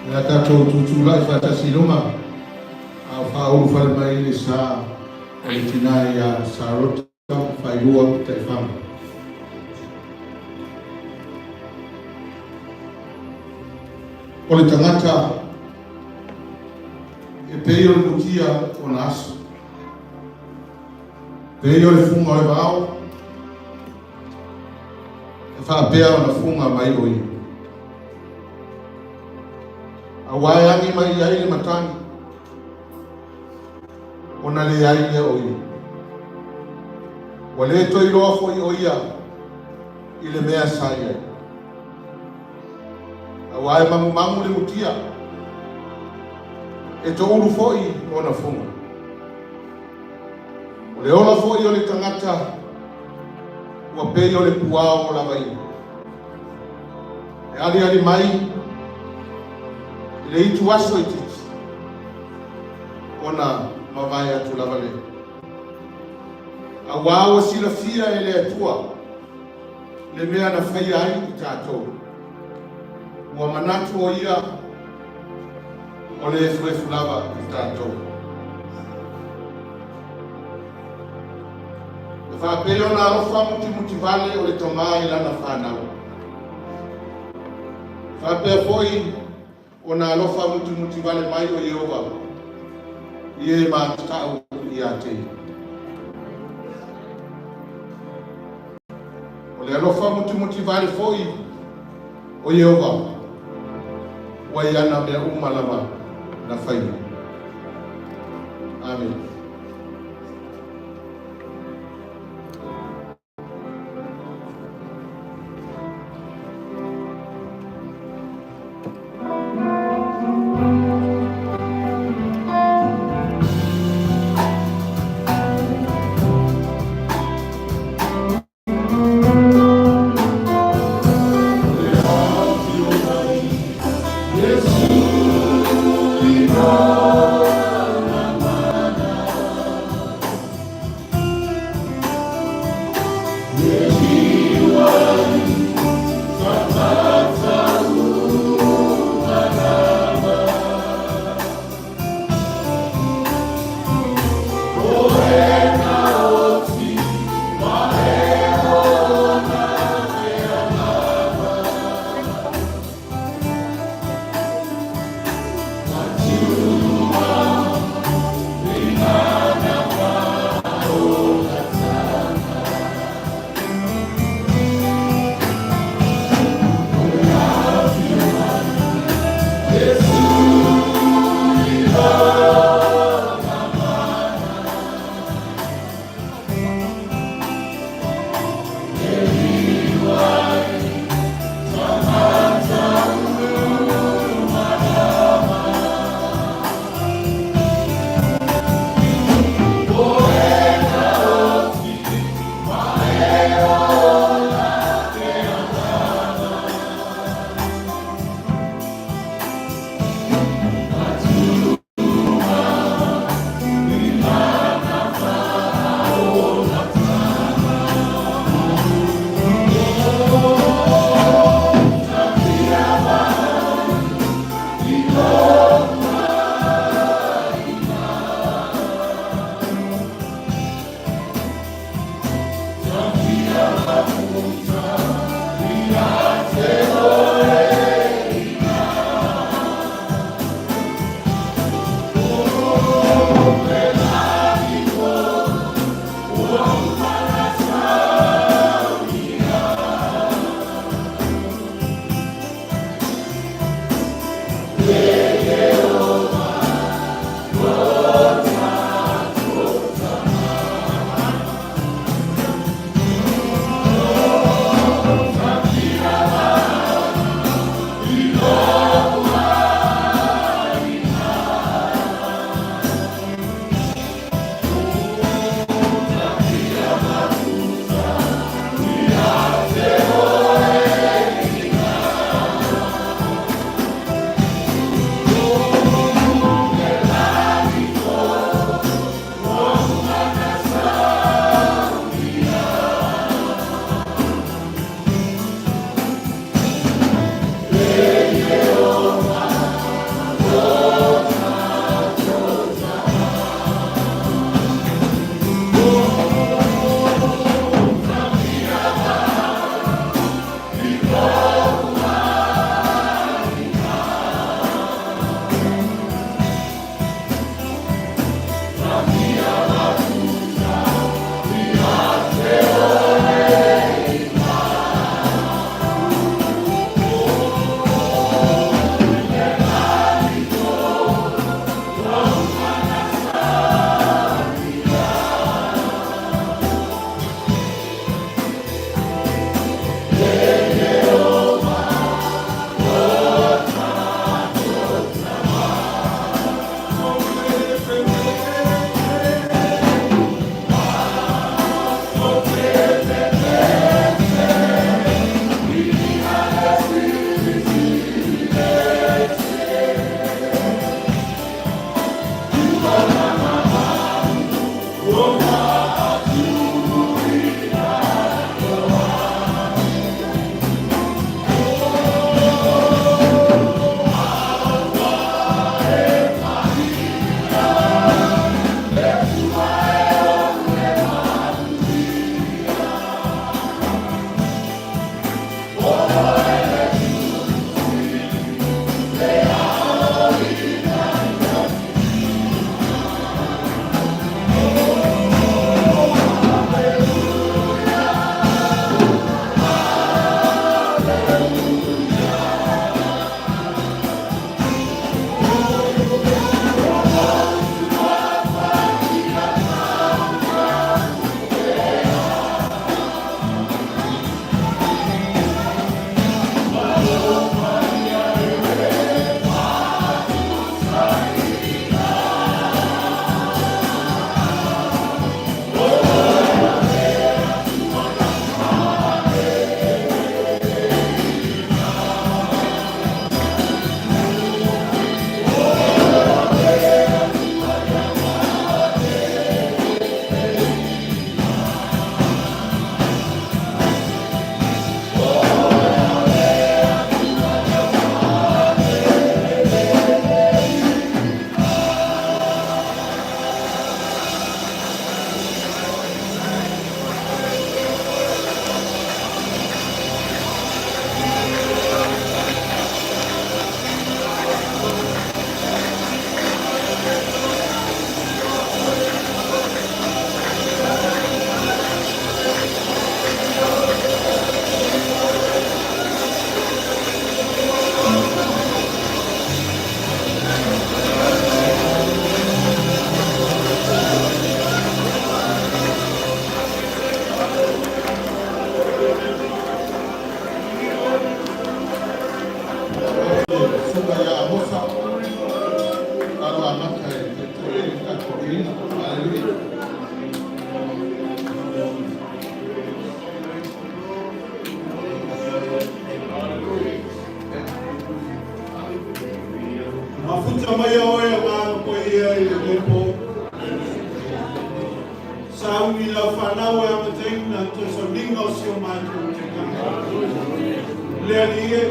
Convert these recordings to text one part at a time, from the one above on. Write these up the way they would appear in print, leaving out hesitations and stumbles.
Le a tatou tutulai faatasi i luma a o faaulufale mai le sa o le tina ia Sarota Failua Taifaga. O le tagata e pei o le mutia ona aso, pei o le fuga o le vao, e faapea ona fuga mai o ia. Aua e agi mai i ai le matagi, ona leai lea o ia. Ua le toe iloa foi o ia i le mea sa i ai. Aua e magumagu le mutia, e toulu foi ona fuga. O le ola foi o le tagata ua pei o le puao lava ia. E aliali mai i le itu aso itiiti, ona mavae atu lava lea. Aua ua silafia e le Atua le mea na faia ai i tatou. Ua manatu o ia o le efuefu lava i tatou. E faapei ona alofa mutimutivale o le tama i lana fanau. E faapea foi ona alofa mutimutivale mai o Ieova i e matatau ia te ia. O le alofa mutimutivale foi o Ieova ua i ana mea uma lava na faia. Amene. Le susuga ia Amosa alo amata e taitai ai le tatou viiga. Aleluia. Mafuta mai oe Agaga Paia i lenei po. Sauni lau fanau e amataina toesauliga o si o matou taitaga. Le Alii e,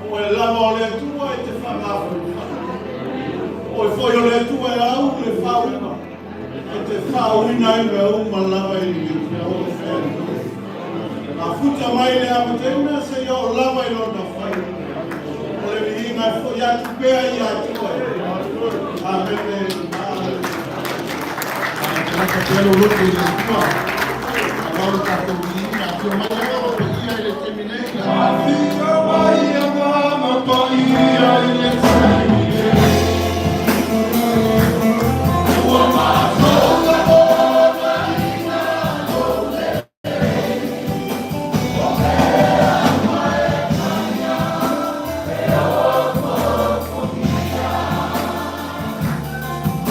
o oe lava o le Atua e te faagafagofaga. O oe foi o le Atua e au le faauiga, e te faauiina ai mea uma lava i lenei po. Mafuta mai le amataina seia oo lava i lona faaiuga. O le viiga e foi atu pea ia te oe. Amene. Amene. Laka pea lou loto i le Atua. Avau le tatou viiga. Afio mai Agaga Paia i le taimi nei. Afio mai Agaga Paia i le taimi nei. Ua matou lagonaina lou lelei. O mea uma e talia e ofoofogia.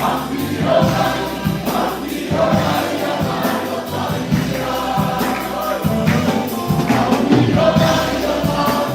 Afio mai, afio mai Agaga Paia. Afio mai.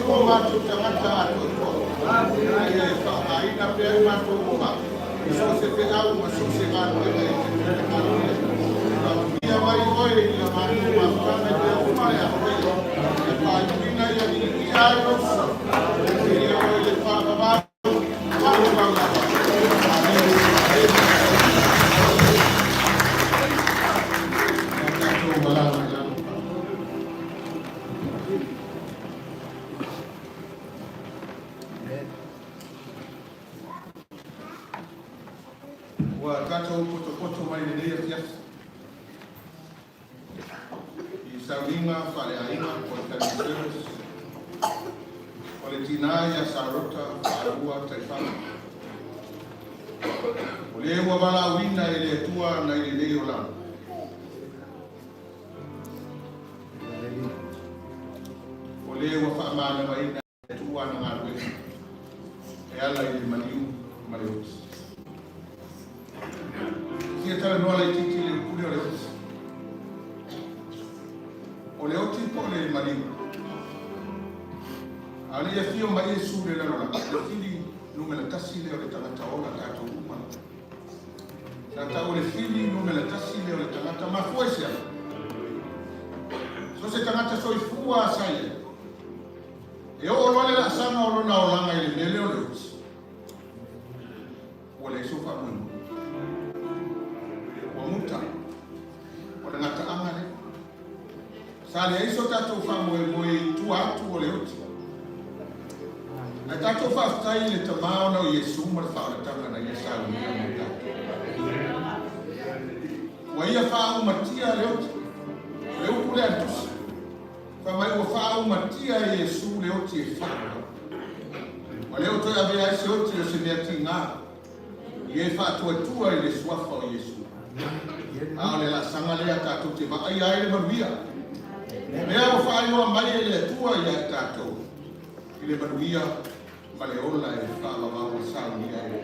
o matou tagata atoatoa, ina ia e faaaogaina pea i matou uma i so o se feau ma so o se galuega e te finagalo i ai. Faamanuia mai oe i la matou mafutaga i mea uma o le a faia, ia faaiuina ia viiia ai lou sa. Viia oe i le faavavau, faavavau lava. Amene. Amene. Ia tatou malaga i lalo. Ua tatou potopoto mai lenei afiafi i sauniga faaleaiga po o le family service o le tinā ia Sarota Faalua Taifaga. O le ua valaauina e le Atua nai lenei olaga. O le ua faamanavaina e le Atua ana galuega e ala i le maliu ma le oti. E fia talanoa laitiiti i le upu lea o le oti. O le oti po o le maliu? A o le i afio mai Iesu i le lalolagi, o le fili numera tasi lea o le tagata ola tatou uma. Sa tau o le fili numera tasi lea o le tagata. Mafua i se a? So se tagata soifua sa i ai. E oo loa le laasaga o lona olaga i le mea lea o le oti, ua leai sou faamoemoe. Ua muta. O le gataaga lea. Sa leai so tatou faamoemoe i tua atu o le oti. Ae tatou faafetai i le Tama ona o Iesu ma le faaolataga na Ia saunia mo tatou. Ua Ia faaumatia le oti. O le upu lea a le Tusi, fai mai ua faaumatia e Iesu le oti e faavavau. Ua le o toe avea ai se oti o se mea tiga i e faatuatua i le suafa o Iesu. A o le laasaga lea tatou te vaaia ai le manuia. O lea ua faailoa mai e le Atua ia i tatou i le manuia ma le ola e faavavau ua saunia e le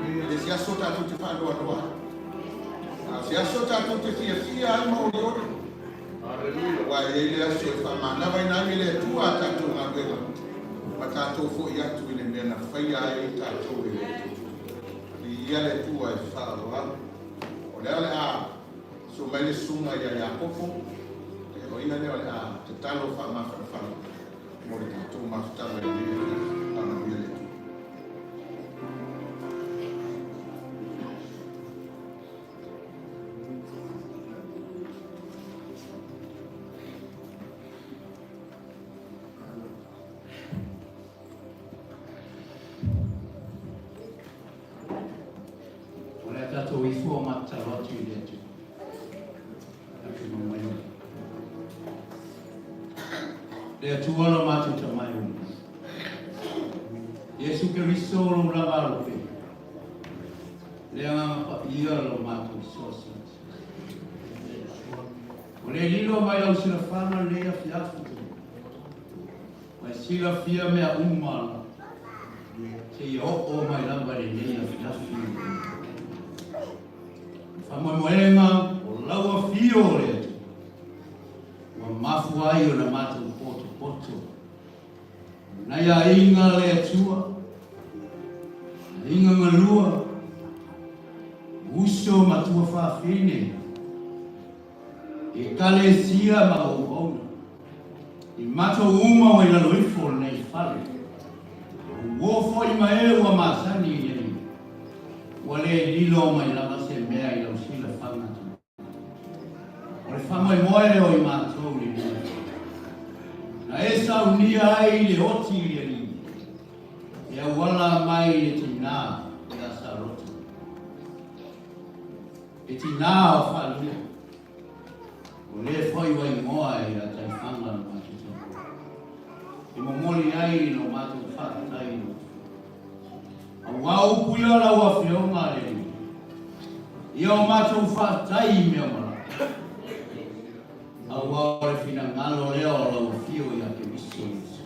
E le se aso tatou te faanoanoa ai, a o se aso tatou te fiafia ai ma olioli. Aua e i ai le aso e faamanavaina ai e le Atua a tatou galuega ma tatou foi atu i le mea na faia ai tatou e le Atua. Viia le Atua e faavavau. O lea o le a susu mai le susuga ia Iakopo, o ia lea o le a tatalo faamafanafana mo le tatou mafutaga i lenei afiafi. Faamanuia le Atua. O le a tatou ifo o matatalo atu i le Atua. Tatou mai mai. Le Atua lo matou tamai o Iesu Keriso lou lava alofe. Le agaga paia lo matou fesoasoani. O le lilo mai lau silafaga lenei afiafi. Ua e silafia mea uma seia oo mai lava i lenei afiafi. O faamoemoega o lau afio o le Atua, ua mafua ai ona matou potopoto. O nai aiga le Atua, aiga galua, uso ma tuafafine, Ekalesia ma auauna. I matou uma ua i lalo ifo o lenei fale. Ua uo foi ma e ua masani i le Ua le lilo mai lava se mea i lau silafaga atu. O le faamoemoe o i matou i lenei aso. Na e saunia ai le oti i le Alii, e auala mai i le tinā ia Sarota. E tinā o Faalua, o lē foi ua igoa ia Taifaga lo matou taua, e momoli ai lo matou faafetai i lo Aua upu ia o lau Afioga a le Alii, ia o matou faafetai i mea uma lava. Aua o le finagalo lea o lau Afio ia Keriso Iesu.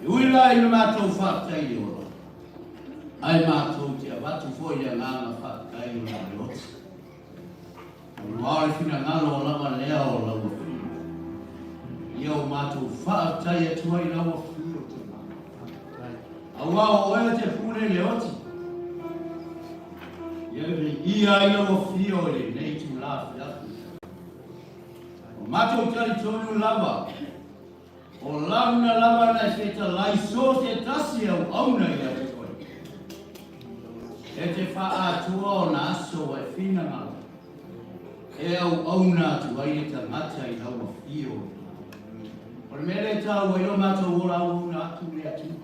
E ui la i le matou faafetai i le ola, Ae matou te avatu foi le agaga faafetai o la Leoti. Aua o le finagalo lava lea o lau Afioga. Ia o matou faafetai atu ai lau afio Tama. Aua o oe e te pule i le oti. Ia viia ai lau afio i lenei itula afiafi. O matou talitonu lava, o launa lava na e fetalai so se tasi auauna ia te oe. E te faaatoa ona aso ua e finagalo e auauna atu ai le tagata i lau afio. O le mea lea e taua ai lo matou ola auauna atu i le Atua.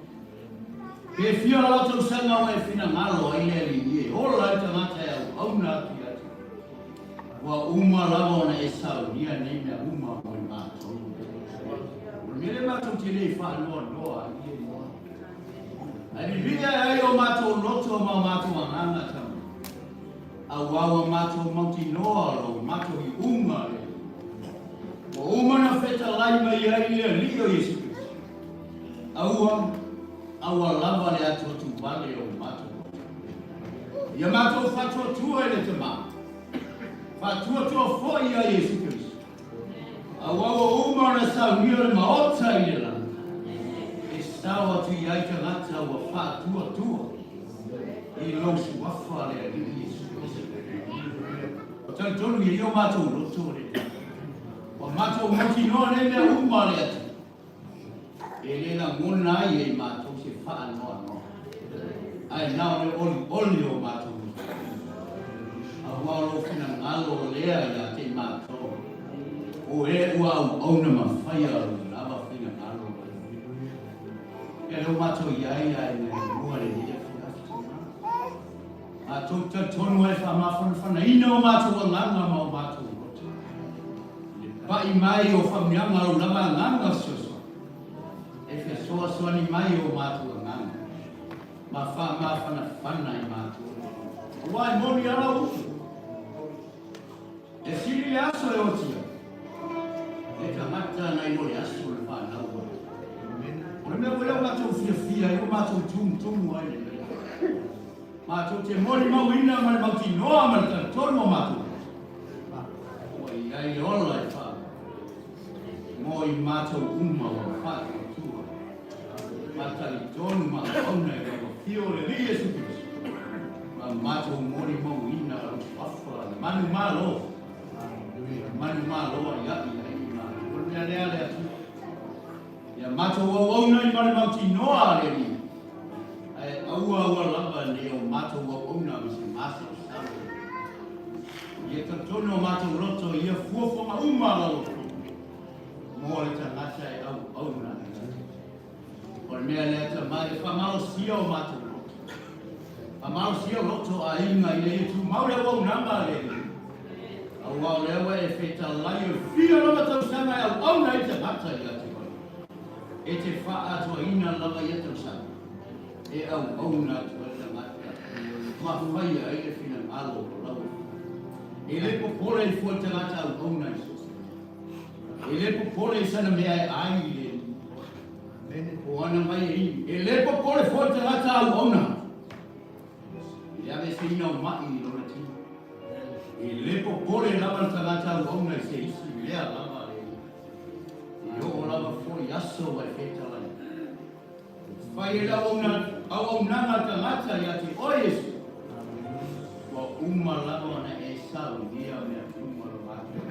Pe fia lava tausaga ua e finagalo ai le Alii e ola ai le tagata e auauna atu ia te oe. Ua uma lava ona e saunia nei mea uma mo i matou. O le mea lea matou te le faanoanoa ai i le Ae vivii ae ai o matou loto ma o matou agaga tama. Aua ua matou mautinoa lo matou iuga le Alii. Ua uma ona fetalai mai ai le Alii o Iesu Keriso. Aua, aua lava le atuatuvale o matou loto. Ia matou faatuatua i le Tama, faatuatua foi ia Iesu Keriso. Aua ua uma ona saunia le Maota i le lagi, e sao atu i ai tagata ua faatuatua i lou suafa le Alii Iesu Keriso. Ua talitonu ia i o matou loto le Ua matou mautinoa nei mea uma le Atua. E le lagona ai e matou se faanoanoa, ae na o le olioli o matou loto. Aua o lou finagalo lea ia te i matou, o e ua auauna ma faia lou lava finagalo. Ia lea ua matou i ai a ina i mua lenei afiafi tama. Matou talitonu ai faamafanafanaina o matou agaga ma o matou loto. I le pai mai o famuniaga lou lava agaga fesoasoani, e fesoasoani mai o matou agaga ma faamafanafana i matou. Aua e moni a lau upu, e sili le aso e oti ai le tagata nai lo le aso na fanau ai. O le mea foi lea ua matou fiafia ai, ua matou tumutumu ai lenei. Matou te molimauina ma le mautinoa ma le talitonu o matou ua i ai le ola e faa mo i matou uma ua faatuatua ma talitonu ma auauna i lau Afio o le Alii Iesu Keriso ma matou molimauina lau suafa le manumalo manumalo aiaʻi ai i matou. O le mea lea le Atua ia matou auauna i ma le mautinoa a le Alii. Ae aua aua lava ne i o matou auauna ma se masalosalo. Ia talitonu o matou loto i ia fuafuaga uma a lau Afioga mo le tagata e auauna ai. O le mea lea Tama ia faamalosia o matou loto. Faamalosia loto o aiga ina ia tumau le auaunaga a le Alii. Aua o lea ua e fetalai o le fia lava tausaga e auauna ai le tagata ia te oe. E te faaatoaina lava ia tausaga e auauna atu ai tagata ma faia ai le finagalo o lau Afioga. E le popole i fua le tagata auauna i so o se mea. E le popole i sana mea e ai i le Alii. O ana mai e inu. E le popole foi le tagata auauna i le aveeseina o ma'i i lona tino. E le popole lava le tagata auauna i se isi mea lava a le Alii. E oo lava foi aso ua e fetalai. Fai e le auaunaga a tagata ia te oe Iesu. Ua uma lava ona e saunia mea uma lo matou.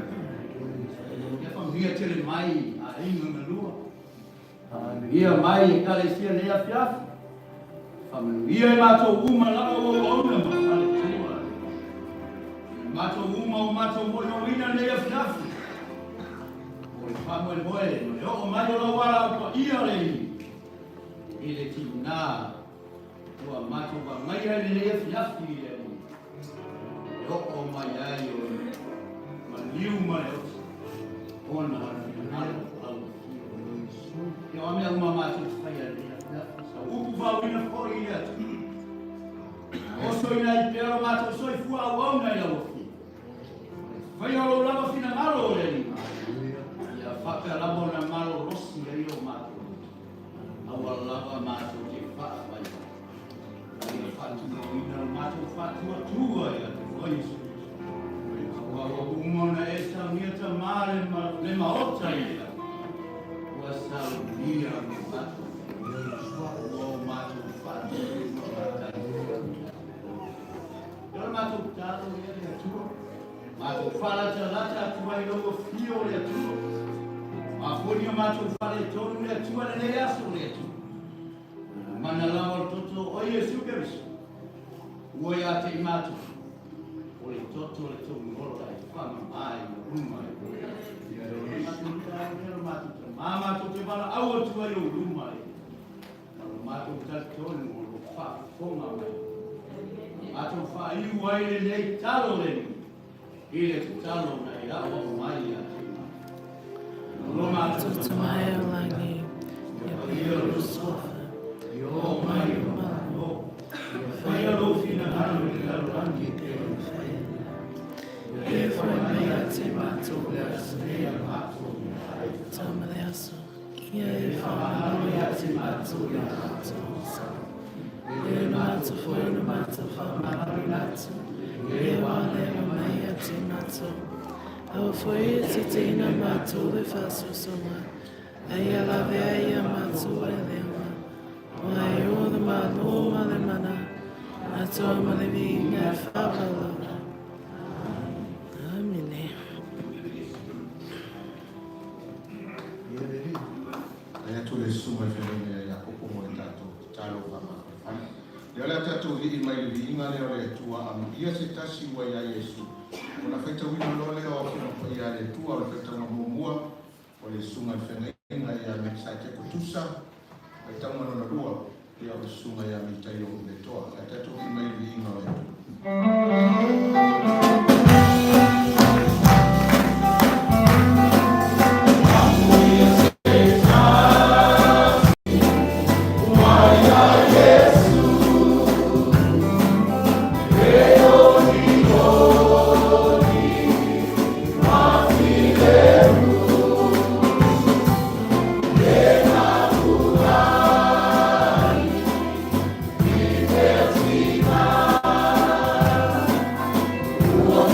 Ia famuia tele mai aiga galua. Faamanuia mai Ekalesia nei afiafi. Faamanuia i matou uma lava ua auauna ma faletua. I matou uma o matou molimauina nei afiafi. O le faamoemoe ma le oo mai o lau ala au paia le i le tinā ua matou vaagaia i lenei afiafi i le Alii. E oo mai ai o le maliu ma le oti ona o le finagalo o lau Afioga. Ia o a mea uma matou te faia i lenei afiafi, sau upu faauina foi i le Atua. Oso ina ai pea lo matou soifua auauna i lau Afioga. Faia lou lava finagalo o le Alii. Ia faapea lava ona malolosi ai o matou loto. Aua lava matou te faavaivai. A ia faatinoina lo matou faatuatua ia te oe Iesu Keriso. Aua ua uma ona e saunia Tama le maota i le lagi. Faamanuia mo matou. Ua o matou faatonu ma faafetai. Ia o le matou tatalo ia le Atua. Matou faalatalata atu ai i lau afio o le Atua. Mafoni o matou faaletonu le Atua lenei aso le Atua. Mana lava o le toto o Iesu Keriso. Ua ia te i matou. O le toto le tonu ola e whamama i luma e. Ia o le matou tau le matou tama matou te valaau atu ai o luma e. Ma lo matou talitonu o lo faafofoga mai. Matou faaiu ai lenei talo lenei. I le tatalo na e ao mai ia te i matou. O lo matou Tama e o lagi, ia paia lou suafa, Ia oo mai lou Malo. Ia faia lou finagalo i le lalolagi e pei ona faia i le lagi. Ia foi mai ia te matou le aso nei, Ia matou meaai. tama le aso, ia e whamahalo ia te matou ia matou osana. Ia e matou foi na matou whamahalo atu, ia wālea mai ia te matou. Aua foi e te teina matou le whasosoga, a ia lavea ia matou e leaga. Ua e o le malo ma le mana, atoa ma le viiga e whawalala. Amine. Ia le alii. Ai atu le susuga i le feagaiga ia Iakopo mo le tatou tatalo faamafanafana. Lea o le a tatou vii mai le viiga lea o le Atua amuia se tasi ua ia Iesu. Ona faitauina loa lea o Afioga Paia a le Atua o le faitauga muamua o le susuga i le feagaiga ia Mekisateko Tusa. Faitauga lona lua ia o le susuga ia Mitaio Letoa. Le a tatou vii mai le viiga o le Atua. Ua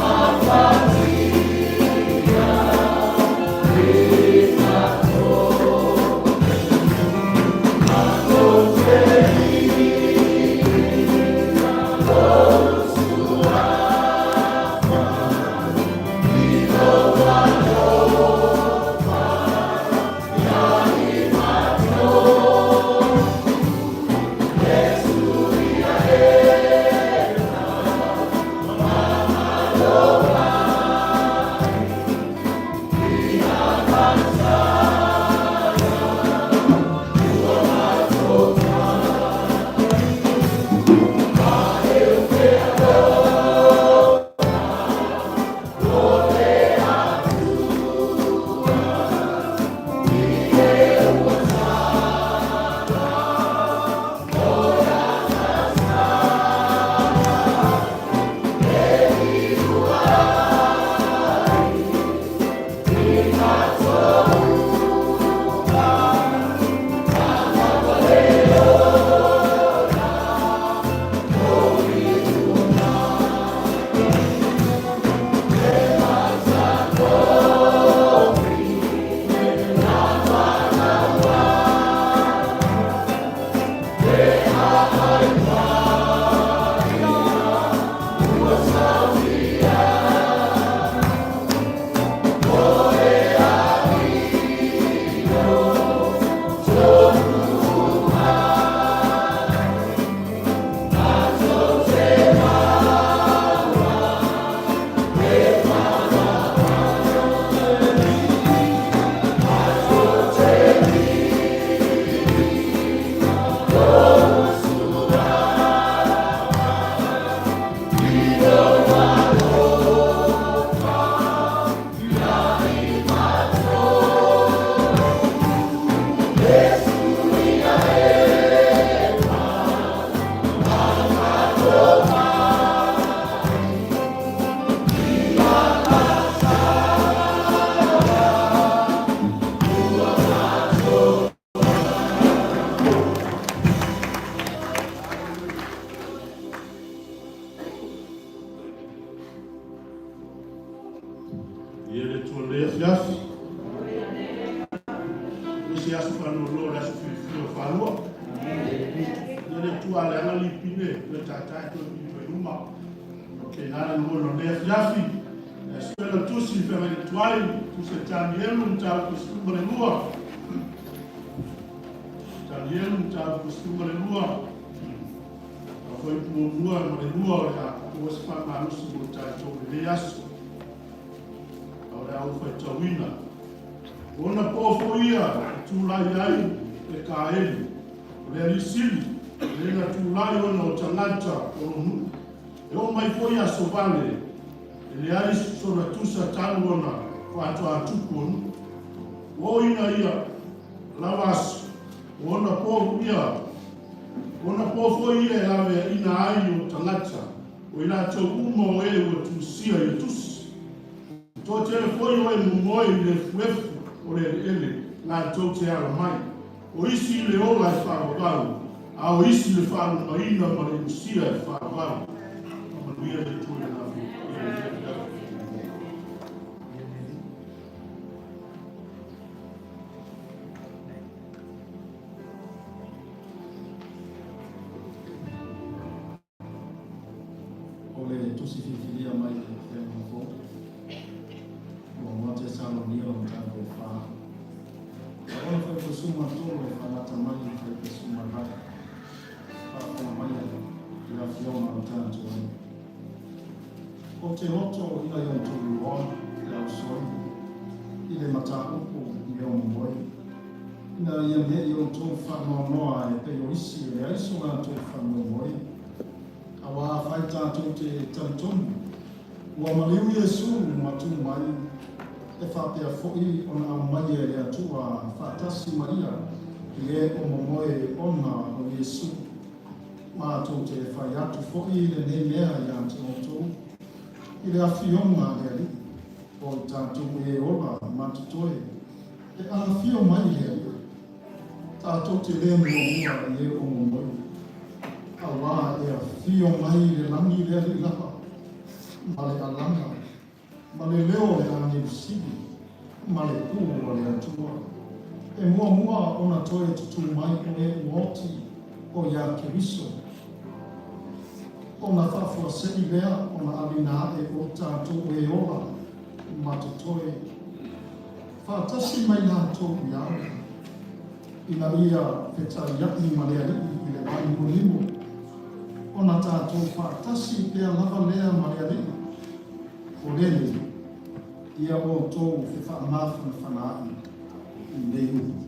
malolo le aso filifili o falua. Ia le Atua leaga lipine toe taitai toe pili mai luma. O ke nana no no le afiafi. E suela tusi whangai tuai, tusi e Tanielu mtau kusuma le lua. Tanielu mtau kusuma le lua. A foi mua ma le lua o le a ua se whaamanusi mo tātou i le aso. O le au whaitauina. Ona pōfo ia e tūlai ai e kaeli. O le alisili, le na tūlai ona o tangata o lo nuu. E o mai foi aso vale, e le ai sona tusa talu ona whātua atupu o nuu. O ina ia, lava aso, o ona pō ia, ona pōfo ia e lawe ina ai o tangata, o i lātou uma o e ua tusia i tusi. Tō tele foi o e momoe i le fuefu o le ele, lātou te ala mai. O isi i le ola e whaavavau, a o isi le whaalumaina ma le usia e whaavavau. Manuia le Atua i le lafi. O le tusi filifilia mai le Feagaiga Fou, muamua Tesalonia o mataupu e fa. Ona foi suma tolo e whalata mai i foi suma rai. Whaafonga mai i la fiona o tātou ai. O te loto ina i on tolu loa i au soi, i le mata upu i o moe. Ina ia me i o tō whaanoa e pe o isi e le aiso ngā tō whaanoa moe. A wā whai tātou te talitonu. Ua maliu Iesu ma tū mai, e whapea foi ona au mai e le Atua whaatasi Maria i e o momoe ona o Iesu. Mātou te whai atu foi le nei mea i a te outou. I le awhionga le ali, o tātou e ora matutoe, e awhio mai le ali. Tātou te le mua mua i e o momoe. A wā e awhio mai le langi le ali lapa, ma le alanga, ma le leo le angelu sili, ma le pū o le Atua. E mua mua ona toe tutū mai o e uoti o ia Keriso. Ona whaafuasei lea ona alina e o tātou e ora ma totoe. Whaatasi mai lātou i au. Ina ia fetai ai ma le alii i le vai molimo. Ona tātou whaatasi pea lava lea ma le alii. O lele, ia o tō fe whaamawhana ai i nei upu.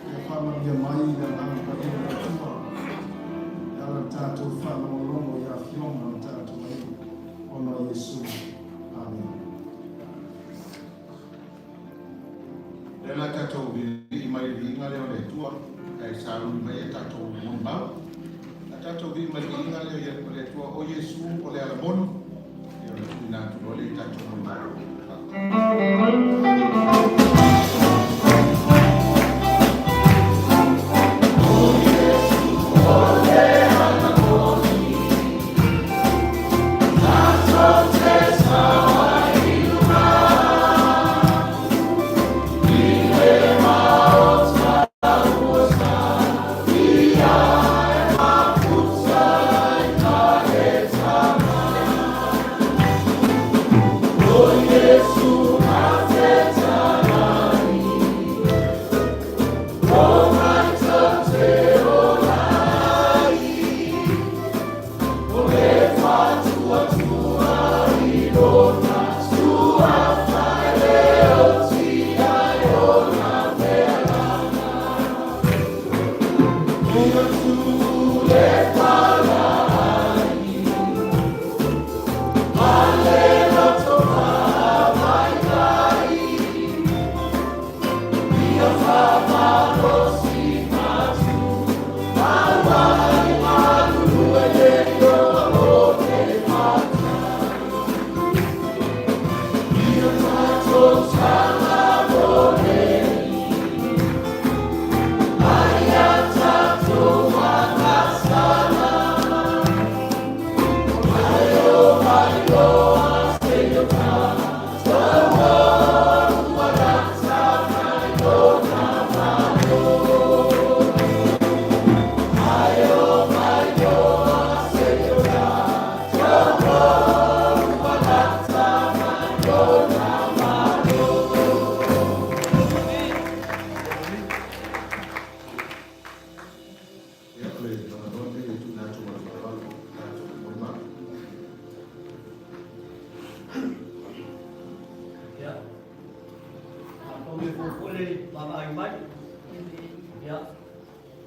Ia whaamaria mai le anganga pa e le Atua. E ala tātou whaalongolongo i a fionga o tātou ai. Ona o Iesu. Amen. Le la tātou vi i mai le inga leo le Atua, ai sa lui mai e tātou molimau. A tātou vi mai le inga leo o le Atua o Iesu o le alamonu, ia o le tuina atu loa le i tātou molimau. Amen.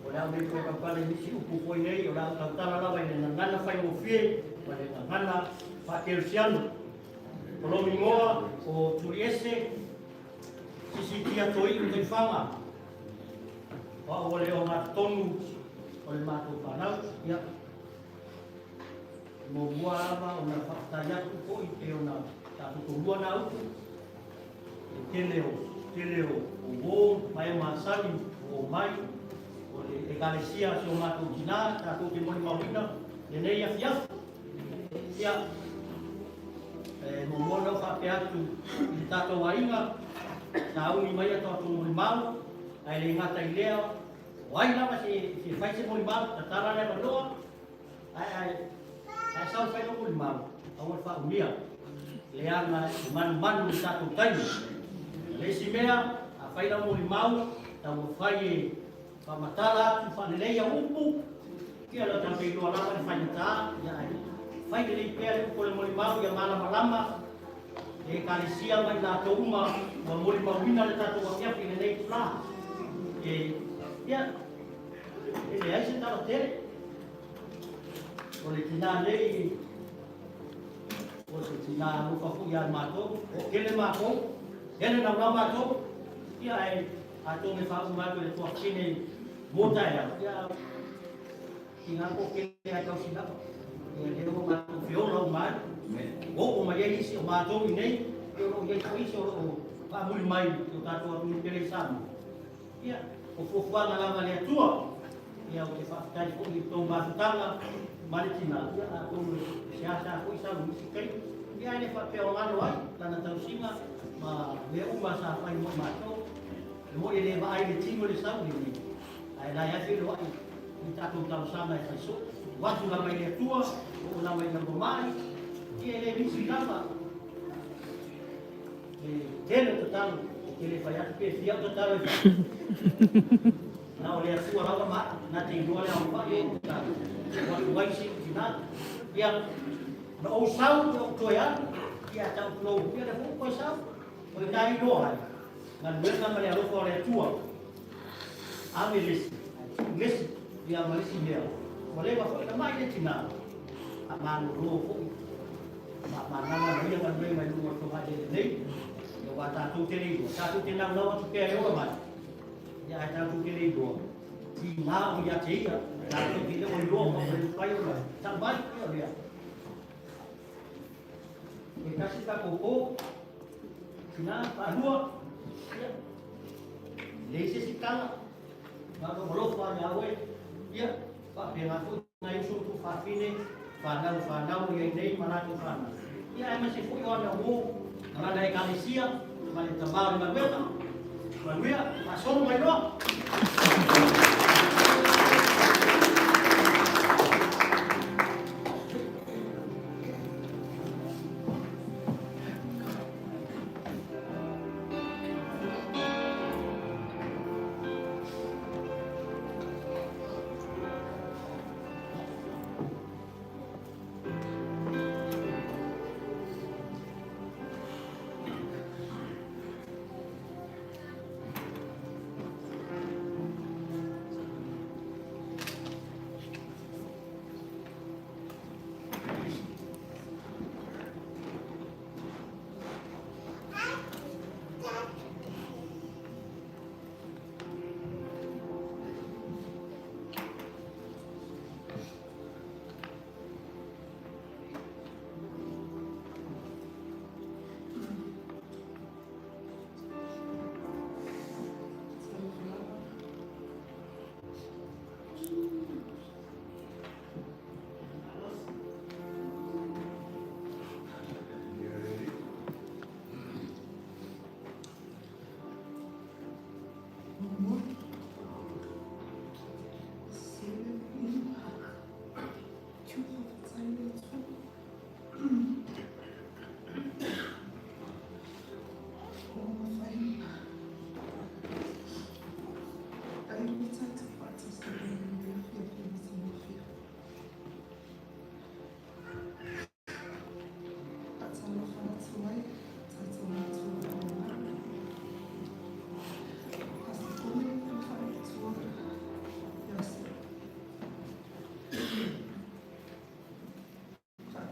O le a ou le toe tautala i nisi upu foi nei, o le a ou tautala lava i le gagana faigofie ma le gagana faakerisiano. O lou igoa o Tuliese Sisitia Toiu Taifaga, o au o le ogatotonu o le matou fanau. Ia, e muamua lava ona faafetai atu foi pei ona tatou tomua na upu, le tele o tele o uo ma e masani ua omai o le Ekalesia a si o matou tina tatou te molimauina lenei afiafi. Ia, e muamua ona ou faapea atu i le tatou aiga, sauni mai a tatou molimau, ae le gata i lea, o ai lava se fia fai se molimau, tatala le avanoa, ae ae sau fai lou molimau, aua le faaumia, leaga e manumanu i le tatou taimi. O le isi mea, a fai lau molimau, taumafai e faamatala atu, faaleleia upu, ia o lea tatou te iloa lava le faigata, ia ae fai lelei pea le upu o le molimau ia malamalama le Ekalesia ma i latou uma ua molimauina le tatou afiafi i lenei itula. E, ia, e leai se tala tele. O le tinā nei, o se tinā alofa foi ia matou, toatele matou, tele naunau matou, ia ae atonu e faauma atu e le tuafafine mo taeao, ia tinā toatele ae tausi lava. Ia lea ua matou feola uma ai, oo mai ai isi o matou i inei, ia o lo o i ai foi isi o lo o faamuli mai i o tatou atunuu pele i Samoa. Ia, o fuafuaga lava a le Atua. Ia, ou te faafetai foi i le tou mafutaga ma le tina. Ia, atonu e seasea foi sau i nisi taimi. Ia, ae le faapea o galo ai lana tausiga ma mea uma sa fai mo i matou. E moni e le vaai i le tino le sau lenei, ae la e lava e feiloai i tatou talosaga e fai soo. Tuu atu lava i le Atua, oo lava ina ua mai, ia e le misi lava. Le tele o tatalo, ou te le fai atu pe fia au tatalo e fai. Na o le Atua lava ma na te iloa le aofai o tatalo. Ua atu ai si tina. Ia, na ou sau, na ou toe alu, ia tau tulou, ia le foi koe sau. O le ta iloa ai, galuega ma le alofa o le Atua. Ave le isi, ae tuu le isi, ia ma le isi mea. Ua leva foi na mai le tina, a malolo foi. Faamagalo ma ia galuega i luga o le togailele nei, ia aua tatou te le iloa, tatou te naunau atu pea e ola mai, ia ae tatou te le iloa, tiga o ia te ia, tatou te le o iloa ma ua le mafai ona tau mai, ia o lea. E tasi tatou po, tina, faalua, ia, leai se isi tala, na o lou alofa ia oe, ia, faapena foi. Nai uso tuufafine, fanau fanau o i ai nei ma latou fanau, ia aemaise foi o ana uo ma lana Ekalesia ma le Tama o le Galuega. Manuia, faasolo mai loa!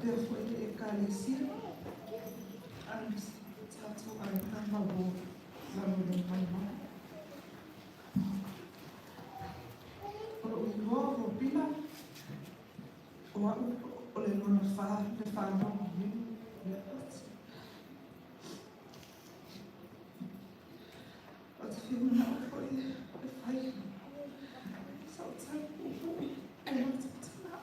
Faapea foi le Ekalesia, aemaise o tatou aiga ma uo laulelei mai. O lou igoa o Robina, o au o le lona fa le fanau o Mimi le Ati. Ou te fia manao foi e fai sau tala puupuu i le matou tina.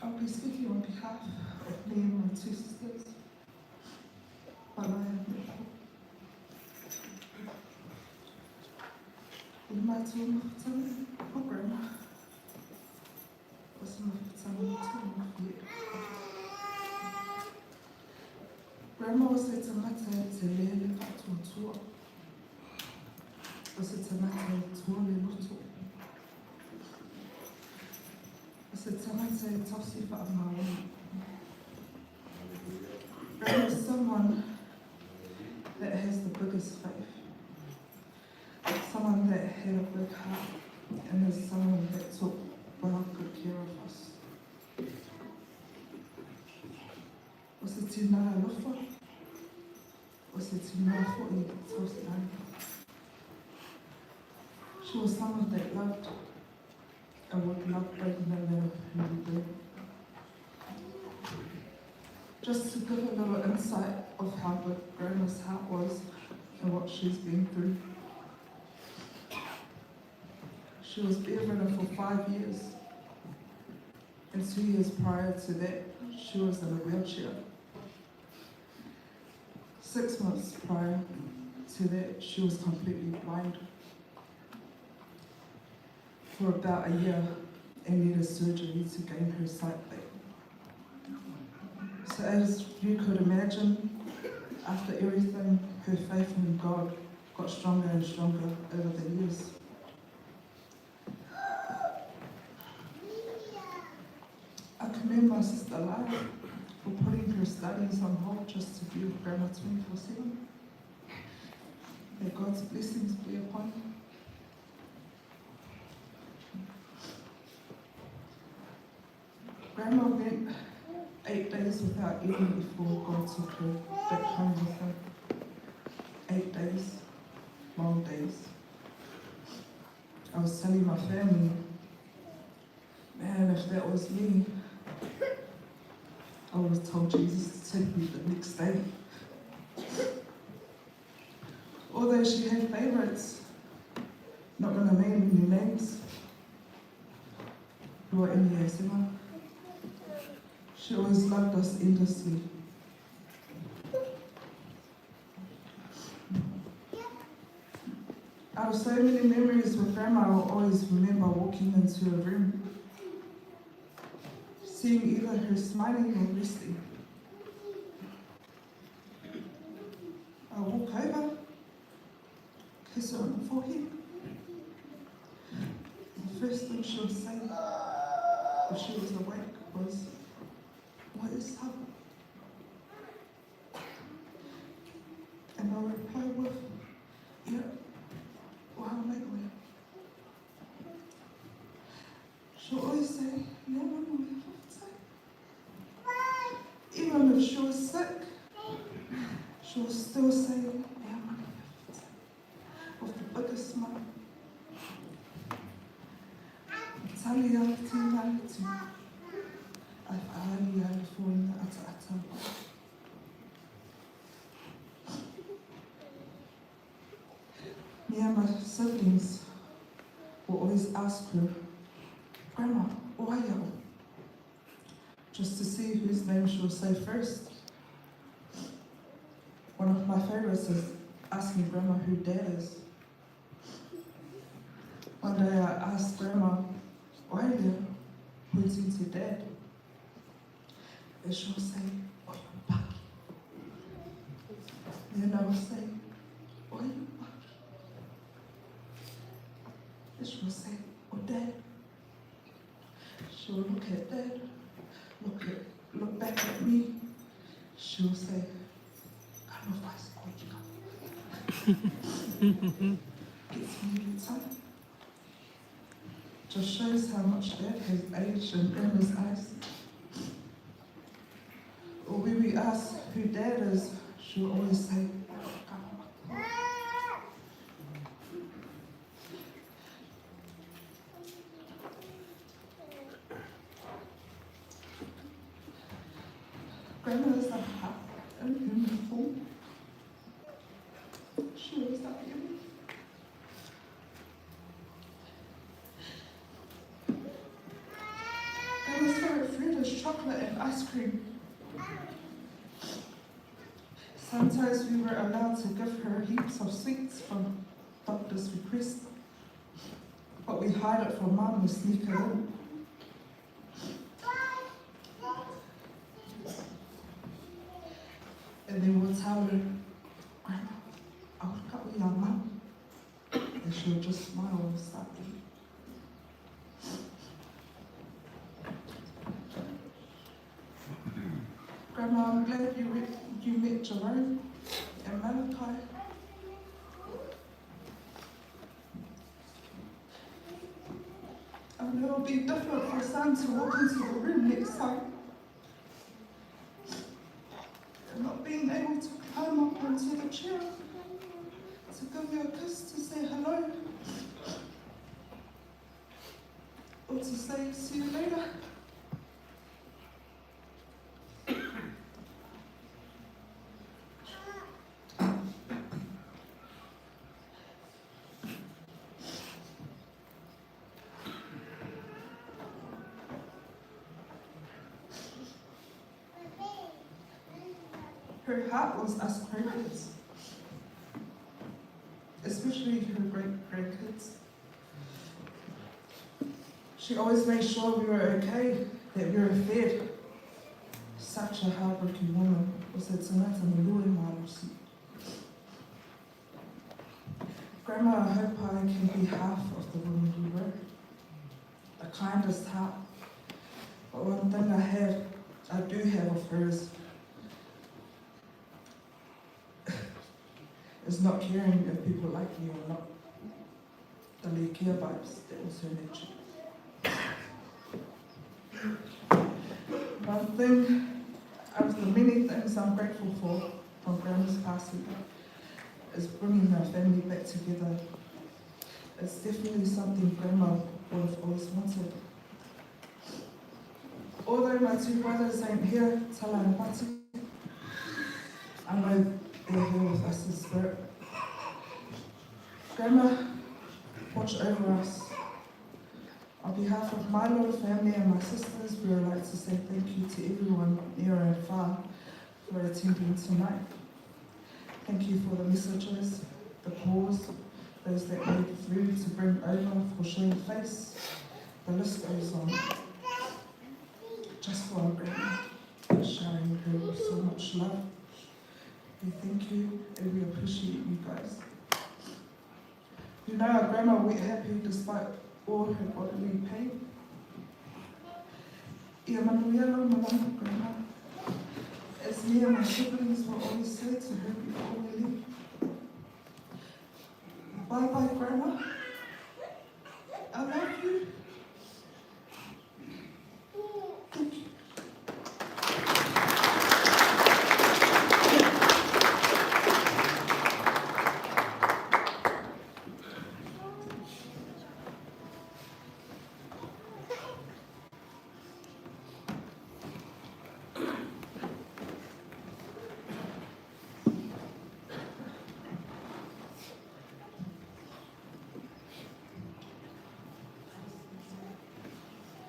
I'll be speaking on behalf of me and my two sisters, Manaia and Rachel. O le matou mafutaga ma Grandma, o se mafutaga matagofie. Grandma o se tagata e tele le faatuatua, o se tagata e toa le loto, o se tagata e tausi faamaoni. Grandma is someone that has the biggest faith, someone that had a big heart, and is someone that took well good care of us. O se tina alofa, o se tina fo'i tausi aiga. She was someone that loved and would love back no matter who we were. Just to give a little insight of how big Grandma's heart was and what she's been through. She was bedridden for 5 years, and 2 years prior to that, she was in a wheelchair. 6 months prior to that, she was completely blind for about a year and needed surgery to gain her sight back. So as you could imagine, after everything, her faith in God got stronger and stronger over the years. I commend my sister Lara for putting her studies on hold just to be with Grandma 24/7. May God's blessings be upon you. Grandma went 8 days without eating before God took her back home with him. 8 days, long days. I was telling my family, man, if that was me, I would have told Jesus to take me the next day. Although she had favourites, not going to name any names, Lua Eni Sema. She always loved us endlessly. Out of so many memories with Grandma, I will always remember walking into a room, seeing either her smiling or resting. I walk over, kiss her on the forehead. The first thing she would say, if she was awake, was, "What is up?" And I reply with, "Yeah, well, maybe." She'll always say, "Yeah, Mama, we have to." Even if she was sick, she will still say, "Yeah, Mama, we have to," with the biggest smile. Tali ala tina le tu. Ai whaali ala whoina ata ata. Me and my siblings will always ask her, "Grandma, why you?" Just to see whose name she will say first. One of my favorites is asking Grandma who Dad is. One day I asked Grandma, "Why are you pointing to Dad?" And she'll say, "Oh, you're Paki." Then I will say, "Oh, you're Paki." And she'll say, "Oh, Dad." She'll look at Dad, look back at me. She'll say, Talofa e se koe Gets me every time. Just shows how much Dad has aged in Grandma's eyes. Or when we ask who Dad is, she'll always say, Grandma is a heart in human form. She was that human. Grandma's favorite food is chocolate and ice cream. Sometimes we were allowed to give her heaps of sweets from doctor's request, but we hide it from mum and sneak it in. And then we'll tell her, Grandma, I woke up with your mum. And she'll just smile and start eating. Grandma, I'm glad you, you met Jerome and Malachi. I know it'll be different for Sam to walk into the room next time. And not being able to climb up onto the chair to give you a kiss to say hello or to say see you later. Her heart was us grandkids, especially her great-grandkids. She always made sure we were okay, that we were fed. Such a hardworking woman o se tangata malue malosi. Grandma, I hope I can be half of the woman you were. The kindest heart. But one thing I have, I do have of hers, is not caring if people like me or not. The le care vibes, that was her nature. One thing out of the many things I'm grateful for from Grandma's passing is bringing our family back together. It's definitely something Grandma would have always wanted. Although my two brothers ain't here, Tala and Pati, I know they're here with us in spirit. Grandma, watch over us. On behalf of my little family and my sisters, we would like to say thank you to everyone near and far for attending tonight. Thank you for the messages, the calls, those that made food to bring over for showing face. The list goes on. Just for our grandma, showering her with so much love. We thank you and we appreciate you guys. You know, our grandma went happy despite all her bodily pain. Ia manuia lau malaga, grandma. As me and my siblings will always say to her before we leave. Bye bye, grandma. I love you. Thank you.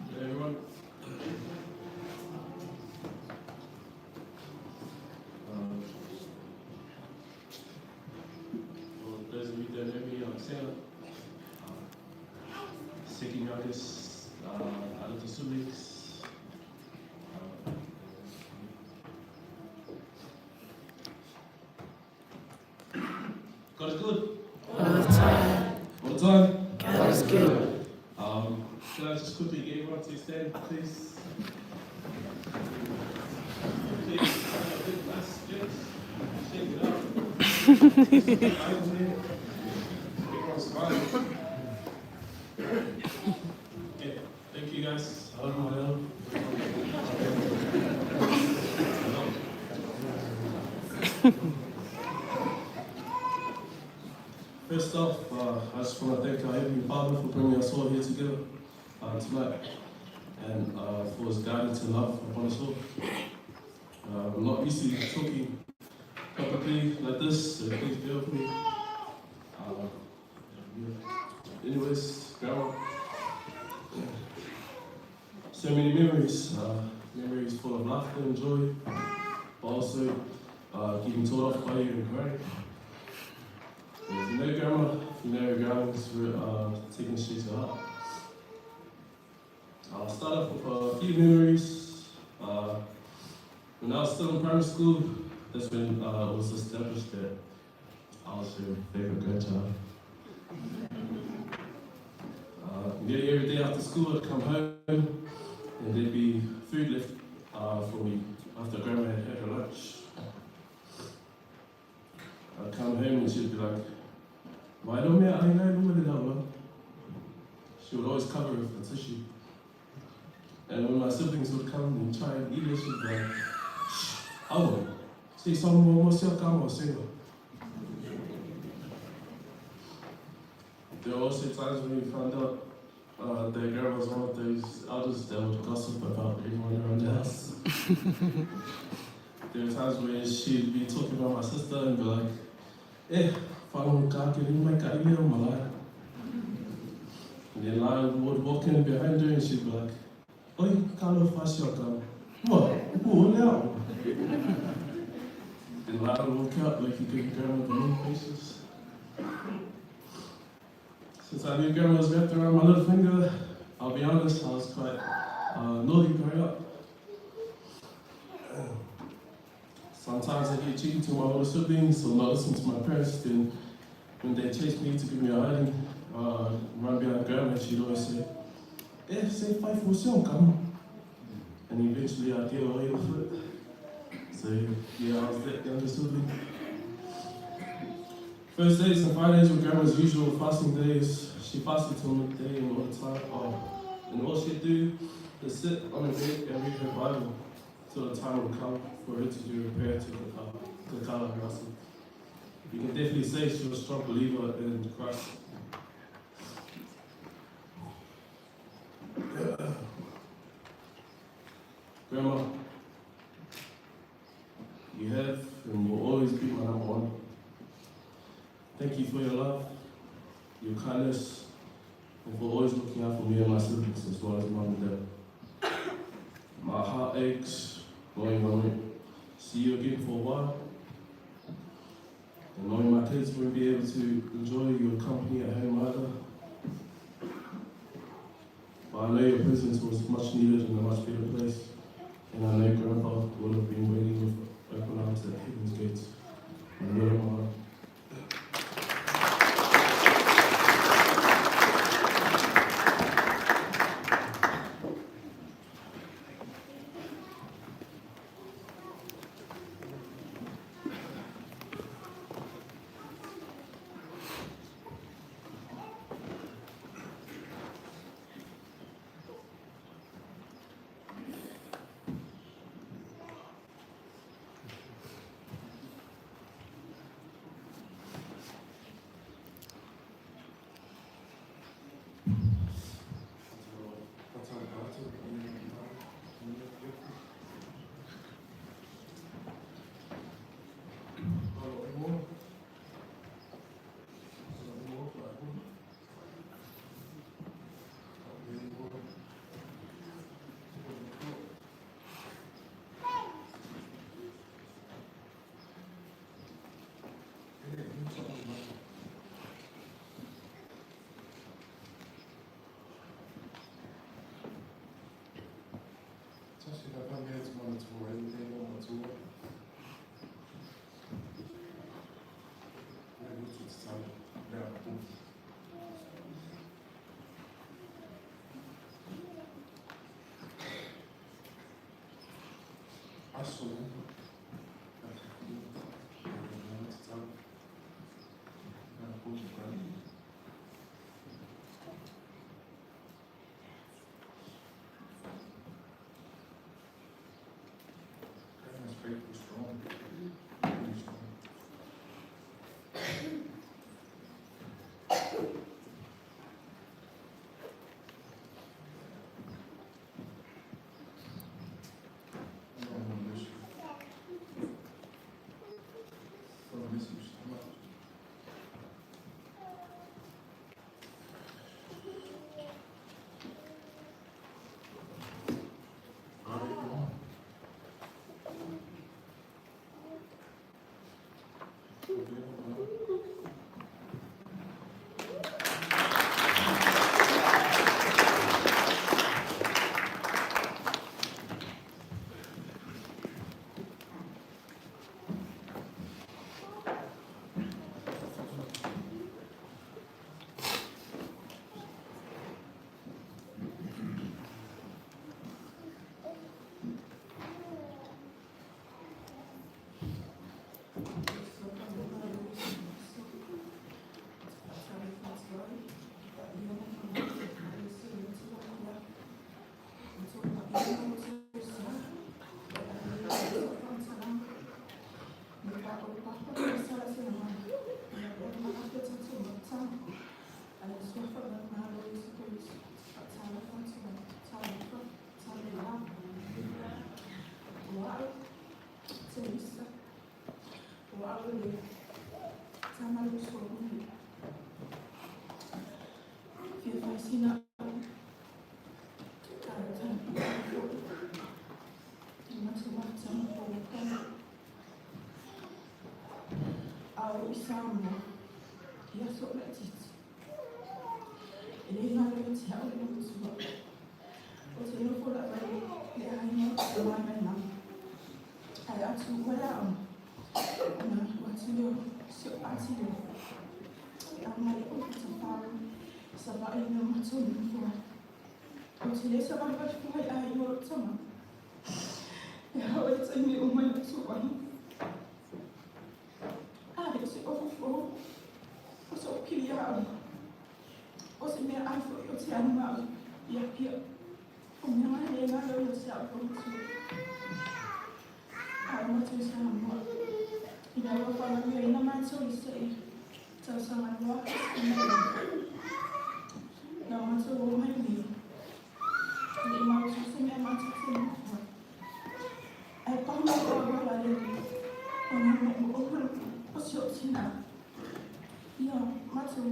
Good everyone. For those of you who don't know me, I'm Sarah. Second youngest out of the siblings. God is good. All the time. All the time. God is good. Can I just quickly get everyone to stand, please? Please, a big nice stretch. Shake it up. Everyone's smiling. Yeah, thank you guys. I don't know. First off, I just want to thank our Heavenly Father for bringing us all here together tonight and for His guidance and love upon us all. I'm not used to talking publicly like this, so please bear with me. Yeah. Anyways, Grandma, so many memories, memories full of laughter and joy, but also getting told off by you and crying. If you know Grandma, if you know Grandma's taking straight to heart. I'll start off with a few memories. When I was still in primary school, that's when it was established that I was your favorite grandchild. Nearly every day after school, I'd come home and there'd be food left for me after Grandma had had her lunch. I'd come home and she'd be like, "Why don't me ai ngai luma le laula?" She would always cover it with a tissue. And when my siblings would come and try and eat it, she'd be like, "Shh, awa, say some more, mo sia ka mo singa." There were also times when we found out that Grandma was one of those elders that would gossip about everyone around the house. There were times where she'd be talking about my sister and be like, "Eh, whanau ka ke ringa mai ka ile o malai." And then Lila would walk in behind her and she'd be like, "Oi, ka lo whasio ka. What? Upu o leo." Then Lila would walk out like he gave Grandma the mean faces. Since I knew Grandma was wrapped around my little finger, I'll be honest, I was quite naughty growing up. Sometimes I'd get cheeky to my older siblings or not listen to my parents. Then when they chased me to give me a hiding, run behind Grandma, she'd always say, "Eh, say 5 4 come." And eventually I'd get away with it. So yeah, I was that younger sibling. Thursdays and Fridays were Grandma's usual fasting days. She fasted till midday and all the time. And all she'd do is sit on her bed and read her Bible till the time would come for her to do a prayer to the Kala Rasi. You can definitely say she was a strong believer in Christ. Grandma, you have and will always be my number one. Thank you for your love, your kindness, and for always looking out for me and my siblings as well as Mum and Dad. My heart aches knowing I won't see you again for a while, and knowing my kids won't be able to enjoy your company at home either. But I know your presence was much needed in a much better place, and I know Grandpa would have been waiting with open arms at heaven's gates. My little mama. Tasi na whamea te mana tō e te o matua. Le mutu te tau, le apu. Aso, a te ku, e te mana te tau. au le tama le uso a Uli. Fia fai sina au tala foi i matou mafutaga fou. A o i Samoa, i aso laitiiti, e le galo ia te au le matua. Ou te nofo lava i le aiga o te mai mai mama. Ae a tuua le aoga, ona alu atu lea o si ou ati lea e aumai i ou tafatafalu i Savaii i mea matou nofo ai. Ou te le savalivali fua i aiga o lou tama. E hao e taimi uma i lou ai. A le o se ofu fou, o se pili aoga, o se mea ai foi o te anu au i Apia. O mea mai le ngalo ia te au o matua. A o matou Samoa, ina ua faamanuiaina matou i se tausaga 2016, na matou o mai nei, e le i mautu se mea matou te nofo ai. Ae pau mai o auala lele o nā moomooga o si ou tinā. Ia, matou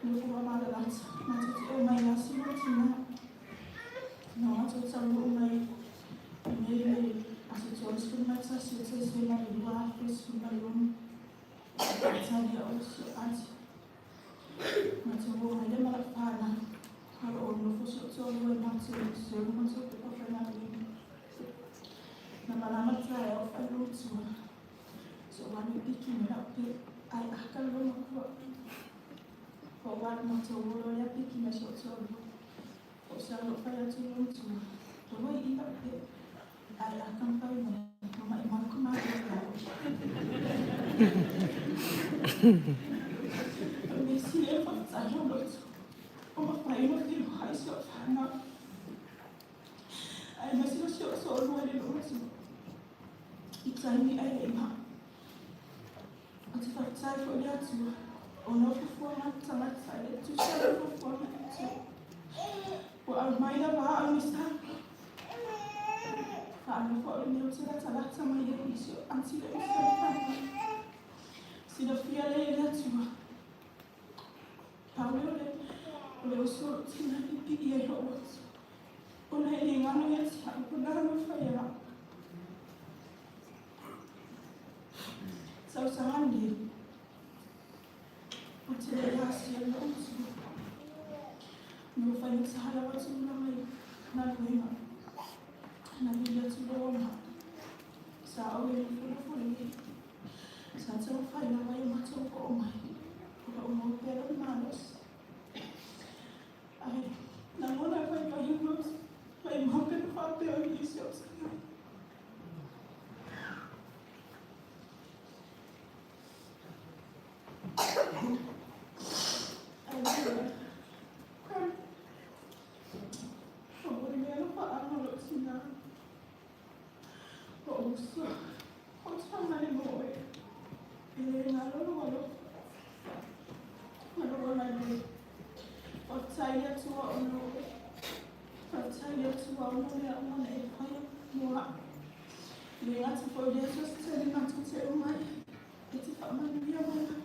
nofo mamalalata, matou te o mai lā si ou tinā. Na matou taunuu mai i nei le aso 31 o Tesema i le 2016. Faatali au si ou ati. Matou o mai le ma lau whānau. O lo o nofo si ou toalua i matou i se matou pepa faigaluega. Na malama taeao fai lotua. So o alu i piki me lau pe ai aka lo makua. O alu matou olo lea piki me si ou toalua. O se alo fai atu lo matua. O loi i lau pe ai aka mawhai mai. O mai mau ka mātou lau. O me si e whakatai o lotu. O mawhai no whiro hai si o whanau. Ai ma si o si o so o lua le lotu. I taimi ai le ima. O te whakatai foi le Atua. O no fufuanga tangata i le tusa le fufuanga Atua. Ua au mai la vā au ni sa. Whaanofo au le mea o te latalata mai ai i si o anti le usa le whanau. Silafia le e le Atua. Pau lea o le, o le oso o lou tina i pipii ai lou atu. Ona e le galo ia te au, o nā no whai e au. Tausaga nei, o te le asia lou matua. No whai o lava tūlanga i galuega. Na vili atu loa ma. Sa au e nofonofo lelei. Sa taumafai lava ia matou oo mai. O loo mau pea lou malosi. Ae lagona e vaivaiga maimau pe na faapea o nisi o tagata. Ae lea, o le mea na paaga lou tina. O uso, o tama le moe. E le galo lou alofa. Ma lou agalelei. Faafetai i le Atua ona o oe. Faafetai i le Atua ona o mea uma na e faia mo au. E le gata foi i le aso se tele matou te omai e te faamanuia mai ai.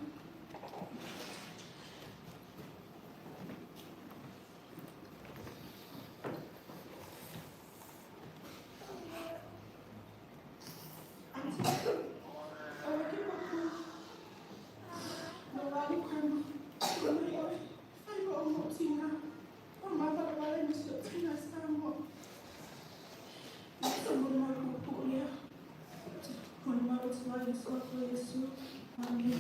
Aua ke papū. No wali kwema. Mai oe. Fai o mo tina. O mawalawala ni si o tina Samoa. Te mo mai ko puʻu lea. Te mo mai o te wai le suafa o Iesu. Amen.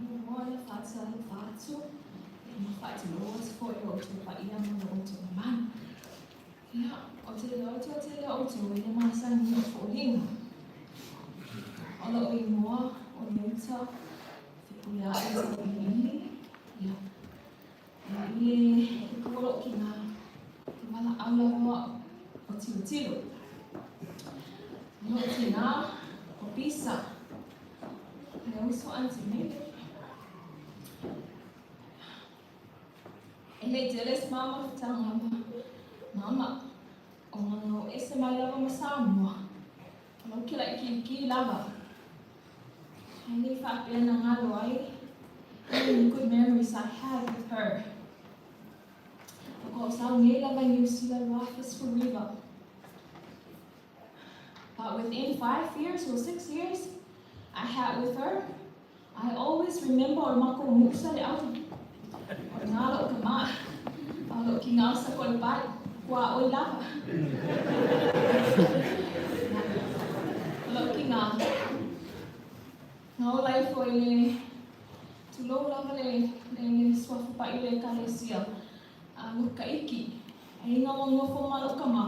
Muamua le faatalofa atu ma faatulou atu foi i lo outou paia ma lo outou mamalu. Ia, ou te iloa le toatele o outou e le masani i ou foliga. O lou igoa o Neuta Fepuleai Tauiliili. Ia, e i le pua lou tina, te valaau lava au. tilotilo. O lou tinā, o Pisa, le uso aunty Mele. E le i tele se ma mafutaga ma mama, o ngā o ese mai lava ma Samoa. O lau kila ikiiki lava. Ae le i faapea na galo ai any good memories I had with her. O ko sau nei lava i Niu Sila 2019. But within 5 years or 6 years I had with her, I always remember o mako musa le au. O ngā lo ka ma. O lo ki ngā sa ko le pai. Kua oi lava. O lo ki ngā. Ngā o lai fo i le tulou lava le suafa pa i le ekalesia. A lo ka iki. E inga wa ngofo ma lo ka ma.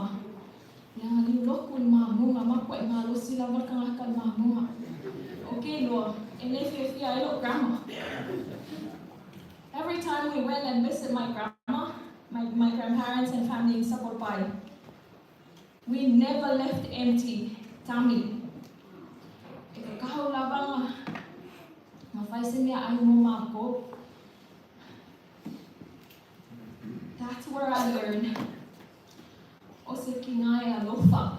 Ia nga liu loku i mamoga ma koe malosi lava le kagaka i le mamoga. Okay loa, e le fiafia ai lo'u grandma. Every time we went and visit my grandma, my grandparents and family in Safolapai, we never left empty tummy. E ka kahau lava nga nga fai se meaai mo mākou. That's where I learned o se kiga e alofa.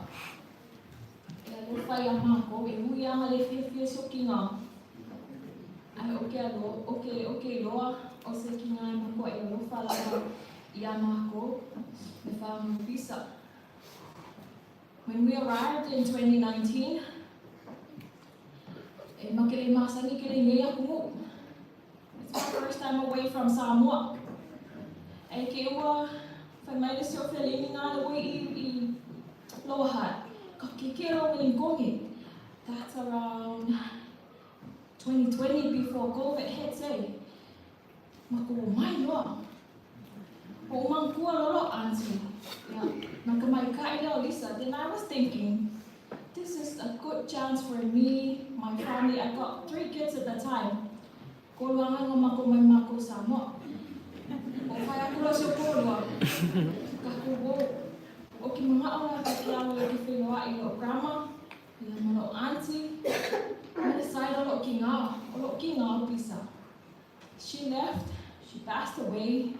E alofa iā mākou, e ui lava le fiafia so kiga. Ae o ke alo, o ke iloa o se kiga e matuaʻi alofa lava iā mākou me whānau pisa. When we arrived in 2019, e makele masani ke le nei aku. It's my first time away from Samoa. E ke ua whai mai le sio felini ngā le ui i Lower Hutt. Ka ke ke ro ngongi. That's around 2020 before COVID hits, eh. Mako mai loa. O mangkua lolo auntie. Yeah. Naka mai kai leo Lisa. Then I was thinking, this is a good chance for me, my family. I got three kids at the time. Ko luanga ngo mako mai mako Samoa. O whai aku lo sio ko lua. Ka ku wo. O ki mga o la ki alo le ki whenua i lo grandma. Ia ma lo auntie. Ma le side o lo ki ngā. O lo ki ngā o pisa. She left. She passed away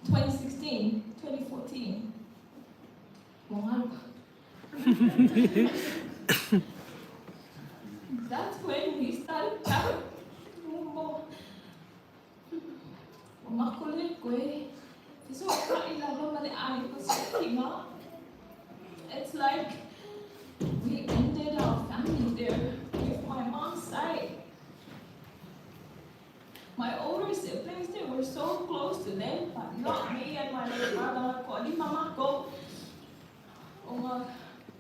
2016, 2014. Ua That's when we started back. Mo o makole koe. So kai lava ma le ai ko se kinga. It's like we ended our family there with my mom's side. My older siblings, they were so close to them, but not me and my little brother. Ko ali mama ko. O nga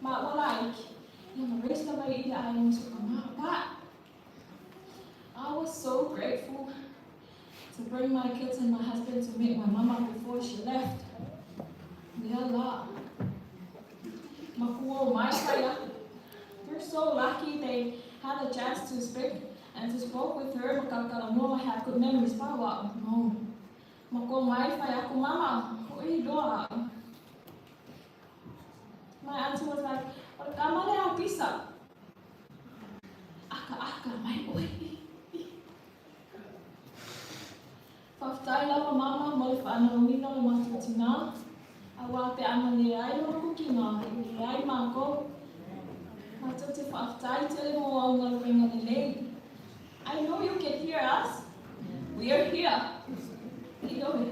ma wala ik. Ya ma raise na mai ila ai mo so ka ma pa. I was so grateful to bring my kids and my husband to meet my mama before she left. Yeah, la. Makuo mai kaya. They're so lucky they had a chance to speak and to spoke with her. Makakala mo had good memories pa wa. No. Mako mai fai aku mama. Oi loa. My auntie was like, "O kamale au pisa." Aka aka mai oi. Faafetai lava mama mo le faanauina o le matou tinā. Auā pe ana leai lo makukiga e leai mākou. Matou te faafetai tele mo au galuega lelei. I know you can hear us. We are here. Ioe.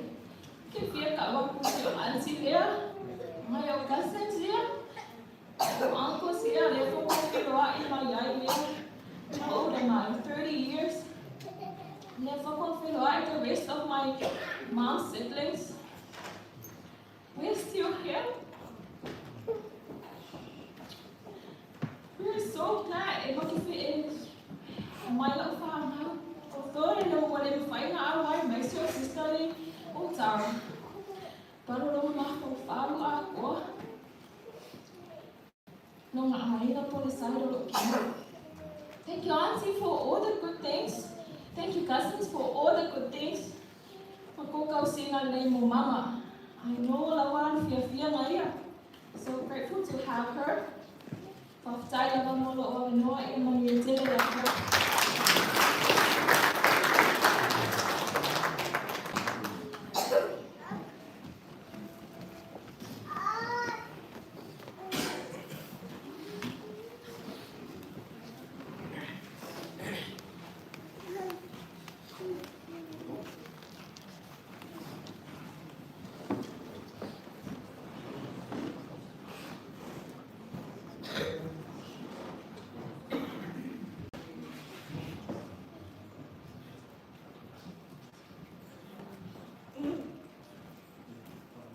Ke fia ka waku se o auntie lea. Mai o cousins lea. O uncles lea le fo ko whiro ai mai ai lea. How old am I? 30 years. Le fo ko whiro ai the rest of my mom's siblings. We're still here. We're so glad e maki fi e mai lau whanau. O tōre le ua le mwhainga au ai mai sio sister le o tara. Paro lo maho wharu a koa. No ngā aina po le sairo lo kina. Thank you, Auntie, for all the good things. Thank you, cousins, for all the good things. Ma ko kau singa nei mo mama. I know la wan fia fia nga ia. So grateful to have her. Faafetai lava mo lou avanoa, ia manuia tele ia te oe.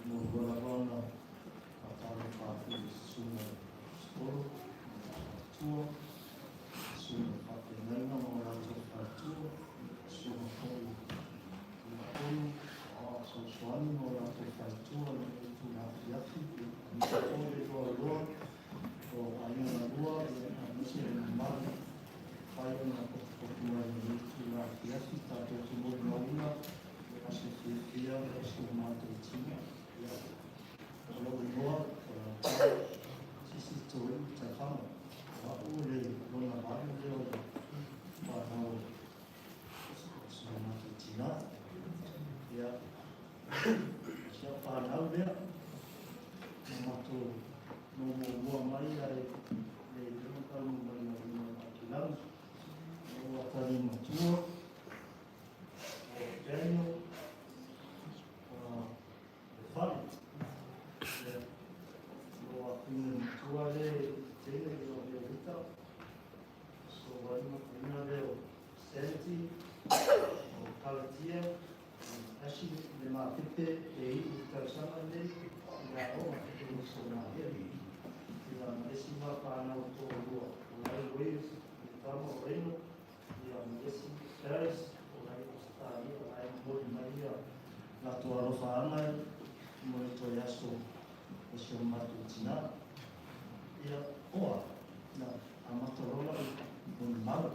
Muamua lava ona faatalofa atu i le susuga i le Pasitolo ma le Faletua, le susuga i le Faafeagaiga ma o latou faletua, le susuga foi i le Tiakono o Fesoasoani ma o latou faletua i lenei itula afiafi, aemaise foi le loaloa o aiga galua aemaise le mamalu ua mafai ona potopoto mai i lenei itula afiafi. Tatou te molimauina le aso fiafia o si o matou tina. O lou igoa o Latau Sisi Toe'u Taifaga. O a'u le lona valu lea o le fanau o si o matou tinā. Ia, o si a'u fanau lea na matou no muamua mai ae le iloa taunuu mai ma luma o Aukilagi. O lou atalii matua o Daniel le fale. Ia, o afine matua le tele i o Melita. So ai ma lea o Sandy, o Kalatia, Ashley, le mapepe e i i tausaga nei, i la oa, e o so nā hea. I la ma esi ma whānau tō lua, o lai Wales, le tama o Reno, ia ma esi Paris, o lai Australia, o lai momoli mai ia latou alofaaga mo le toe aso o si o matou tinā. Ia, oa, na amata loa la'u molimau.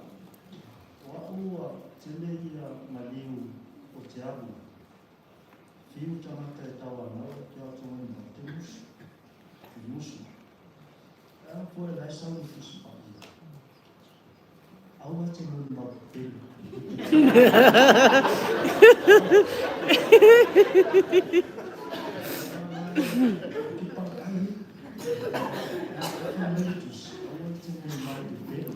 O a'u ua tele ia maliu o te alu, fiu tagata e tauanau e te ao mai te musu, te musu. E a poe la e sau i Tusi Paia. Aua e te molimau pepelo. Aua e te molimau pepelo.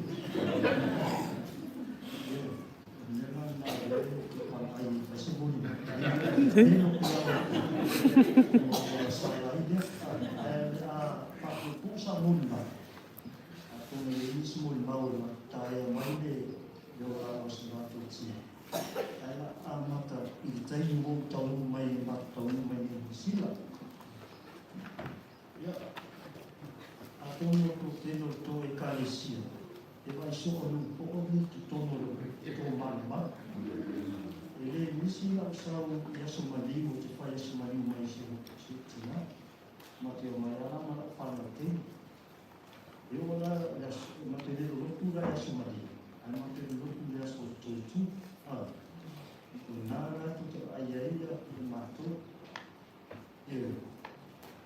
Atonu e i ai nisi molimau e taea mai le olaga o si matou tina. Ae la amata i le taimi ua ou taunuu mai e matou taunuu mai nei i Niu Sila. Ia, atonu o tou tele o tou Ekalesia e vaai soo le upoo nei i totonu o le tou malumalu. E le misi lau sau i aso maliu ou te fai aso maliu mai i si ou tina, ma te omai lava ma lau fanau teine. E oo la le aso, matou le lolotu la i Aso Malie, ae matou lolotu i le aso Toitu. A, o lena la tou te vaai ai le matou. Ioe,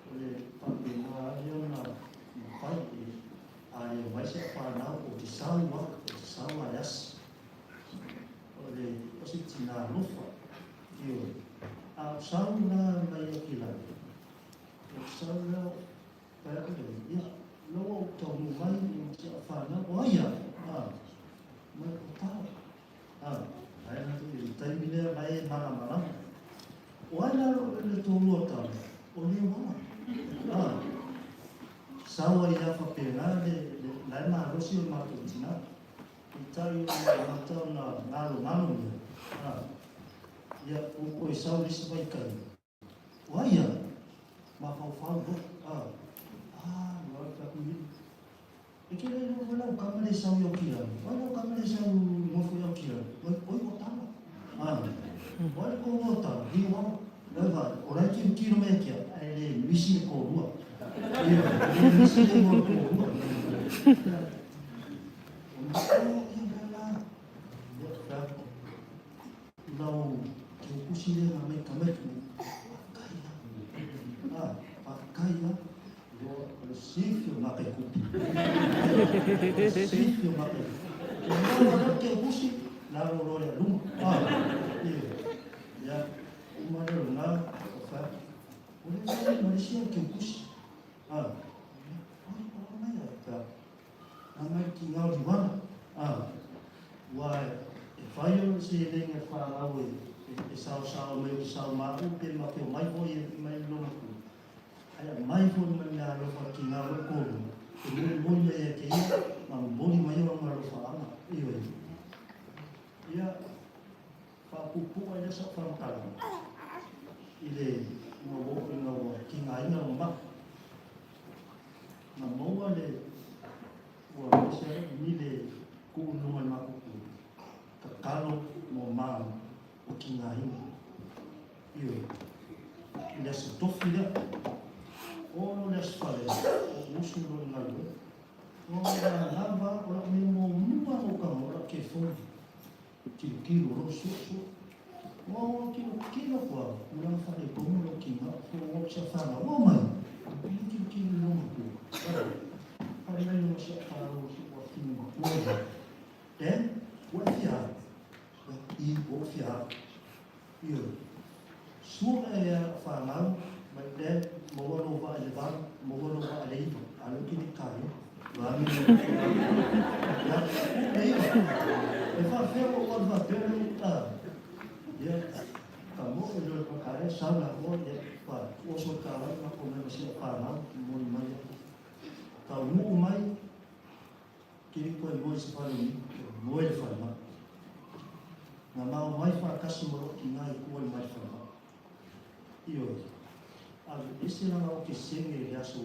o le faapena lea ona fai e a le omai se fanau o te sau a, o te sau a le asi. O le, o se tina alofa. Ioe, a o sau la mai Aukilani, o te sau la Pai atu le ia, la ua ou taunuu mai i si au fanau, o ai a? A, mai o tao. A, ai na tu i taimi lea mai e malamalama. O ai la le tōlua tama? O le wala. A, sau ai ia whapena le, le, la e malosi o le mātou tina. I tai o le mata o nā ngalo ngalo mea. A, ia, o koe sau lisi vai kai. O ai ia? Mafaufau loa. A, a, ua alu taku i E ke le ua lau kama le sau i au kilani. Wai lau kama le sau nofo i au kilani. Wai, oi o tama. A, wai le kōrua tama, hi o au. Wai vai, o lai tino tino mea kia, e le misi le kōrua. Ia, e le misi le ingoa le kōrua. Ia, o mea ia mea la. Ia, fai atu. Lau taukusi lea na mai ka mai ku fakai a. A, fakai a. sifi o makaikupi. Sifi o makaikupi. E maua lea ke usi, lalo loa ia luma. Ah, ia. Ia, uma lea o lena, o fai atu. O le mea ma le isi ke usi. Ah, ia, oi, o mai ia, fai atu. Na mai ki ngā riwana. Ah, ua e fai o seleni a le fanau e, e, e saosao mai o te sao maʻu pe ma te omai foi e mai lona ku. Ae aumai foi ma le mea alofa ki ngā o kōrua, e molimoli mai ai kēia, ma momoli mai ona alofaaga, ioe. Ia, faapuupuu ai lea sa'u faamatalaga i le ina ua oo ina ua tigaina lona mau. Na maua le ua ese ai ni le kuu i luga i le matou pule, tatalo mo malu o tigaina. Ioe. I le aso tofi lea, olo le aso fale, o usu loa i galuega. Ua lava o lau mea muamua na ou tago, o lau telefoni. Tilotilo loa, sue, sue. Ua ua tilotilo atu lava, tulaga faaletonu lou tiga, ua ou sia fanau, ua omai. Ua tilotilo i lou matua. Fai mai lona sia fanau, si ua fini matua ia. Then, ua e fia alu? I, ua ou fia alu. Ioe. Sua e a fanau, mai le, maua lou vaa i le 8, maua lou vaa i le 9, a lea ou te le i taia. Vaeane le Ia, le 9. E faafefea ua ou alu faapea lea, a, ia, ka moe loa i le pakaea, sau la koa, ia, fa, oso le tālai, matou omai ma si au fanau, momoli mai ia. Taunuu mai, Kiri koe moe i se fale o niu, moe le falemai. Na mao mai faatasi ma lou tina i tua i mai le falemai. Ioe, ave ese lana o ke sene i le aso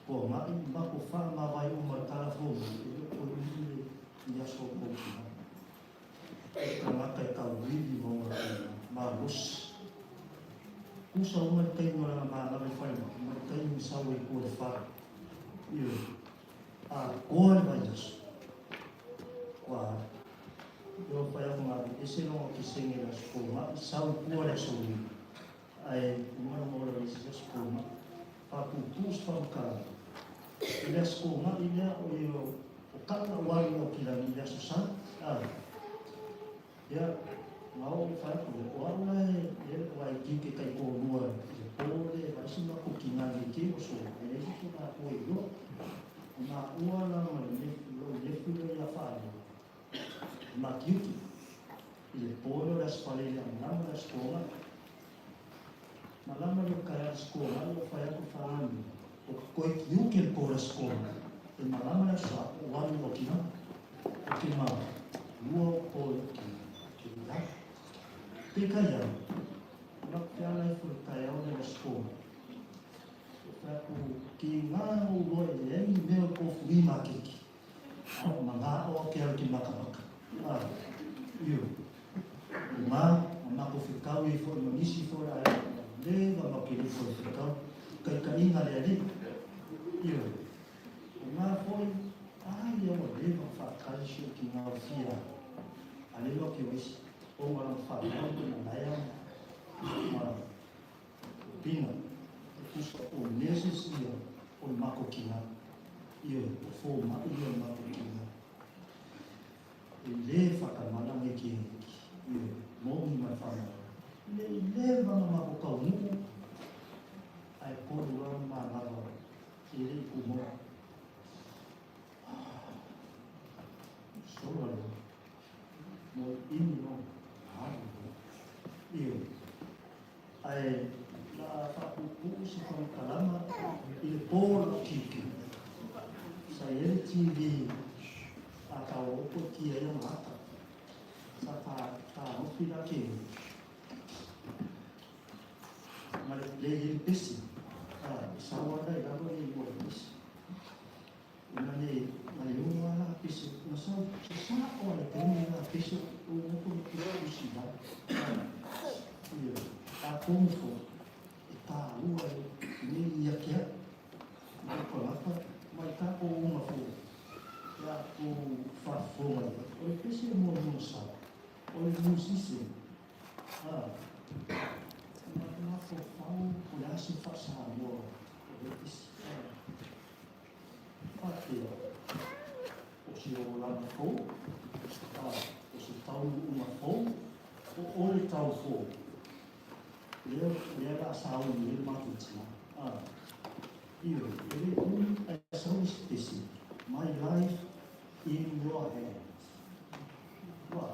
Toanai, mako faamavae uma le tala fou mai, e le o toe umi le i aso o kou tina. O tagata e tauivi ma ona tina, malosi. Kusa uma le taimi o lana manava i falemai, ma le taimi sau ai i tua i le fale. Ioe. Atoa le vaiaso. Kua alu. Ua whai atu ngā ese longa ki senge le aso kōmaʻi, sau i tua le aso ui. Ae uma longa ola le isi aso kōmaʻi. Whāpūpū se whamukara. I le aso kōmaʻi lea o i o o kaʻu na uali o ki langi i le aso sa. A. Ia, nga o whai atu le o au la e e o ai ki ke kai kōlua i le pō le ma isi ma ko ki ngā le ke o so e le isi ko ngā koe i o. O ngā ua la ma le nefu, o nefu le ia whaanau. Ma kiuki. I le pō le o le aso whale le amalama le aso kōnga. Malama le o kai aso kōnga o whai atu whaanau. O koe kiuki le pō le aso kōnga. E malama le aso o wanu o kina. O ke ma lua o pō le ki ki la. Te kai au. O la te ala i fo le kai au le aso kōnga. O whai atu ki ngā o roa i le emi mea o kōwhui mā keiki. Ma ngā o ke au ki makamaka. A, io. O ngā, ma mako whikau i fo, ma nisi fo la e, le va ma ke fo whikau, kai ka inga le ali. Io. O ngā foi, a ia wa le va wha kai si o ki ngā whia. A le ma ke wisi, o ngā rang wha ngau ko na laia, ma pina, e kusa o neses ia o le mako ki ngā. Ioe, o fōmaʻi ia o mako ki ngā. E le whakamana me ke ioe, mōmi mai whanau. Le i le vanga mako kau nuku, ai koru rau mā lava e le i ku moa. Sola le, mo i imi no, haru, ioe. Ae la a faapuupuu se faamatalaga i le po o lau kiukiu. Sa i ai le TV a Taooko e ki ai ona ata. Sa faaofi la ke ma le lei ai le pesi. A e sau lava i lalo le igoa o le pesi. Ma le ma le ono lava la pese na sau sa sao a le taimi la pese o moto le tusi la. Ia, a komu fo e tāua e nei ia kia ma le palapa ma i tākou uma fo ia ko whaafofoga ia. O le pese e mua mua sa, o le musise, a, ma mafaufau po o le a se faasamoa o le pese. faapea, o se olaga fou, a, o se taunuuga fou, po o le tau fou, lea, lea o le a sauni ai le matou tina. A, ioe, e le umi ae sau le isi pese, My life in your hands. Ua a?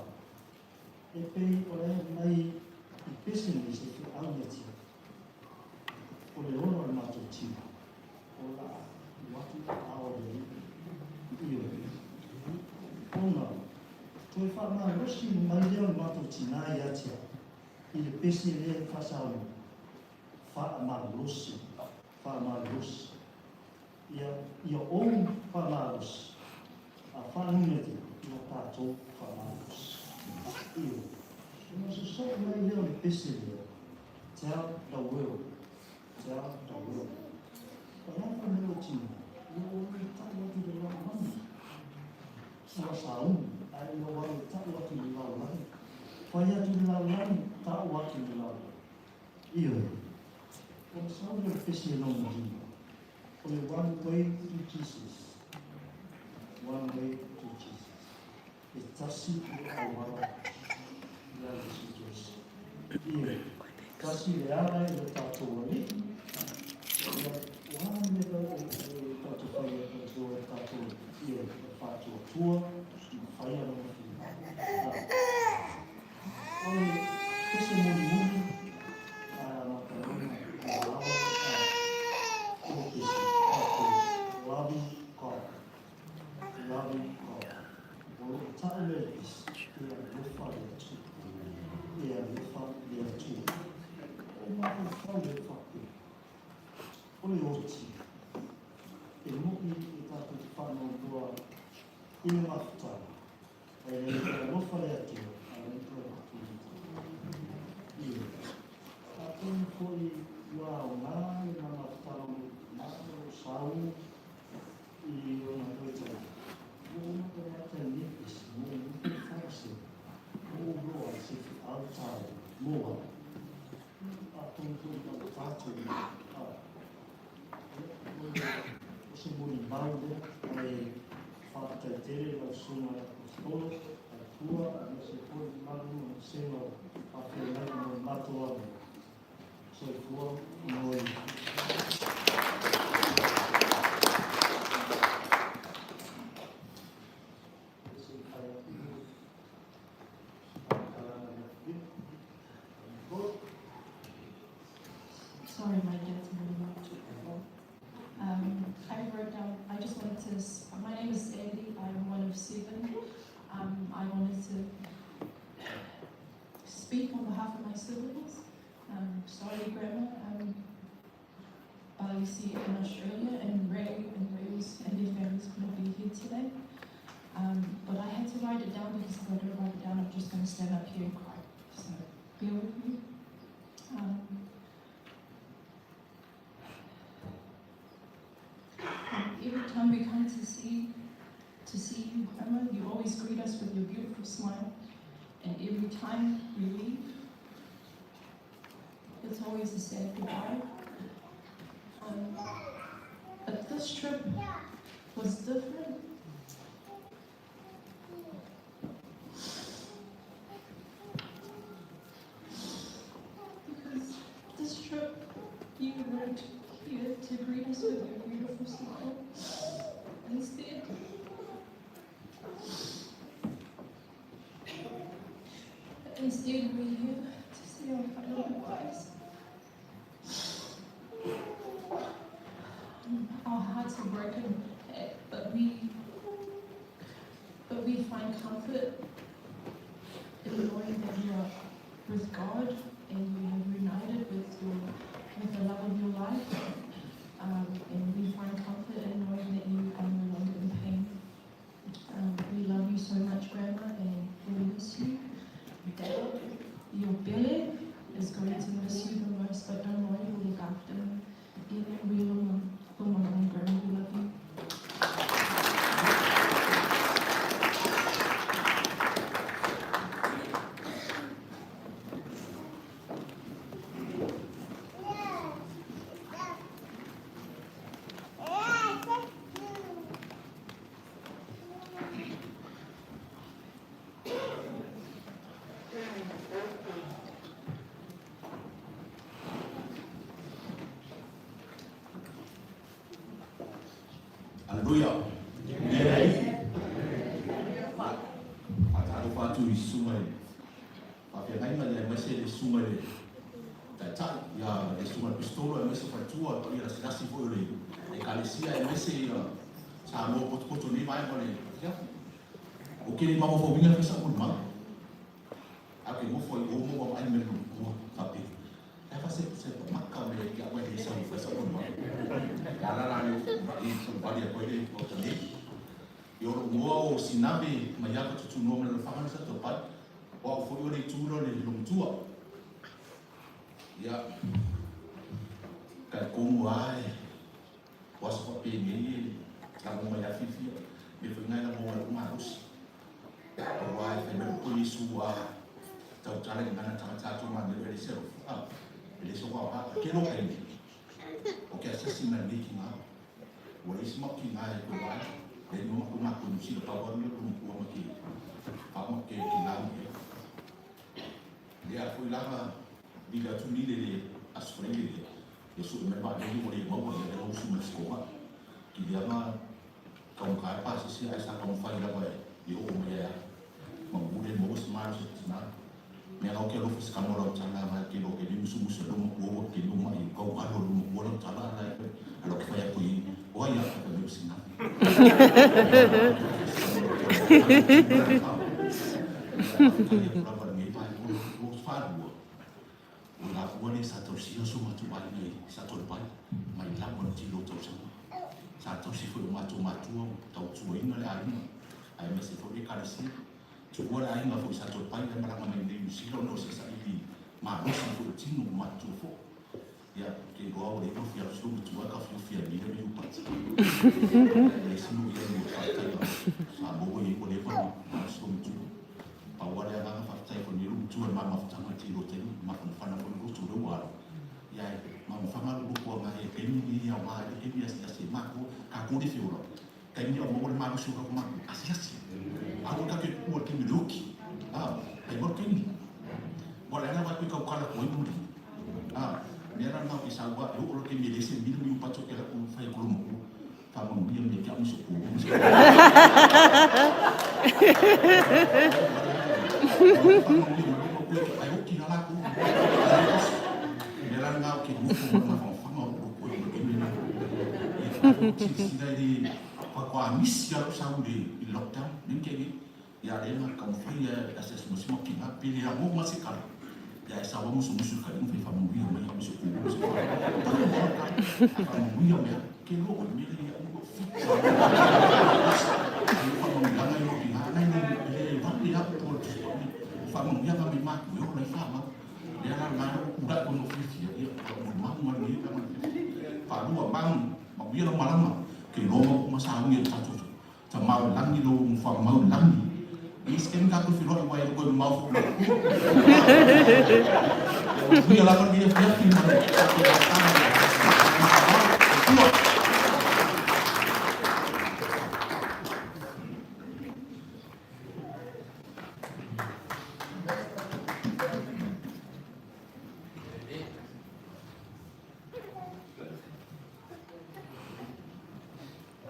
E pei o le mai i pese nei se feau ia te au. O le ola o le matou tina, o la a tuu atu i aao o le Alii. Ioe. Ona toe faamalosi mai lea o le matou tina ia te au i le pese lea e faasaoina, faamalosi, faamalosi. Ia, ia ou faamalosi, a faanumete ia tatou faamalosi. Ioe. Ona sosoo mai lea o le pese lea, tell the world, tell the world. O le a fai mai lou tina, ia ua alu e tau atu i le lalolagi. Ua sauni, ae ua alu e tau atu i le lalolagi. Fai atu i le lalolagi, tau atu i le lalolagi. Ioe. Ona sau lea o le pese lona lima, o le one way to Jesus. One way to Jesus. E tasi le auala ia Iesu Keriso. Ioe. Tasi le ala i lo tatou Alii. Ia, o a mea e tatou fai ai, tatou o e tatou, ioe, e faatuatua ma faia lona finagalo. O le pese mulimuli a Matalena i Malawa, a, o le pese a te Loving God. Loving God. O lo o tau lea le pese, e alofa le Atua. E alofa le Atua. O mafaufau lea faapea, o le oti, e moʻi e tatou te faanoanoa i le mafutaga, Ae le toe alofa le Atua, a le toe avatu i le Ioe. Atonu foi ua aoga le mamaftala o lou tama o lo o sau i ona toe tauga. Ua uma tagata i Epesi mo upu i Faraseo, mo uloa i se feau taua mo au. Atonu foi ua tatou i a. O se molimau lea, ae faafetai tele i lau Susuga i le Aposetolo, Atua, aemaise foi le mamalu ma le vasega o faafeagaiga mo le matou avanoa. Soifua ma ia manuia. Sorry, my dad's really loud to before. I wrote down, I just wanted to, my name is Sandy, I'm one of 7. I wanted to speak on behalf of my siblings. Sorry, Grandma. Balisi in Australia, and Ray and Rose and their families couldn't be here today. But I had to write it down because if I don't write it down, I'm just going to stand up here and cry. So bear with me. Every time we come to see you, Grandma, you always greet us with your beautiful smile. And every time we leave, it's always a sad goodbye. But this trip was different. Because this trip, you weren't here to greet us with your beautiful smile. Instead, we're here to see our final goodbyes. Our hearts are broken, but we find comfort in knowing that you are with God and you have reunited with the love of your life. And we find comfort in knowing that you are no longer in pain. We love you so much, Grandma, and we miss you. Dad, your Billy is going to miss you the most, but don't worry, we'll look after him. Even we love Grandma, we love you. Haleluia. Le Alii. Faatalofa atu i susuga i faafeagaiga aemaise le susuga i le Taitai, ia le susuga i le Pisitolo aemaise faletua le paia lasilasi foi o le Ekalesia aemaise ia Samoa potopoto i lenei vaega o le afiafi. Ou te le mafaufauina e fai sau molimau. Ae ou te nofo ai i o ma vaavaai mai i lou matua faapea, E a se se maka me ia mai le sau fai sau molimau. Le ala la lea ua tulai ai sau vali atu ai le Maota nei. Ia o lou igoa o Sinave Maiava Tutunoa mai Lefaga ma Satopai. O au foi o le itu lea o le Logomatua. Ia, talitonu lava e o aso faapenei e lago mai lava fiafia. O le mea foi lena e lago ai lou malosi. Aua e fai mai upu a Iesu, a tautala i gagana tagata atu manelo e leai se alofa, a, e leai sou aoga. A kelo taimi, o ke asiasi mai lenei tina, ua leai se matou tina e toe vaai. Leai mo matou matou Niu Sila, pau lava le mea o le matua ma ke fa ma ke tina i ai. Lea foi la na vili atu ni le Aso Faraile lea, ia sue mai le vaalele ua le maua ia lea usu mai le sikoga. Kiliaga taugata ai pasese ae sa taumafai lava e oo mai ai lava. Manu le maua se malosi o tina. Mea na ou te alofa i se tama o lau tala na ke lo ke li musumusu e lou matua ua ke lou mai kau alo lou matua lau tala ala e ala ou te fai atu i o ai a fai mai o sina. O la ua le sa tausia so matou aiga i Satoalepai mai lava le tele o tausaga. Sa tausi foi o matou matua ma tautuaina le aiga aemaise foi le ekalesia. Tuua le aiga foi i Satoalepai ae malaga mai nei i Niu Sila ona o se saili malosi foi o tino ma matutua foi. Ia, ou te iloa ua leva ona fia alu si matua ae taofiofi ai nei le Miupati. Le isi nuu ia e faafetai a Samoa ua i ai ua leva ona alu si matua. Pau lava le agaga faafetai foi nei lou matua i le ma mafutaga i le tele o taimi, mafanafana foi le loto o lea ua alu. Ia ae mamafaga lou loto agai e taimi nei e aoga ai le taimi e asiasi ai matou, tatou le feola. Taimi a o maua le malosi o tatou matua, asiasi. Aua tatou te tuua i le taimi o le oti. A, fai mai le taimi. Ua leaga vaai koe tautala atu ai muli. A, mea la na o ke sau a e oo loa le taimi e le se mili miu pato ke alu atu fai atu lou matua. Faamanuia mai ia te au ma si ou pō. Ai oki la latou. Mea la na o ke nofo ma le mafanafana o lou loto e oo i le taimi lena. Ia, silasila i le faatoa misi lava lou sau i le lockdown, lea na tea nei. Ia lea na taumafai e asiasi mai si mau tina, pe le ago mai se tala. Ia e sau lava musumusu i le taliga fai faamanuia mai au i si ou pō ma si ou fale. Tala mai le tala, ae faamanuia mai au. Ke loa o le mea lea ia aua lou fitu. Ai faamanuiaga i lou tina, na e le vale au po o le tusi paia. O faamanuiaga mai matou e ola ai fanau. Lea la na ou tulai ona ou fiafia, ia o molimau ma lenei tama. Faalua mau, manuia lau malama, ke loa mau ma sauni e le tatou Tamau i lagi lou faamau i lagi. I se taimi tatou feiloai aua e le toe mamao foi ma le Atua. Manuia lava lenei afiafi ma le tatou mafutaga i le Atua.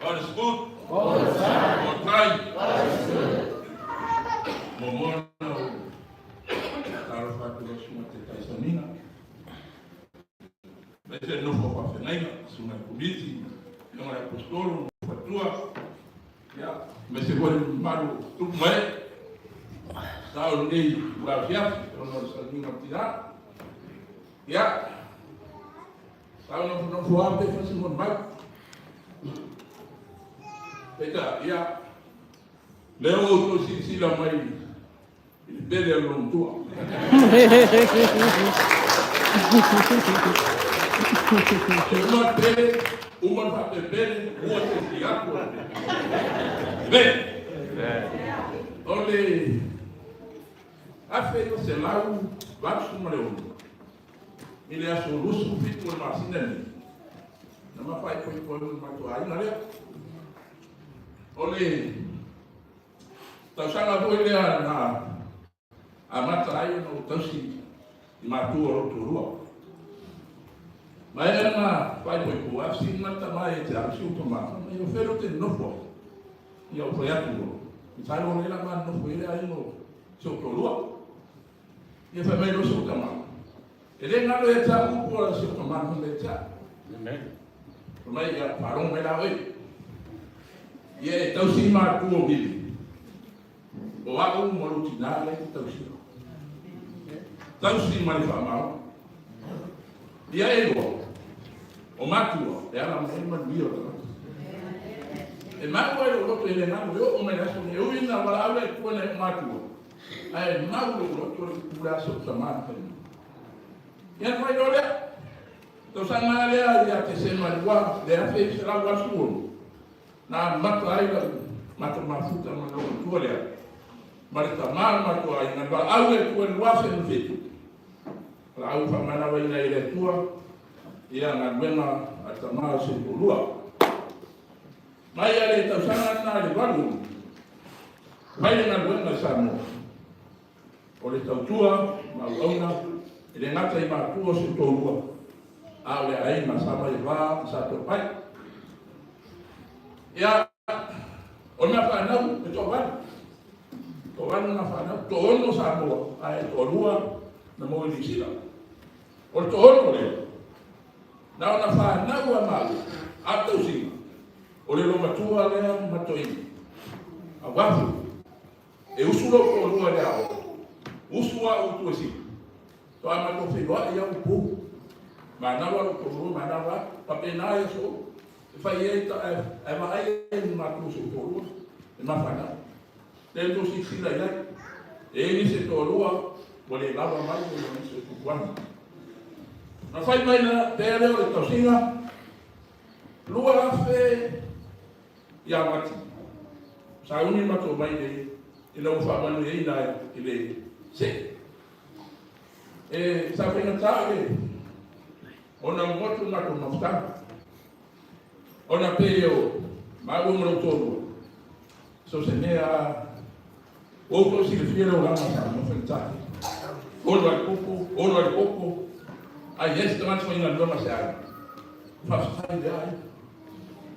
God is good. All the time. All time. God is good. Muamua ona ou talofa atu i lau susuga Taitai Soniga, aemaise le nofo a faafeagaiga, susuga i le Komiti, Afioga i le Aposetolo, nofo atua, ia, aemaise foi le mamalu o tupu ma ee, sa o lenei itula afiafi ona o le sauniga o le tina. Ia, Sa ou nofonofo lava pe fai se molimau. Peitai, ia, lea ua outou silasila mai i le pele a le loomatua. E uma le pele, uma le faapepele, ua se isi atu o le pele. Amen. O le 1986, I le aso 27 o le masina lenei, na mafaipoipo ai ma le matou aiga lea. O le tausaga foi lea na amata ai ona ou tausi i matua o lou toalua. Maea ona faaipoipo, ae fesili mai le tama ia te au, si ou tama, fai mai, o fea lea ou te nonofo ai? Ia ou fai atu loa, masalo o lea o le a ma nonofo i ai le aiga o si ou toalua. Ia fai mai loa si ou tama, e le galo ia te au upu a si ou tama na fai mai ia te au. Fai mai, ia faalogo mai la oe. Ia e tausi i matua o Mili. O au ma lou tinā lea e te tausia. Tausi ma le faamaoni. Ia e lua, o matua e ala mai ai manuia o tagata. E maua i lou loto e le galo e oo mai le aso nei, e ui ina valaau le Atua i nai ou matua, ae mau i lou loto le upu lea a si ou tama na fai mai. Ia ona fai loa lea, tausaga lava lea ia Tesema 1986, Na amata ai lau matou mafuta ma lou matua lea, ma le tama o le matou aiga, na valaau le Atua i le 2007. Valaau faamanavaina ai e le Atua ia galuega a le tama o si ou toalua. Mai lava i le tausaga lena i le 86, fai le galuega i Samoa, o le tautua ma auauna, e le gata i matua o si ou toalua, a o le aiga sa mai va ma sa toapai. Ia, o le mea fanau, e toavalu. Toavalu na fanau, toaono Samoa, ae toalua na maua i Niu Sila. O le toaono lea, na ona fanau a maua, a o le tausiga, o le loomatua lea ma toeaina. Auafu, E usu lou toalua i le aoga, usu au i Tuasivi, faatoa matou feiloai au i Pou. Manava lou toalua, manava au. Faapena ai aso uma. E fai ai ta, ae vaai ai i matou si ou toalua, e mafanau. Lea tou silasila i ai, e i ai nisi e toalua ua le lava mai ona o nisi o tupuaga. Na fai mai la pea lea o le tausiga 2000 ia Mati, sauni matou mai nei ina ua faamanuiaina ai i le see. E sa faigata le ona motu matou mafutaga. Ona pei o maua ma lou toalua, so se mea ua outou silafia le olaga o Samoa faigata. Olo ai kuku, olo ai koko, ai i ai se tagata faigaluega se aiga. Faafetai le aiga.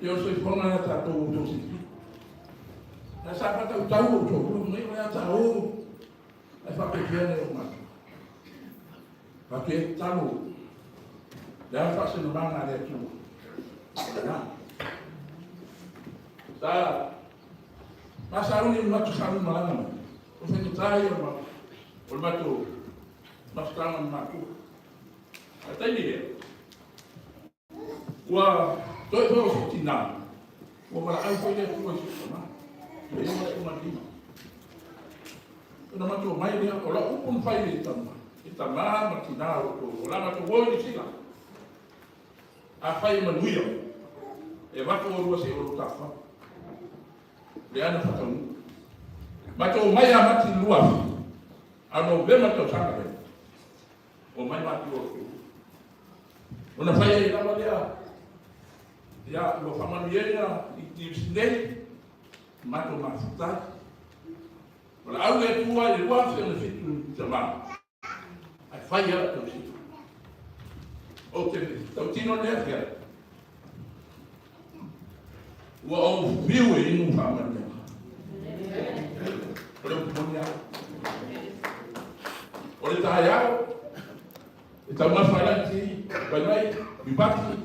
Ia o le soifuaga lena tatou ua outou silafia. Ae sa faatautau ou toalua mai o le a ta o ae faapefea nei ou matua. Fatu e tatalo le a faasinomaga a le Atua. Na. Sa ma sauni matou sauni malaga mai. O faigata ia o le matou mafutaga ma matua. A taimi lea, Ua toe foi o sou tina, ua valaau foi le Atua i sou tama, e uma le uma lima. Ona matou mai lea, o lau upu na fai i tama, i tama ma tina o outou, o la matou o i Niu Sila. Afai e manuia, e avatu oulua se i o lou tafafao. Lea na whataunuu. Matou mai a mati 2000, a Novema tausaga lea. Omai matua o le Ona fai ai lava lea, ia, ua faamanuiaina i Niu nei, matou mafuta ai. O le au le Atua i le 2007 i tama, ae fai lava lau tausiga. Ou te tautino nei atu ai, ua ou fiu e inu faamanuiaga. O le upu moni lava. O le taeao, e taumafa ai lau ti, fai mai, Iupati,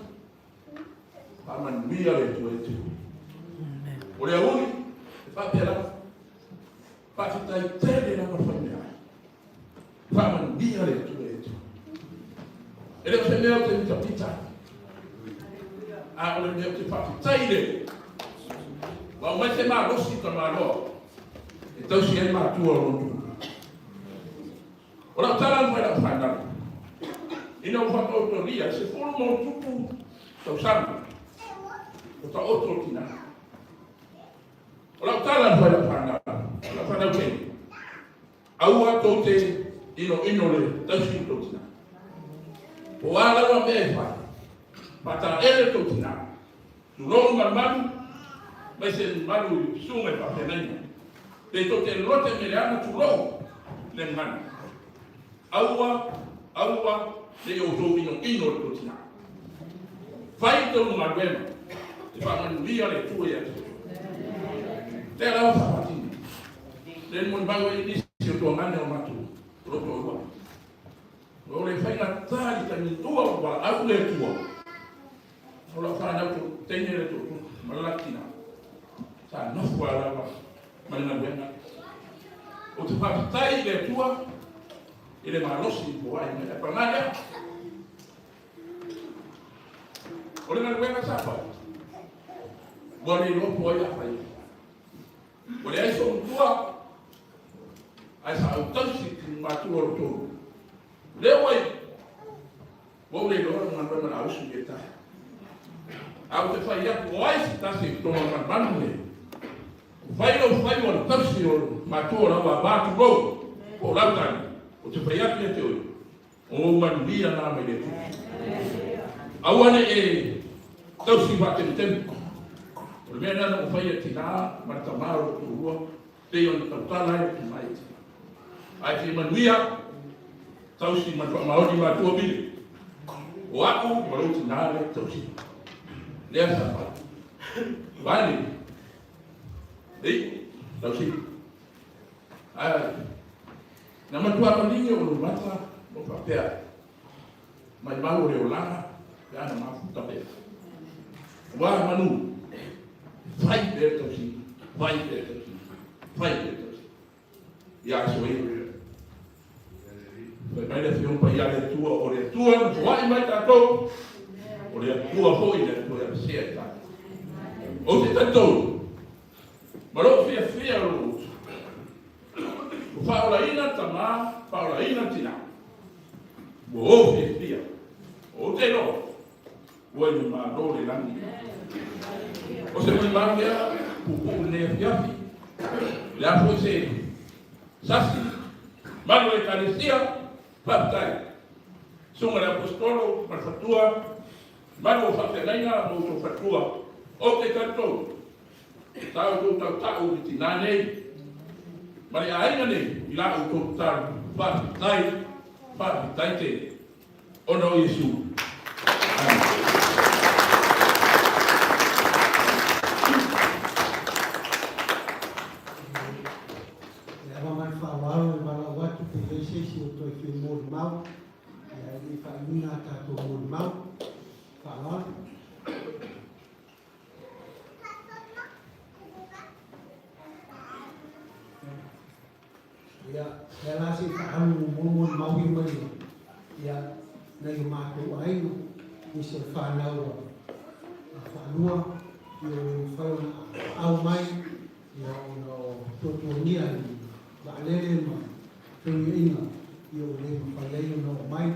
faamanuia le Atua ia te oe. O le auli, e faapea lava, faafetai tele lava le fai meaai. Faamanuia le Atua ia te oe. E le o se mea ou te mitapita ai, a o le mea ou te faafetai i le Atua. Ua aumai se malosi tamaloa e tausi ai matua o lona tulaga. O lau tala atu i lau fanau, ina ua faataotolia 10+ tausaga o taoto le tina. O lau tala atu i lau fanau, lau fanau teine, aua tou te inoino le tausi o tou tina. Po o a lava mea e fai, faataele tou tina, tulou malumalu, mai se malu i susuga i faafeagaiga. Pe tou te lote meleaga, tulou le gagana. Aua, aua ne i outou inoino le tou tina. Fai tonu galuega e faamanuia le Atua ia te oe. Lea lava sa faatino. Lea na molimau ai nisi o tuagane o matou o lo o toalua. O le faigata i taimi ua ua valaau le Atua. O lau fanau teine le toatolu ma le latou tina. Sa nofo lava ma le galuega. Ou te faafetai i le Atua i le malosi ua ai mai. Ae paga lea, o le galuega sa fai, ua le iloa po o ai a fai ai. Ua leai sou matua, ae sa ou tausi i matua o le tolu. Lea ua i, ua ou le iloa le galuega la usu i e tae. Ae ou te fai atu, o ai se tasi i totonu o le manumanu lenei, ua fai lou faiva o le tausi o matua o lau ava tulou, po o lau tane, ou te fai atu ia te oe, o ou manuia na mai le Atua. Aua ne i e tausi faatemeteme. O le mea lea na ou faia tinā ma le tamā o lou toalua, pei ona tautala ai le tina i tina. Ae fia manuia, tausi ma le faamaoni matua vili. O au ma lou tinā lea e tausi. Lea sa fai. Vale. Ei, tausi. Ae, na matua maligi o lumata o faapea, maimau o le olaga pe ana mafuta pea. Ua manu, fai pea le tausiga, fai pea le tausiga, fai pea le tausiga. Ia aso ia. Fai mai le Afioga Paia le Atua, o le Atua na foai mai tatou, o le Atua foi le Atua e avesea i tatou. Ou te talitonu, ma lou fiafia o lou uso, ua faaolaina tama, faaolaina tina, ua o fiafia, ou te iloa, ua i le Malo o le lagi. O se molimau lea puupuu i lenei afiafi, o le a foi se sasi, malu o le Ekalesia, faafetai. Susuga i le Aposetolo ma le faletua, malu o faafeagaiga ma outou faletua, ou te talitonu, sa outou tautau i le tina nei ma le aiga nei i la outou tatalo. Faafetai, faafetai tele ona o Iesu. Amene. Le ava ma le faaaloalo e valaau atu pe i ai se isi o toe fia molimau, ae le i faaiuina a tatou molimau. Faaaloalo. Ia, lea la se i faaalu muamua molimau ia mai ia nai o matou aiga, nisi o le fanau a Faalua, ia ua mafai ona aau mai ia ona o tuatuagia i vaalele ma feuiaiga ia ua le mafai ai ona oo mai,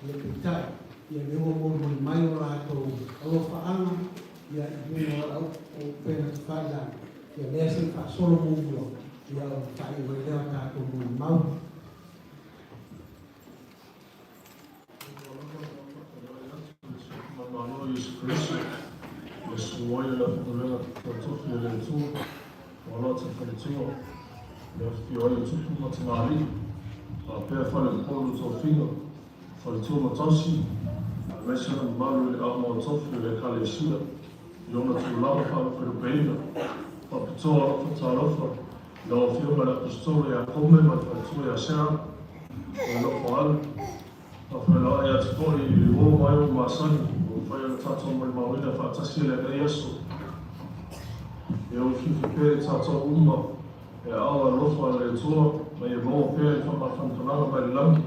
ia peitai, ia lea ua molimoli mai o latou alofaaga ia i luga o upega tafailagi, ia lea se i faasolo muamua ia ona faaiu ai lea o tatou molimau. Malo Iesu Keriso, Iesu ai o le aufaigaluega tautofi a le Atua, o alo atu faletua, le afifio ai o tupu ma tamalii, faapea fale upolu tofiga, faletua ma tausi, aemaise le mamalu i le aomaua tofi o le Ekalesia i ona tulaga faalupelupeina, faapitoa alofa talofa i lau Afioga i le Aposetolo ia Kome ma le faletua ia Sarah, o le nofo au. Faafeiloai atu foi i le uo mai o masani ua mafai ona tatou molimauina faatasi i lenei aso. Ia ufiufi pea i tatou uma e aao alofa a le Atua ma ia maua pea le faamafanafanaga mai le lagi,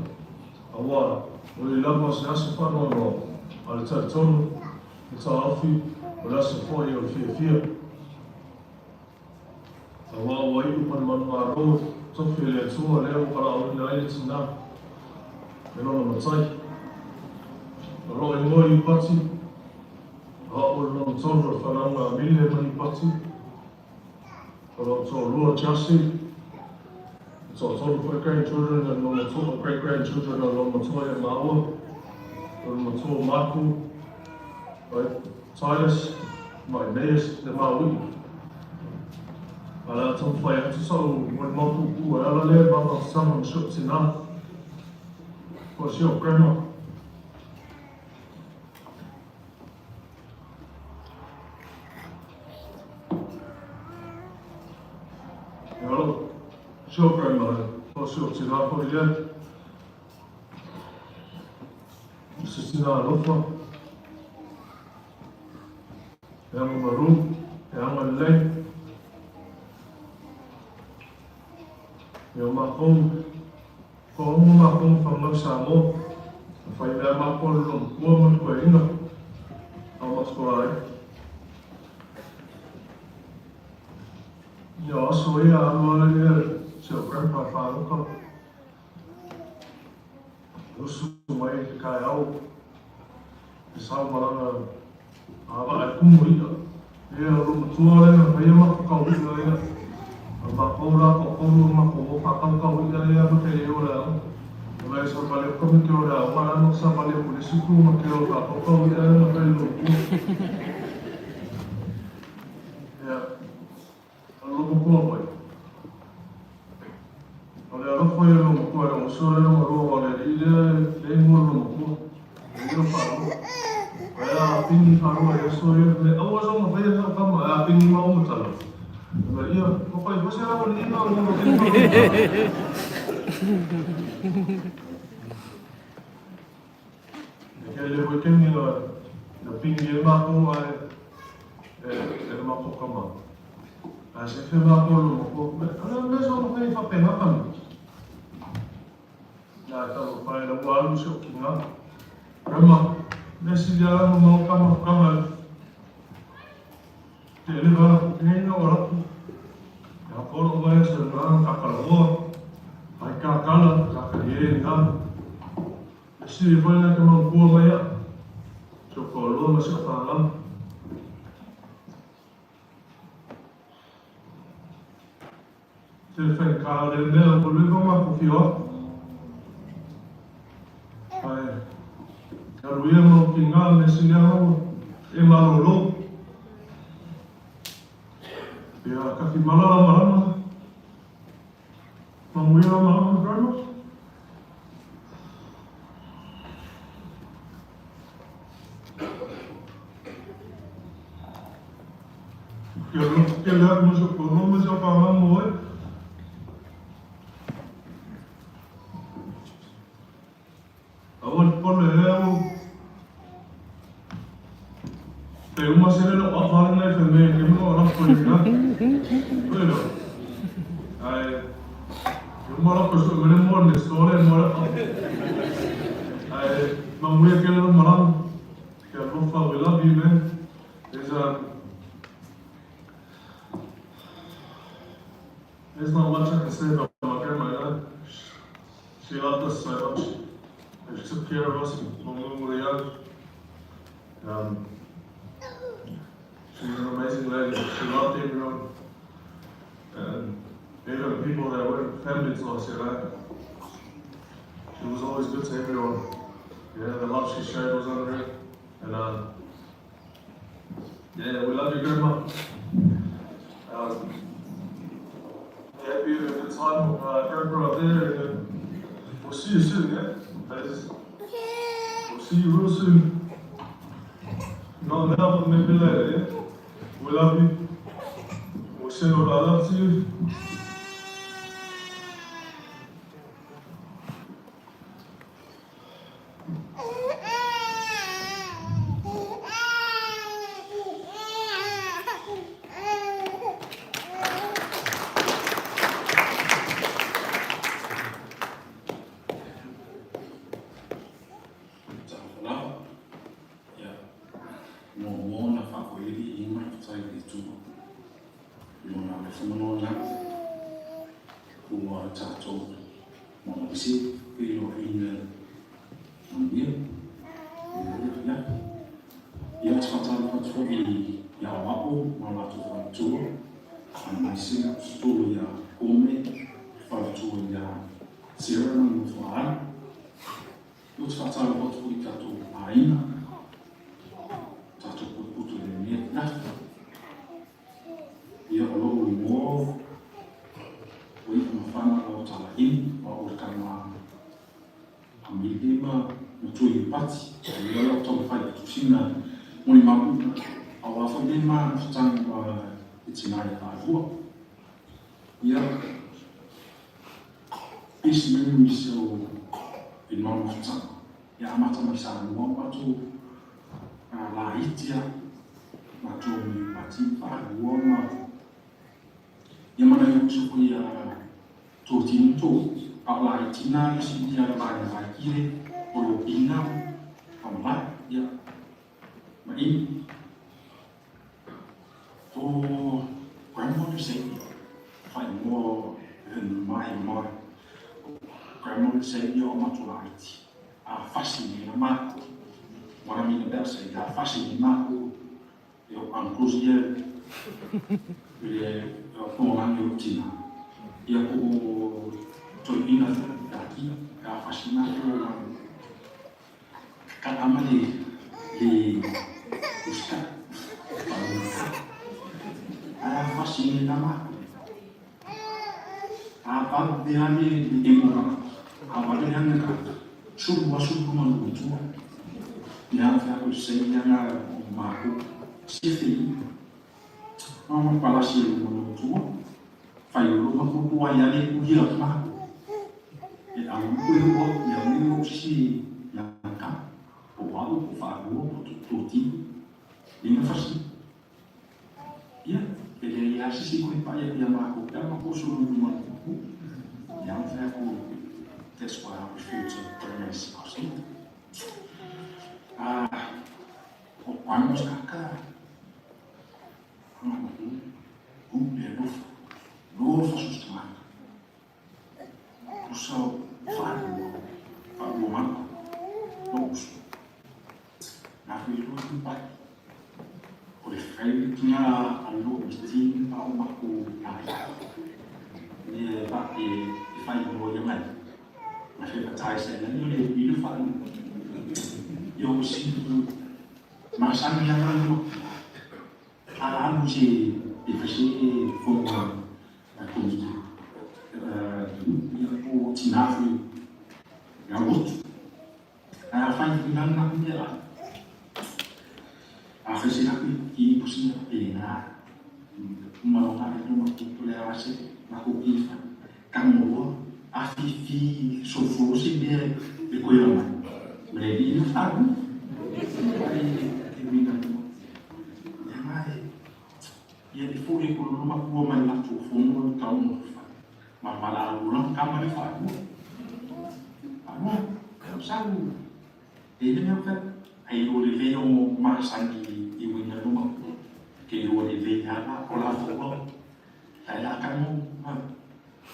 aua o ia lava o se aso faanoanoa, a le talitonu, le taofi, o le aso foi o le fiafia. Aua ua iu ma le manumalo tofi e le Atua lea ua valaauina ai le tinā me lona matai. O loo igoa Iupati, o a'u o le lona tolu o le whanauga a Mile ma Iupati, o loo toalua Chelsea, e toatolu foi grandchildren a lona matua, great grandchildren a lona matua ia māua, o le matua Michael, right, Titus ma Aeneas le Māui. A o le a taumafai atu sa'u molimau puupuu e ala lea i mafaufauga ma si o'u tinā, po o si o'u grandma. o tina foi lea. O se tina alofa. E anga maru, e anga lelei. E o makou, ko ongo makou ma whanau Samoa. Na whai mea makou le lomakua ma tuaina. A matua ai. Ia aso ia alu ai ia si ou grandpa e whāloka. Usu mai i te kaeao, te sao malanga a waa e kumu ia. Ia o lo matua le na whaia mako kau ia ia. A mako la ko koru mako o whakau kau ia ia ma te leo le au. Mai sa pale o kami ke o le au, ma sa pale o le suku ma ke o whakau kau ia ma te leo matua. Ia, o lo matua foi. O le alofa ia lo matua e o so le lo o le i le le mo lo matua. E lo wharoa. O ea pingi wharoa e so ia me aua so ma whaia heo kama e a pingi ma o matala. Ma ia, ko pai hose la o le ina o lo ke E ke le weekend na na pingi e mako ai e e mako kama. A se fe mako lo mako. Me ana me so ma whai whapenga kama. Nā tau whai la ua alu se o ki ngā. Grandma, me si ia mo mau kama kama. Te ele va ku ngai o rapu. Ya koro o vai se ngā kakalaoa. Ai ka kala, ka ka ye ngā. Me si whai na ka mau kua mai a. So ko loa ma se o whanau. Te whai ka le mea o leva ma ko whioa. Ai, ka ruia mau ki ngā me sini au e malolo. Ia kawhi malala marama. Mamuia marama grandma. Ke ke le mo so ko mo so pa ma mo e. Aua le pole e au. Te uma se le lo a nei fe me ke mo la ko ni na. Pero ai ke uma la ko so me mo ne so le mo ai mamuia ke le malam. Ke alofa, we love you, man. There's there's not much I can say about my grandma, you know. She loved us so much. And she took care of us when we were young. She was an amazing lady. She loved everyone. And even people that weren't family to us, you know. She was always good to everyone. Yeah, the love she showed was unreal. And yeah, we love you, Grandma. Yeah, hope you had a good time with Grandpa up there, and we'll see you soon, yeah? We'll see you real soon. Not now, but maybe later, yeah? We love you. We'll send all our love to you. Talofa ia muamua ona faafoili i mafuta i le Atua i lona alofa ma lona ua tatou malausi feiloaiina manuia. Ia, ia ou te faatalofa atu foi i Aoao ma o latou faletua, aemaise Apositolo ia Kome, faletua ia Sarah ma le nofo a ai. Ou te faatalofa atu foi i tatou aiga, tatou potopoto i lenei afiafi. Ia, o lou igoa o Iʻamafana o Talaʻini, o au o le tama a Mili ma Tuiupati. Ia o lau taumafai i tusiga molimau aua foi nei manafutaga ma le tina ia Tailua. Ia, Best memories o i le mafutaga ia amata mai Samoa matou laiti a matou mai pati faalua ma ia ma nai uso foi ia totino to a o laiti na isi ia la vaega laiti le o lo ina ma ia ma i o grandmother say whaimoa in my my grandmother say ia o matou laiti a fasi nei na mako. What I mean about say a fasi nei mako e o uncles ia le pongangi o tina. Ia ko o toiina ki a fasi mako ka ama le uska. A fasi nei na mako. A pa de ane le emo a wa le ane ka sulu wa sulu ma lu tua. Ia fa ko se ia na o mako. Si fe. Ma ma pala si lu mo tua. Fa yo lo ma ku wa ia le ku ia ma. E a mu ku yo ia mu yo si ia ka. O wa o fa o o to to ti. Ni ma fa si. Ia, e le ia si si koe pa ia ia mako. Ia ma ko sulu lu ma ku. Ia fa ko. That's why I refer to grandma's house. Ah, o grandma's kaka. U le lofa. Lofa sustamaka. Usa whanua. Whanua mana. No uso. Nā hui rua tu pai. O le whai ki ngā alo i tini pa o mako nai. Ne pa e whai no ia mai. Ma whai patai sa ina ni o le ilu whai. Ia o si masangi ia ngā no. A amu se e whase e whonga a komiti. Ia o tinafu ia motu. A whai nang nang mea la. A whai se haku ki pusi e ngā. Uma o ngā no ma ku le a se ma ku ki fa. Kangoa a fi fi so fo si me e koe o mai. Me i no whanu. Ai e wina no. Ia mai. Ia e fo e ko no ma ku mai la tu fo no tau no fa. Ma mala ula ka ma le whanu. Whanu. Sau. E le mea fa ai o le veo masangi i wina no ma. Ke o le vei ala o la fo. Ai la ka mo.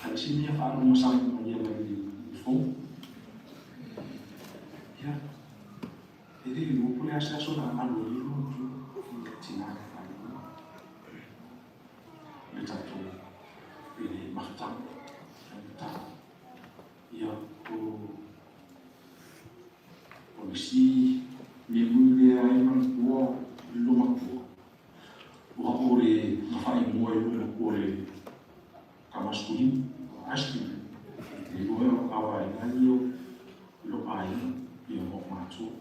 Ai si mea wha no masangi ma ia mai i fo. Ia. E le i o le asa so na alo i lo tu i tina ka whai. Le tatou e le mafutaga. Ta. Ia o o le si me mui le ai manatua i lo matua. Ua o le mawhai mua i lo matua le kamaskulin, askuli. E lo e o awa i ngai o lo ai i o mo matua.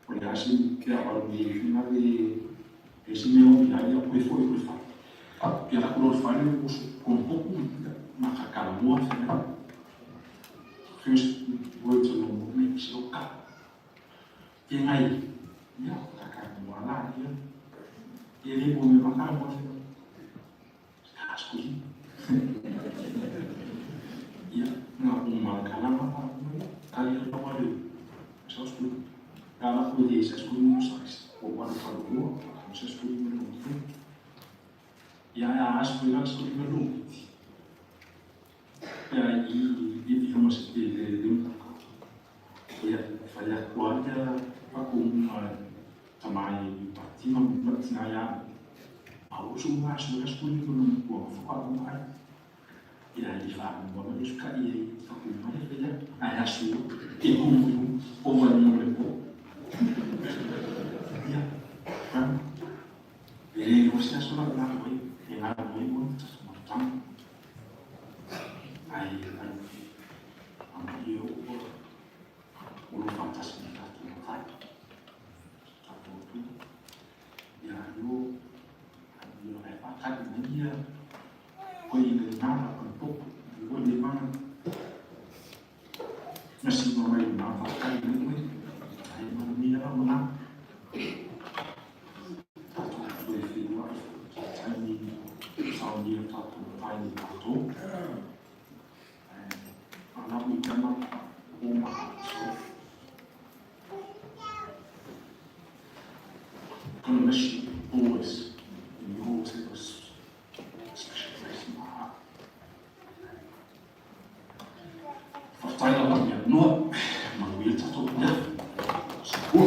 O le asi ke a walu i whina le e si mea o i ai o koe fo i koe whai. Pia la kuro whai le usu konpoku ma kakala mua whina. First words of the moment, si o ka. Te ngai, ia, kakala mua la, ia. Ia le mo me makala mua whina. Ka skuli. Ia, ngā o malakala ma, ka ia rawa le. Sa skuli. Ka la koe le sa skuli mo sa. O walu whalu mua, sa skuli mo lo. Ia a asko i la skuli mo lo. Ia i i i ma se te le le. Ia whai a kua ia whaku ma tamai pati ma ma tina ia. A o su ngā su la skuli mo lo kua whaka o mai. Ia i wha mo ma le suka i whaku mai ia ai a su e kumu o wa ni le po. Ia. E le o se aso la la koe e ngā mo i mo ta mo tang. Ai ai ama i o o lo fantasi ni tātou matai. Tātou tu. Ia yo yo e whakari mai ia koe i le nā ko popo i o le mana Gonna miss you always. And you always have a special place in my heart. Faafetai lava i le avanoa, manuia le tatou afiafi. Soifua.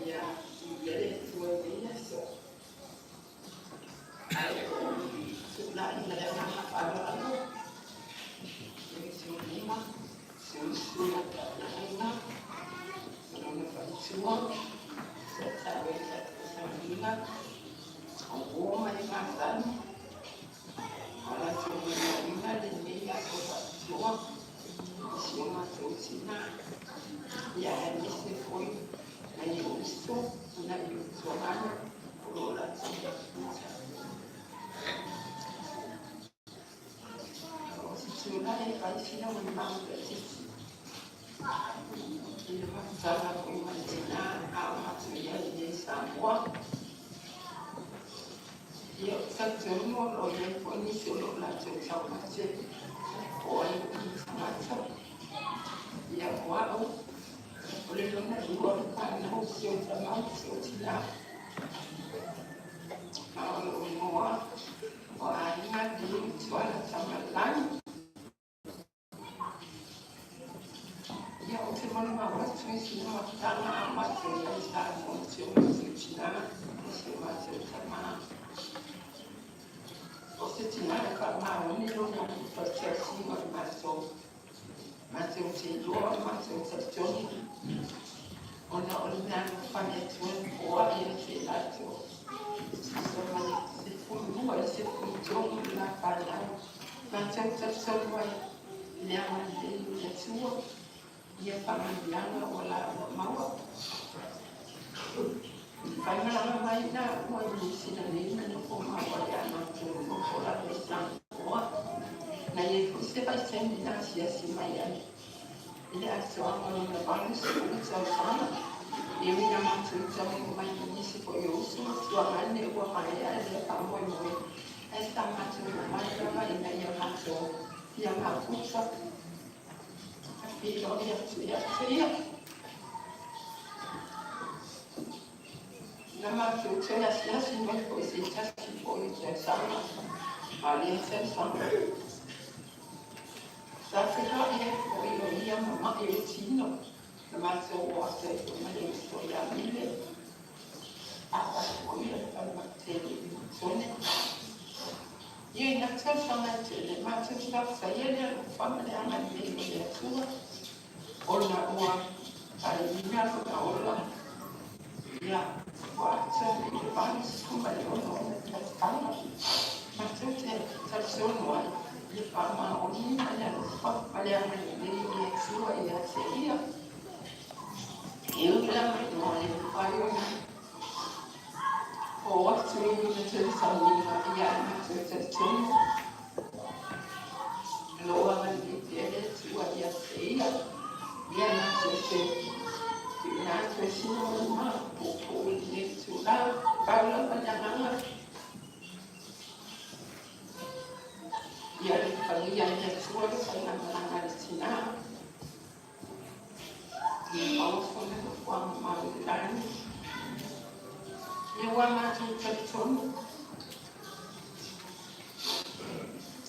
Ia, viia le Atua i lenei aso. Ae o tulai ma le agaga faaaloalo i si ou lima, si ou uso ia Taulagaina ma lona faletua, sa taua i le tatou o uo ma le masani, o latou molimauina lenei aso faapitoa i si o matou tina, ia aemaise foi nai ou uso ma nai ou tuaana o lo o latou mafuta. O se tulaga e fai sina molimau laitiiti i le mafutaga foi ma le tina a o matou i ai nei i Samoa. Ia, ou te talitonu o lo o i ai foi nisi o lo o latou taumate po o ai foi ni tagata. Ia, o au, o le lona lua o le fanau o si ou tama ma si ou tina. Ma o lou igoa o Aiga Liu Tuala Tamalani. Ia, ou te molimau atu i sina mafutaga a matou i ai i Samoa ma si o matou tina ma si o matou tama. O se tina e faamaoni lona faatausiga o le matou, matou te iloa ma matou talitonu ona o le mea alofani atu ai foai ia te i latou. E tusa ma le 12 i le 13 le la fanau. Matou talitonu ai i le agalelei o le Atua i ia faamanuiaga ua la ua maua. Fai malaga mai na ua i Niu Sila nei ma nofo maua ia matou nofo lava i Samoa. Na i ai foi se vaitaimi na asiasi mai ai i le atoaga o lona 80 tausaga. E ui ina matou taunuu mai ma nisi foi o uso ma tuagane ua maea lea faamoemoe, ae sa matou omai lava ina ia matou fia mafuta ma feiloai atu ia te ia. Na matou toe asiasi mai foi se tasi foi o tausaga, a o lea tausaga. Sa feiloai ai foi o ia ma ma'i o le tino, na matou o atu ai foi ma le uso ia Mile, a o atu foi o le falemai tele i Militone. Ia i nā tausaga e tele, matou te faafetaia le alofa ma le agalelei o le Atua, ona ua faaiuina lona ola, ia, ua atoa i le 86 ona tausaga. Matou te talitonu ai i le faamaoni ma le alofa ma le agalelei o le Atua ia te ia. E ui lava ina le mafai ona o atu i lona tausaga ia e matou talitonu o lo o agalelei pea le Atua ia te ia. Ia matou te tuuina atu ai sina molimau puupuu i lenei itula. Pau lava le agaga ia alofagia e le Atua le faigamalaga a le tina. Ia maua sona nofoaga mau i le lagi. Ia ua matou talitonu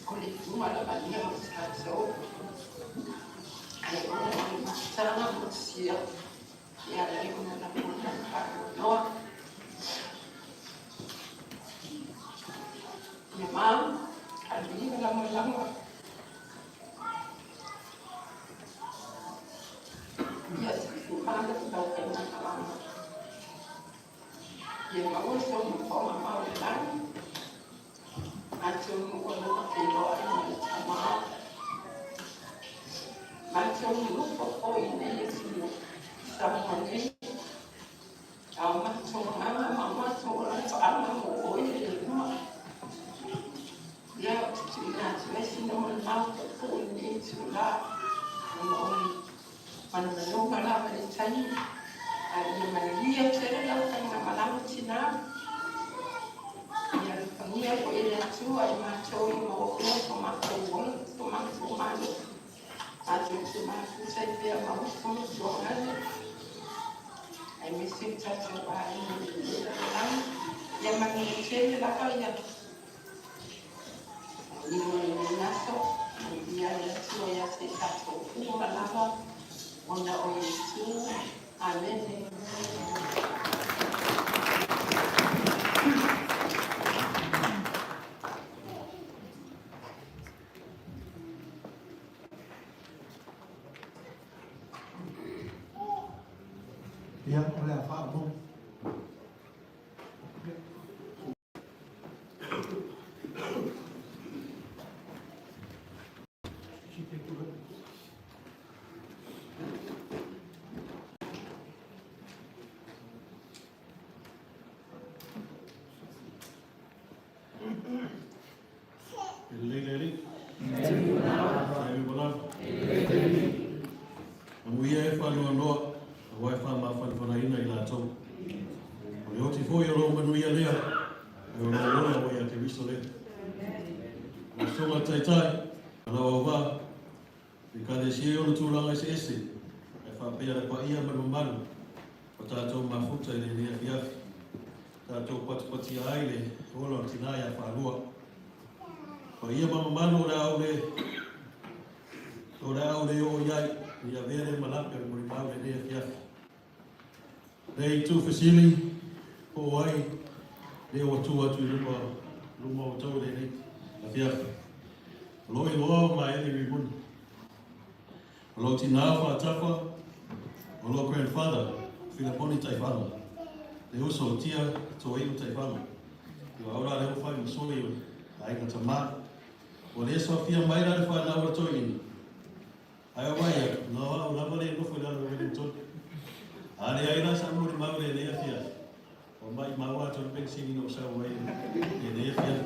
o le iuga lava ia o tatou, ae ona o le mafutaga motusia e ala ai ona lagona le faanoanoa. Ia ma alu lagolago ia tuumalo lau faigamalaga. Ia maua sou nofoaga mau i le lagi, atonu ua leva feiloai ma le Tama. Matou nonofo foi i nei atunuu i Samoa nei, a o matou agaga ma o matou alofaaga mo oe e le Atua. Ia, ou te tuuina atu ai sina molimau puupuu i lenei itula, ona o le manumanuga lava i le taimi, a ia manuia tele lau faigamalaga tina. Ia alofagia foi e le Atua i matou ia maua pea so matou ola, so matou malo. Matou te mafuta ai pea ma uso ma tuaale, aemaise o tatou aiga i lenei lalolagi. Ia manuia tele lava ia lima o lenei aso. Manuia le Atua ia te tatou uma lava ona o Iesu. Amene. Ia, o le a faaauau. E lelei le Alii. E ua lava. Amuia e faanoanoa, aua e faamafanafanaina i latou. O le oti foi o lou manuia lea, ae o lou ola ua ia Keriso lea. Lau Susuga i le Taitai, ma lau auvaa, i Ekalesia i ona tulaga eseese, ae faapea le paia ma le mamalu o tatou mafuta i lenei afiafi, tatou patipatia ai le ola o le tina ia Falua. Paia ma mamalu o le a ou le o le a ou le oo i ai, ne i avea lea ma lape o le molimau i lenei afiafi. Le itu fesili, po o ai lea ua tu atu i luma luma o outou i lenei afiafi? O lo o iloa o Maele Rimuni. O lou tinā faatafa, o lou grandfather, Filiponi Taifaga, le uso o Tia Toiu Taifaga. Ua au la lea ua fai ma sui o aiga tamā. Ua le soafia mai la le whanau o le toeaina. Ae o vai atu, na o au lava le nofo i lalo o Wellington. A leai la sa molimau i lenei afiafi, ua maimau atu le penisini na ou sau ai i lenei afiafi.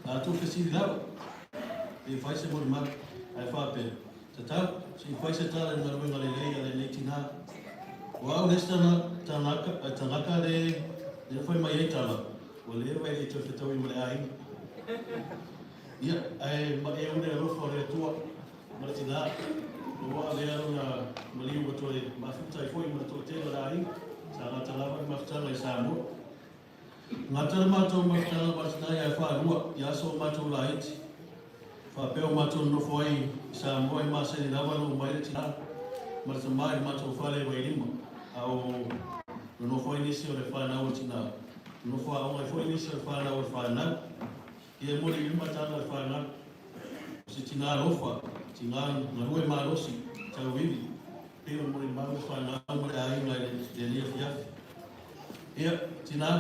A tou fesili lava, pe fai se molimau, ae faapea, Tatau, se i fai se tala i le galuega lelei a lenei tinā. O au le isi tagata, tagata le le fai mai ai tala, ua leva e le i toe fetaui ma le aiga. Ia, ae maeu le alofa o le Atua ma le tinā, ua avea lona maliu ua toe mafuta ai foi ma le toatele o le aiga, sa gata lava le mafutaga i Samoa. Gata le matou mafutaga ma le tinā ia Falua i aso o matou laiti. Faapea o matou nonofo ai i Samoa i masani lava ona omai le tinā ma le tamā i le matou fale i Vailima, a o nonofo ai nisi o le fanau a le tinā, nonofo aoga ai foi nisi o le fanau a le fanau. Ia e moni uma tala a le fanau. O se tinā alofa, tinā galue malosi, tauivi, pei ona molimau le fanau ma le aiga i lenei afiafi. Ia, tinā,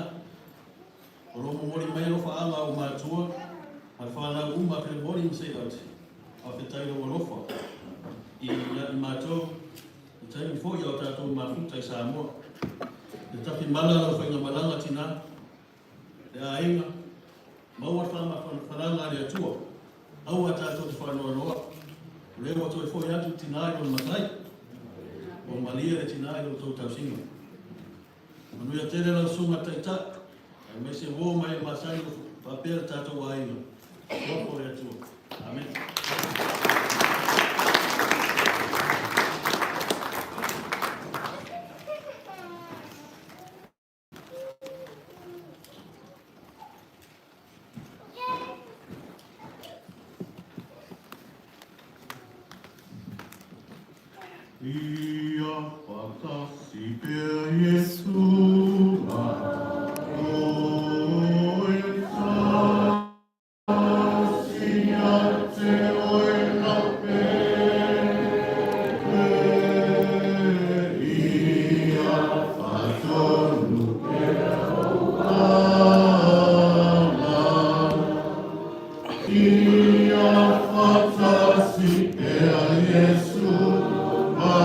o lo o momoli mai alofaaga a ou matua ma le fanau uma a Filimoni ma Seaute, faafetai i lou alofa i ia i matou i taimi foi a o tatou mafuta i Samoa. Ia tafimala lau faigamalaga tinā, le aiga, maua le faamafanafanaga a le Atua, aua tatou te faanoanoa, o lea ua toe foi atu le tinā i lona matai, ua malie le tinā i lo outou tausiga. Manuia tele lau susuga Taitai, aemaise uo ma e masani o faapea le tatou aiga. Alofa o le Atua. Amene. Ia whakatasi pea Iesu ma oe tasi ia te oe ka pele ia whatonu pea o tala. Ia whakatasi pea Iesu ma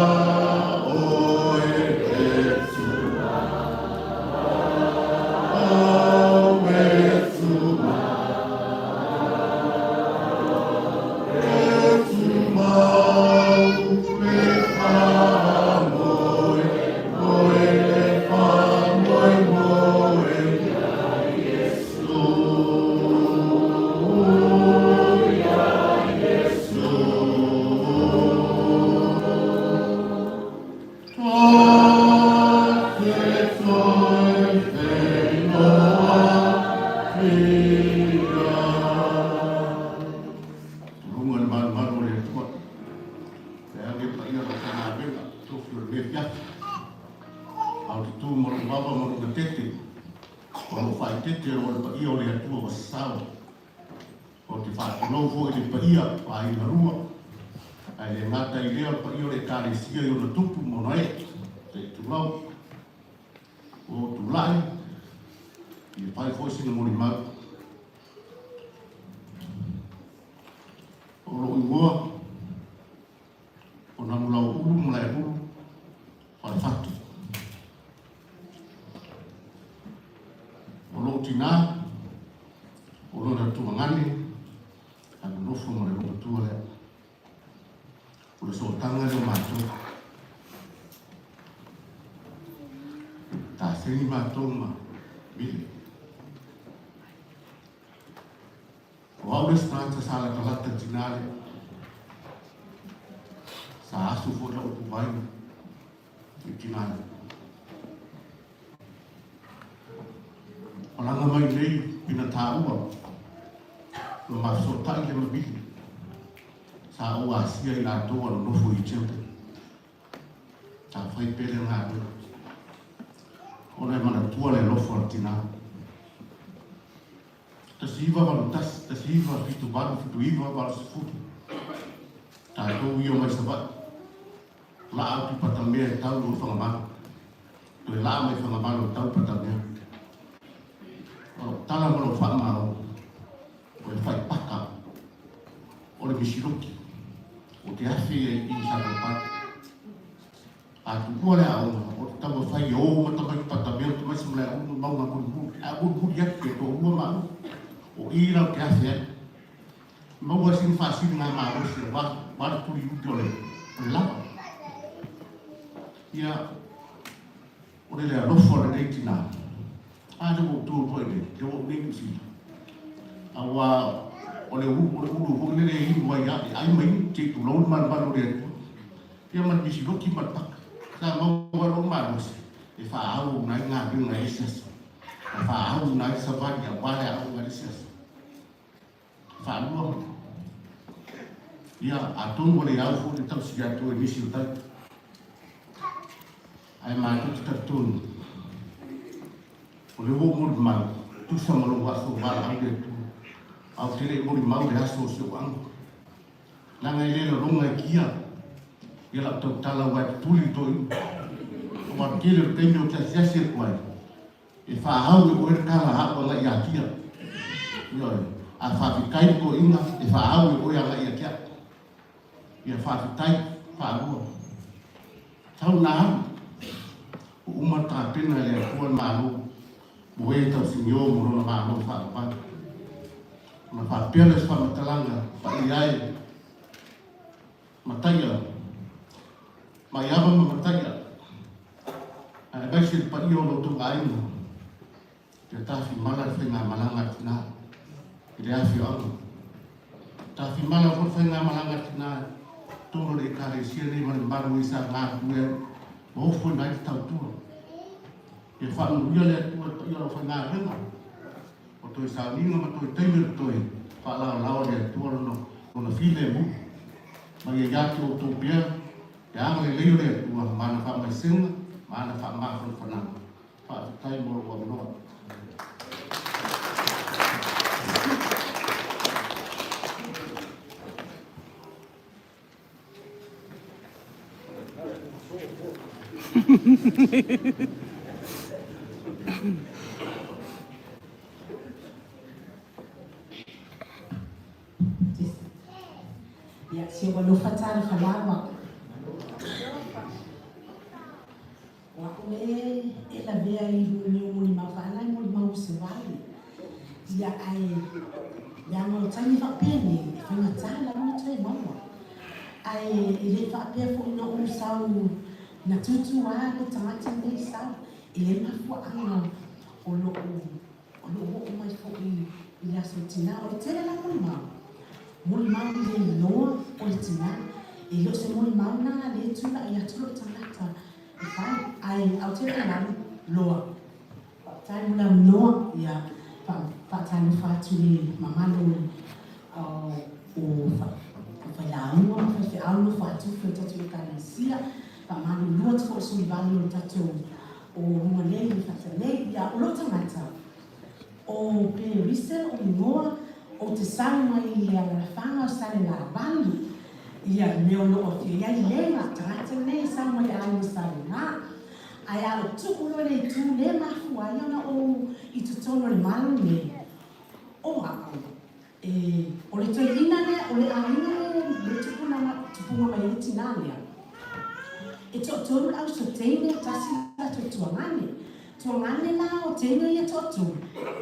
oe e tua. Au e tua. E tumau le whamoe, moe le whamoemoe ia Iesu. Ia Iesu. Tuluga le malumalu o le Atua. E age paia lo faigaluega, tofi o lenei afiafi. A o te tu ma lou vava ma lou gatete, o lou faaeteete loa i le paia o le Atua ua sasao. Ou te faatulou foi i le paia o aiga lua, ae le gata i lea o le paia o le Ekalesia i ona tupu ma ona ee, se i tulou. Ua ou tulai, ia fai foi sina molimau. O lou igoa, o Namulauulu Malaehulu Falefatu. O lou tinā, o lona tuagane, a nonofo ma le loomatua lea. O le sootaga lea o matou. Taseni matou ma Mile. O au le isi tagata sa latalata i le tinā lea. Sa asu foi lau ituvaina i le tinā lea. Malaga mai nei ina taua ua mafesootai le mavili. Sa ou asia i latou a nonofo i Temple. Sa fai pea le galuega. Ona e manatua le alofa o le tinā. 1981, 1978, 79, 80. Tatou ia mai Savaii. Laa atu i Patamea e tau i Fagamalo. Toe laa mai Fagamalo e tau i Patamea. O lou tala ma lou faamalo, o le faipaka o le misiloki o te afe ia i i Satopai. A tuua le aoga, o te taumafai e o ma tamaiti Patamea ma tamaiti Malaeulu ma mauga mulimuli. A mulimuli atu ke toalua ma au, o i la o te afe ai. Maua sina faasiliga malosi aua aua le tuliuti o le o le lava. Ia, o le le alofa o lenei tinā. A lea ua ou tu atu ai nei, lea ua ou nei Niu Sila. Aua o le o le ulu foi lele e inu ai a, e ai ma inu, se i tulou le malumalu o le Atua. Ia ma le misiloki ma le paka. Sa maua lou malosi e faaauau ai galuega i le isi aso. Ma faaauau ai savali aua le aoga i le isi aso. Faalua ma Ia, atonu ua le au foi le tausi atu e nisi o tai. Ae matou te talitonu, o le ua ou molimau, tusa ma lou aso valaau le Atua, ae ou te le i molimau i le aso o si ou ago. Leaga e le lologa e kia ia lau tautala aua e tutuli i toeaiina. Aua o le tele o le taimi ou te asiasi atu ai, E faaau e oe le tala a au agai ia Tia. Ioe. A faafetai le toeaina, e faaau e oe agai ia te au. Ia faafetai faalua. Sau na alu. Ua uma le tapena e le Atua le Malo mo e tausinio mo lona Malo faavavau. Ona faapea lea o se faamatalaga paia ai Mataia, Maiava ma Mataia, aemaise le paia o lo outou aiga, ia tafimala le faigamalaga a tina i le afioaga. Tafimala foi le faigamalaga a tina i totonu o le Ekalesia nei ma le mamalu o e sa galulue ai ma ofoina ai le tautua. Ia faamanuia le Atua i le paia o lau faigaluega, o toe sauniga ma toe taimi o le toe faalaolao e le Atua lona filemu. Ma ia ia te outou pea le agalelei o le Atua ma ana faamaisega ma ana faamafanafanaga. Faafetai mo lou avanoa. Ia, se ua alofa talofa lava. O a'u e e lavea i luga o molimau faalae molimau o se vale. Ia ae leaga o taimi faapenei e faigata lava ona toe maua. Ae e le faapea foi na ou sau na tutu a le tagata lenei sau. E i ai mafuaaga o lo'u o lo'u oo mai foi i le aso tina. O le tele la molimau, molimau i le iloa o le tina. E le o se molimau na le tulai atu lo'u tagata e fai, ae au te le loa. Faafetai mo le avanoa, ia, fa, fa. faatalofa atu i le mamalu o failauga ma faifeau nofo atufe o le tatou Ekalesia. Faamalulu atu foi i le sui vale o le tatou o luga nei i Fata nei. Ia, o lou tagata, o Perise o igoa, ou te sau mai i le alalafaga o Salelavalu. Ia, le mea o lo o afio ai Lega, tagata nei e sau mai le aiga Salega. Ae a ou tuu loa le itu lea e mafua ai ona ou i totonu o le malo nei, o au, e, o le toeaina lea, o le aiga lea le tupuna, tupuga mai ai le tinā lea, e toatolu le auso teine, tasi le latou tuagane. Tuagane la o teine ia toatolu,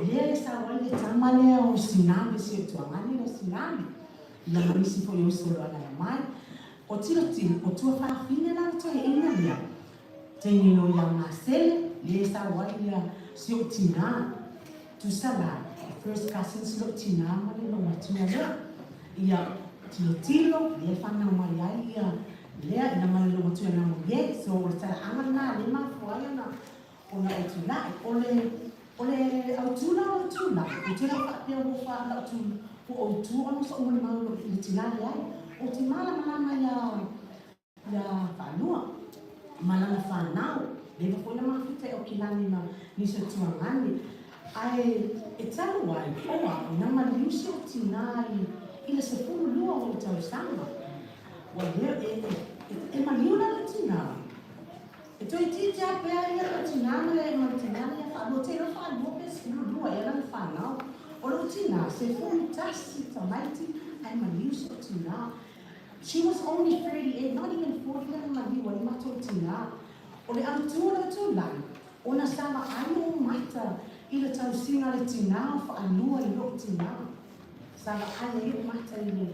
lea e sau ai le tama lea o Sinave, si o tuagane lea o Sinave, ia ma nisi foi o uso o lo o alaala mai. O tilotilo, o tuafafine la le toeaina lea, Teine no ia Masele, lea e sau ai ia si ou tinā. Tusa la, e first cousin si lou tinā ma le lou matua lea. Ia, tilotilo, lea e whanau mai ai ia lea ina ma le lou matua na mo ie. So, o le talaaga lena lea e mafua ai ona ona ou tulai. O le, o le autula o le tulai, ou te le faapea ua wha, lau tu, ua ou tu ona so'u molimau i le tinā leai. Ou te malamalama ia Ia Faalua ma lana fanau, leva foi na mafuta e Okilani ma nisi o Tuagani. Ae e talu ai, o au, na maliu si ou tinā i le 12 o ou tausaga. Ua leo, e, e, e maliu la lou tinā. E toeitiiti lava pea ia lou tinā ma le, ma le tinā lea Faalua. Te iloa Faalua pe 12 ea lana fanau. O lou tinā, 11 tamaiti, ae maliu si ou tinā. She was only 38, not even 40 lana maliu ai matou tinā. O le autū o le tulaga, ona sa vaai ou mata i le tausiga a le tinā o Faalua i lou tinā. Sa vaai ai ou mata i le,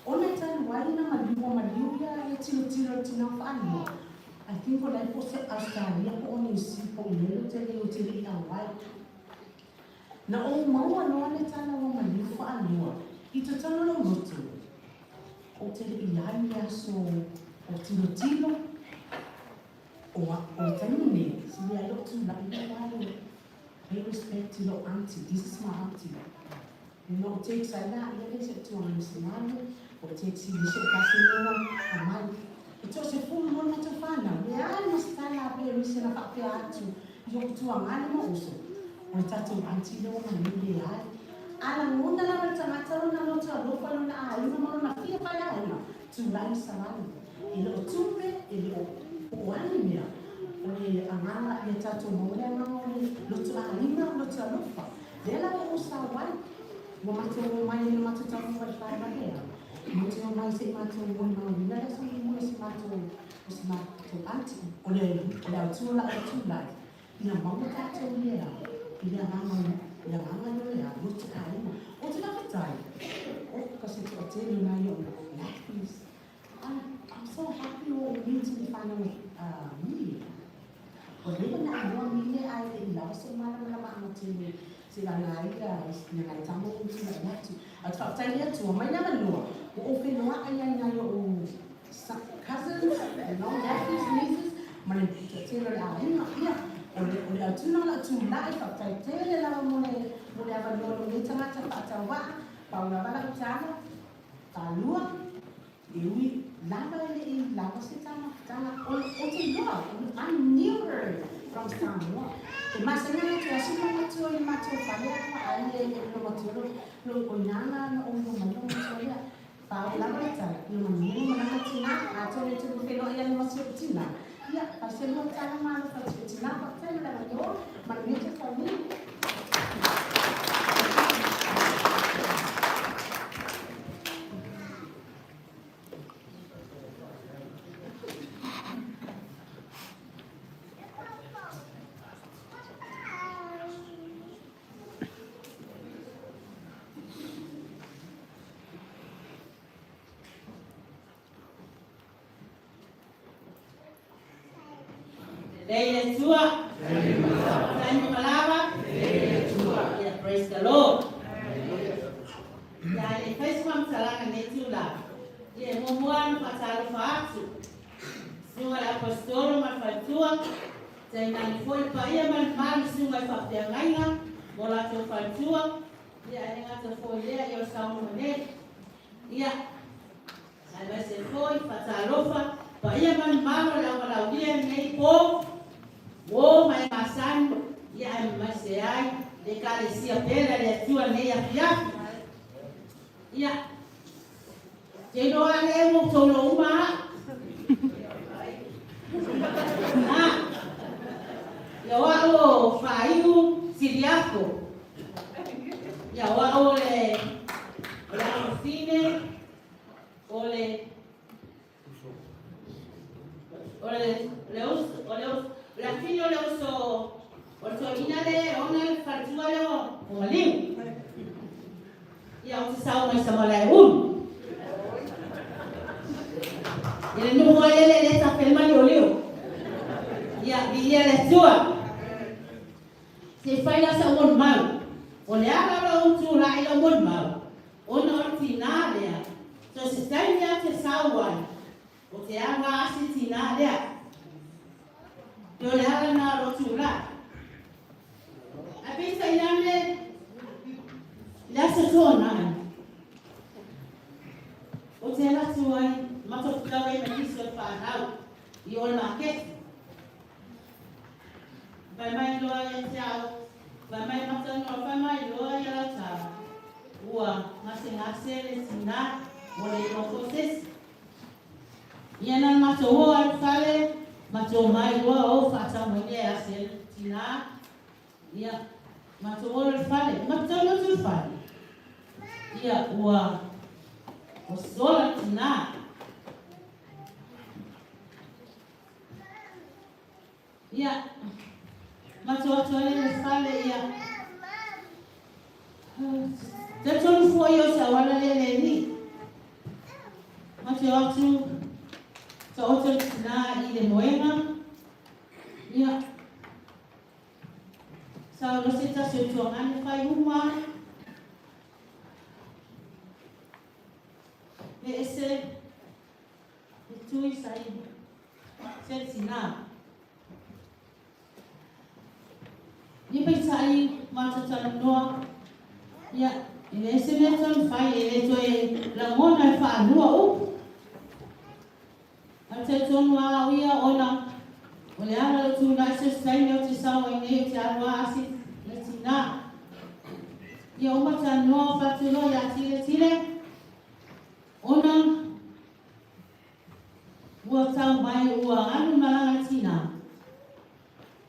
ona e talu ai na maliu ua maliu ia e tilotilo le tinā o Faalua. I think o la e po se Australia po o Niu Si po o mea lea ou te le ou te le i auai. Na ou maua loa le tala ua maliu Faalua i totonu o lou loto. Ou te le i ai le aso o tilotilo, o a, o le taimi nei, sili ai lou tula'i lea ai e pay respect i lou aunty, this is my aunty. Na ou text ai la ia le se tuanga i se malu, o text i se kasi lewa, a mai. E to se fulu mo matou whanau, leai ma se tala a pe rise na whaapea atu i oku tuangane ma uso. O le tatou aunty lea ua manu leai. A lagona lava le tagata lona loto alofa, lona aiga ma lona fia fai aiga, tulai le savali. E le o tupe, e le o po o a ni mea, o le agaga ia tatou maua le agaga o le loto aiga, loto alofa. Lea lava ua ou sao ai, ua matou omai ai le matou taumafai valea. Matou omai se i matou molimauina le aso mulimuli o si matou, o si matou aunty, o le, o le autu o la'u tulai. Ina maua tātou i le ao, i le agaga, i le agaga i o le ao, loto aiga. Ou te faafetai, oh, ka se toatele o nai o'u nephews. I'm, I'm so happy ua ou meet i le whanau Mile. Ua leva na iloa Mile ae le i lawa so'u malamalamaaga tele se lana ai ia na nai tama ua ou tulai atu. Ae ou te faafetai i le Atua mai le avanoa ua ou feiloai ai nai o'u cousins, you know, nephews, nieces, ma le toatele o le aiga. Ia, o le, o le autuna o lau tulai, faafetai tele lava mo le, mo le avanoa o lenei tagata faatauvaa, pau lava lau tala, falua, e ui lava e le i lava se tala, tala, o, ou te iloa, I knew her from Samoa. E masani ana te aso lou matua i le matou fale a ai e, e lou matua lou, lou, o ina na, na ou iloa mai lou matua lea. Pau lava le tala, ia manuia ma lana tinā, atonu e tunu whenua ia ma si ou tinā. Ia, pai se lua tala ma alofa i si ou tinā, faafetai mo le avanoa, manuia te whanui. Lelei le Atua. Faafetai mo malava. Yeah, praise the Lord. Ia le fai se faamatalaga nei tulaga. Ia e muamua ona faatalofa atu. Susuga le Aposetolo ma le faletua, tainane foi le paia ma le mamalu i susuga i faafeagaiga ma o latou faletua. Ia, ae le gata foi i lea, ia o le saunoa nei. Ia, aemaise foi faatalofa paia ma le mamalu o le auvalaulia i lenei po, uo ma e masani, ia aemaise ai le Ekalesia pele a le Atua i lenei afiafi. Ia, te iloa lava lea ua outou iloa uma au. Ha, ia o au o Faaiu Siliato. Ia o au o le o le afafine o le o le le uso o le o le afine o le uso o le toeaina le ona le faletua lea o Maliu. Ia ou te sau mai Samalaeulu. I le nuu ai lele le tafe le maliolio. Ia, viia le Atua. Se i fai la sau molimau. O le ala o lou tulai i lau molimau, ona o le tinā lea, so se taimi lava ou te sau ai, ou te alu lava asi le tinā lea. Pei o le ala lena o lou tulai. Ae peitai ane, i le aso Toonai, ou te alu atu ai, matou fetau ai ma nisi o le fanau i o i le maketi. Fai mai loa ia te au, fai mai matanoa, fai mai loa ia Lautau, ua gasegase le tinā, ua le iloa foi se isi. Ia na matou o ai i le fale, matou omai loa o faatau mai le ase le tinā, ia matou o i le fale, matou taunuu atu i le fale, ia ua sola le tinā. Ia, matou atu ai le fale, ia. Talitonu foi o se auala lea le alii. Matou atu, taoto le tina i le moega. Ia, sau loa se tasi o tuagane fai uma. E ese le tui sa i se tina. Ia peitai matou talanoa, ia, e leai se mea toe mafai, e le toe lagona e faalua upu. Ae talitonu lava au ia ona o le ala o lou tulai so se taimi ou te sau ai nei ou te alu lava asi le tina. Ia uma talanoa fatu loa ia Tile Tile ona Ua tau mai ua alu malaga le tina.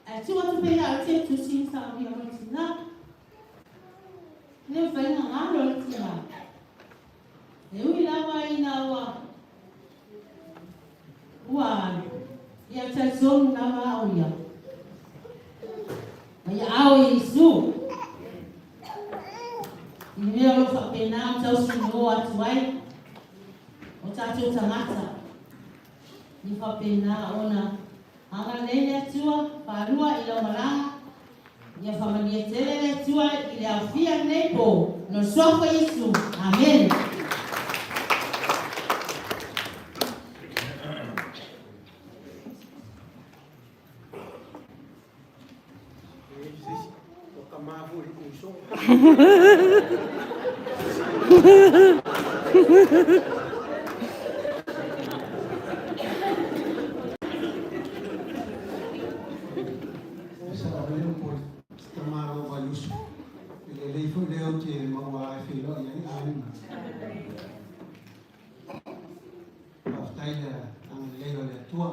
Ae tuu atu pea ia au te tusi i saunia mo le tina. Le mafai ona galo le tina. E ui lava ina ua ua alu, ia talitonu lava au ia. Ma ia ao i Iesu. I le mea o lo o faapena ona tausinuo atu ai o tatou tagata, ia faapena ona agalelei le Atua, faalua i lau malaga, ia faamanuia tele le Atua i le aofia lenei po, no le Suafa Iesu. Amene. Tamaloa Vaiusu. E lelei foi lea ou te maua e feiloai ai aiga. Faafetai le agalelei o le Atua.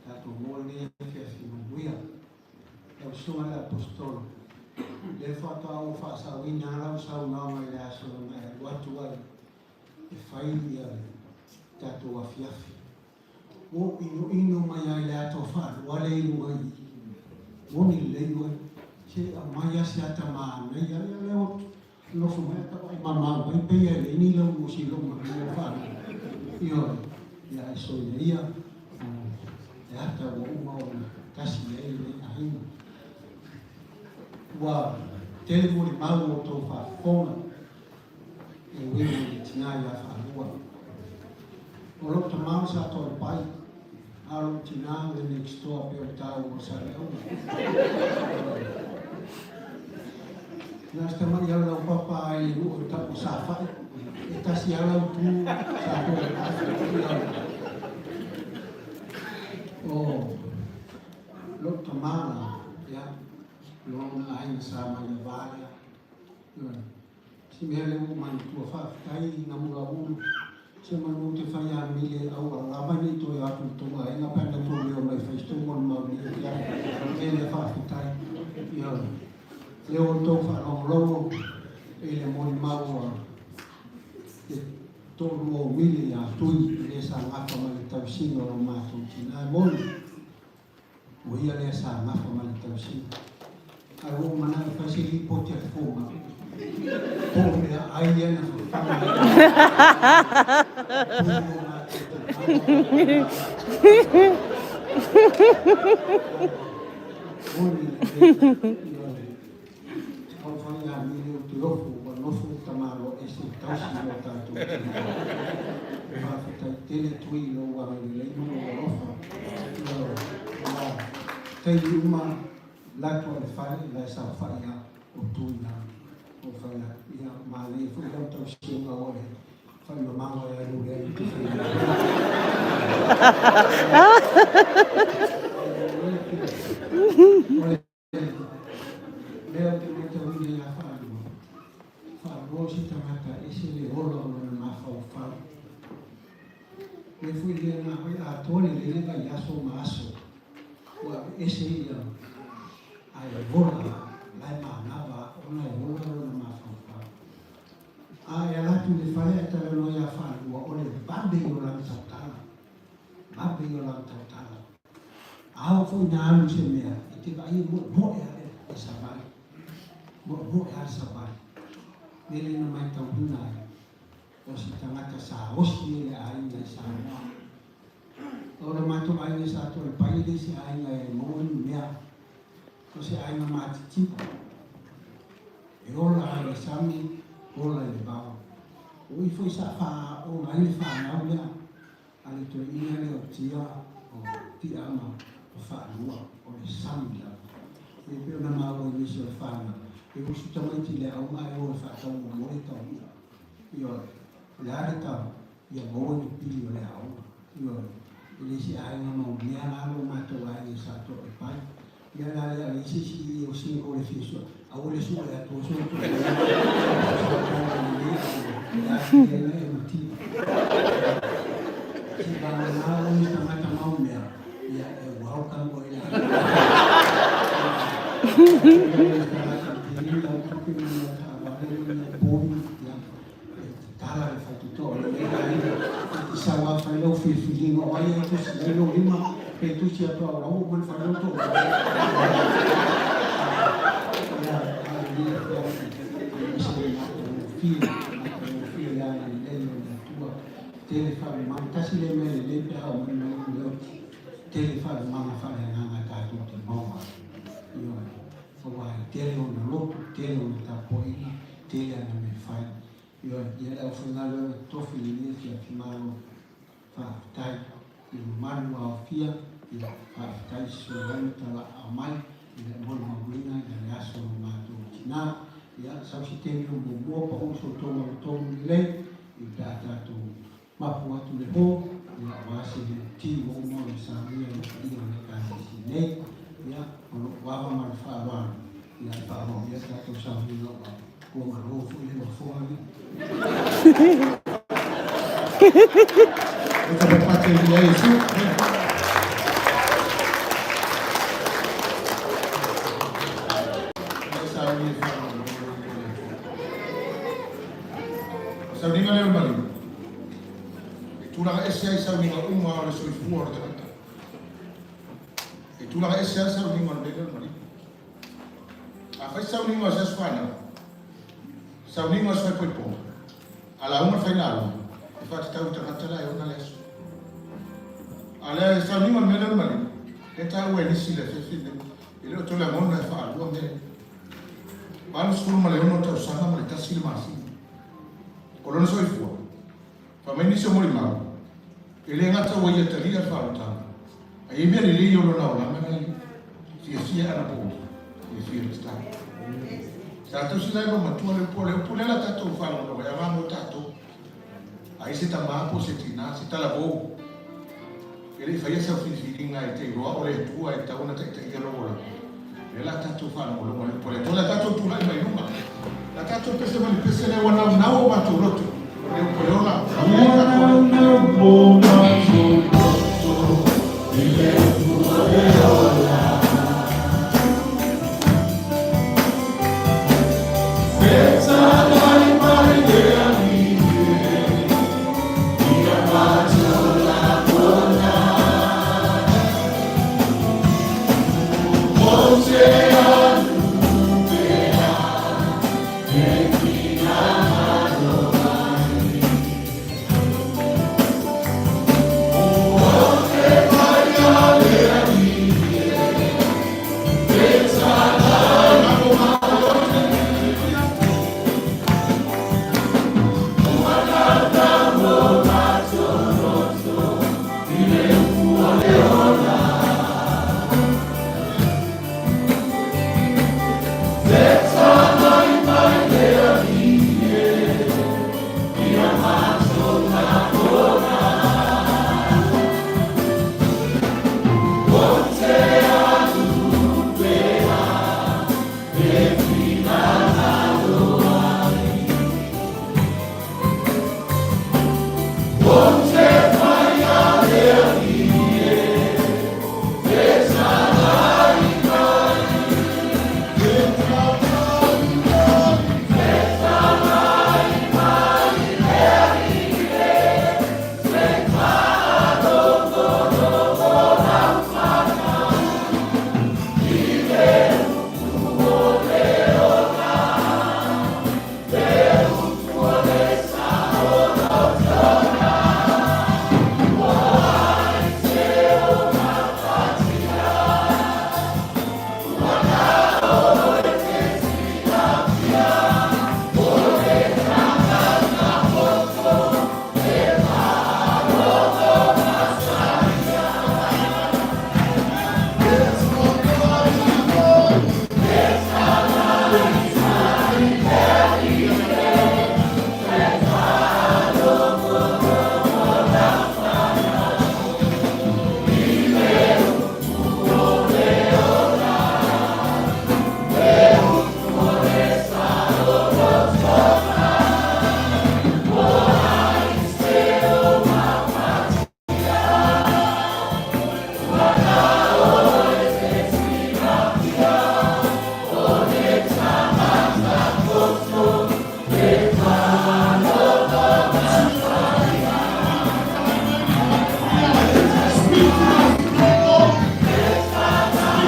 Tatou maua lenei afiafi manuia. Lau Susuga i le Aposetolo, lea faatoa ou faasaoina lava lau saunoaga i le aso na e alu atu ai e fai le tatou afiafi. Ua ou inoino mai lava i le atoa faalua lea i luga i i. Moni lelei oe, se aumai lava se ata manaia. Ia lea ua nofo mai ata vaai mamao mai pei e leai ni lau osi i lou manaia faalua. Ioe, ia ae soia ia le ata ua uma ona tasi i ai lenei aiga. Ua tele molimau o outou faafofoga e uiga i le tina ia Faalua. O lou tama sa Toalepai, a o lou tina le next door pei o le taua o Saleaula. Na o si tamai lava laupapa i le nuu e tau o Safai, e tasi lava lau tu sa toe aafi. O lou tama la, ia, lona aiga sa mai le va lea. Ioe. Si mea lea ua ou manatua, faafetai Namulaulu, se manu ou te fai a mile auala lava nei toe o atu i tou aiga pe ana tou leo mai fai se tou molimau i le mea lea faafetai. Ioe. Lea ua outou faalogologo i le molimau a le toalua o Mile ia Tui o lea sa gafa ma le tausiga o lo matou tina. E moni, o ia lea sa gafa ma le tausiga. Ae ua ou manao e fai se lipoti a le fomai, po o meaai ia na fafaga ai Tui lo matou tina. Moni le ioe. Taumafai ia Mile ou te ofo ua nofo le tamaloa ese e tausi i lo tatou tina. Faafetai tele Tui i lou agalelei ma lou alofa. Ioe. Ua taimi uma latu a le fale la e saofai a o Tui la o fai atu. Ia manaia foi lau tausiga o le fai mamao e alu lea i te fai. O le lea ou te matauina ia Faalua, Faalua o se tagata e ese le ola o lona mafaufau. Le foi lea na fai atoa lelei le vaiaso ma aso ua aveese ia ae ola la e manava ona e ola lona mafaufau. A e ala atu i le fale ae talanoa ia Faalua o le vave ia o lana tautala, vave ia o lana tautala. A oo foi ina alu i se mea, e te vaai e moemoe lava le savali, moemoe lava le savali. Mea lea na matauina ai, o se tagata sa osi e le aiga i Samoa. O le matou aiga sa Toalepai e le se aiga e maua ni mea, o se aiga matitiva. E ola i le sami, ola i le vao. O i foi sa faaoga ai le fanau lea a le toeaina lea o Tia, o Tia ma o Faalua, o le sami lava. E pei ona maua i nisi o le fanau, e usu tamaiti i le aoga ae o e faatau momoe le tau i'a. Ioe, o le a le tau, ia maua ni pili o le aoga. Ioe, e le se aiga maumea la lo matou aiga i Sa Toalepai. Ia la le a se isi o single le fia sue, aua le sue atu o so to. E mativa. Se vagana o ni tagata maumea, ia e welcome o ila. Tala le faitotoa o lenei aiga i te sau a fai lau filifiliga o ai e tusi ai lou lima pe tusi atu au lau uma na fai lau too. Ia, a o lenei afiafi e ese le matagofie, matagofie le agalelei o le Atua. Tele faalumaga, tasi lea mea lelei pe a oo mai mai le oti. Tele faalumaga faaleagaga tatou te maua ai. Ioe, aua e tele ona lotu, tele ona tapuaiga, tele ana mea fai. Ioe, ia le aufaigaluega totofi i lenei afiafi malo, faafetai i le mamalu ua aofia, ia faafetai i se fesoasoani talaaao mai i le molimauina i le aso o lo matou tina. Ia, sau se taimi o muamua pau so outou magatolu lelei, i pe a tatou mapu atu le po, ia aua se ti ua uma ona saunia e le paia o le Ekalesia nei. Ia, o lou ava ma le faaaloalo, ia e faaauau ia tatou sauniga ua ua malo foi le nofoa nei. E tapapate ia Iesu. O sauniga lea o le maliu, e tulaga ese ai sauniga uma o le soifua o le tagata. E tulaga ese ai sauniga o le mea lea o le maliu. Afai sauniga o se aso fanau, sauniga o se faaipoipoga, a lauga le faigālua, e faatatau i tagata la e ona le aso. A le sauniga o le mea lea o le maliu, lea e taua e nisi i le afiafi lenei, e le o toe lagona e faalua mea ia. 86 tausaga ma le tasi le masina o lona soifua. Fai mai nisi o molimau, e le gata ua ia talia le faaolataga, a i ai mea lelei o lona olaga na ia fiafia anapogi, fiafia le tatalo. Sa tausi la e loomatua le upu, o le upu lea la tatou faalogologo ai, ava mo tatou. Ai se tamā po o se tinā, se talavou, e le i faia sau filifiliga e te iloa o le Atua e tatau ona taitaia lou olaga. O lea la tatou faalogologo i le upu a le Atua, o le a tatou tulai mai luga. O le a tatou pese mai le pese lea ua naunau o matou loto, o le upu e ola. Ua naunau o matou loto i le upu e ola. Fetalai mai le Alii e, ia matou lagona. Ou te alu pea e finagalo ai. Ou te mai a le Alii e, fetalai Ua naunau o matou loto i le upu o le ola. Fetalai mai le Alii e, ia matou lagona. Ou te alu pea e finagalo ai. Ou te mai a le Alii e, fetalai mai. Fetalai mai. Fetalai mai le Alii e, se i faalogologo lau fana i le upu o le ola, le upu o le saolotoga. O ai se o mafatia, ua na o e te silafia, o le tagata poto e faalogo masaia. Fetalai mai le Alii e, se i faalogologo lau fana i le upu o le ola, le upu o le saolotoga. O ai se o mafatia, ua na o e te silafia, o le tagata poto e faalogo masaia. Fetalai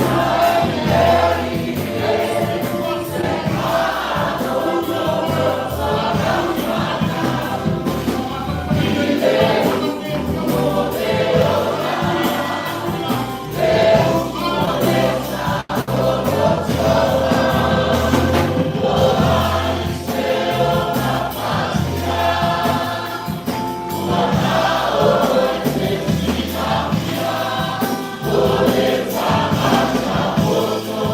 mai le Alii e, se i faalogologo lau fana i le upu o le ola, le upu o le saolotoga. O ai se o mafatia, ua na o e te silafia, o le tagata poto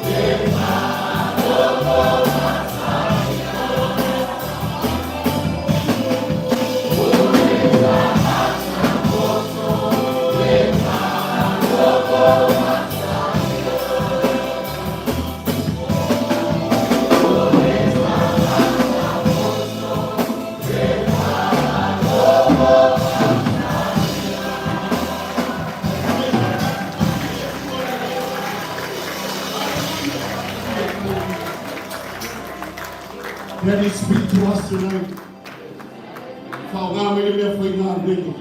e faalogo masaia. O le tagata poto e faalogo masaia. O le tagata poto e faalogo masaia. Let it speak to us tonight. Faaaoga mai le mea faigaluega.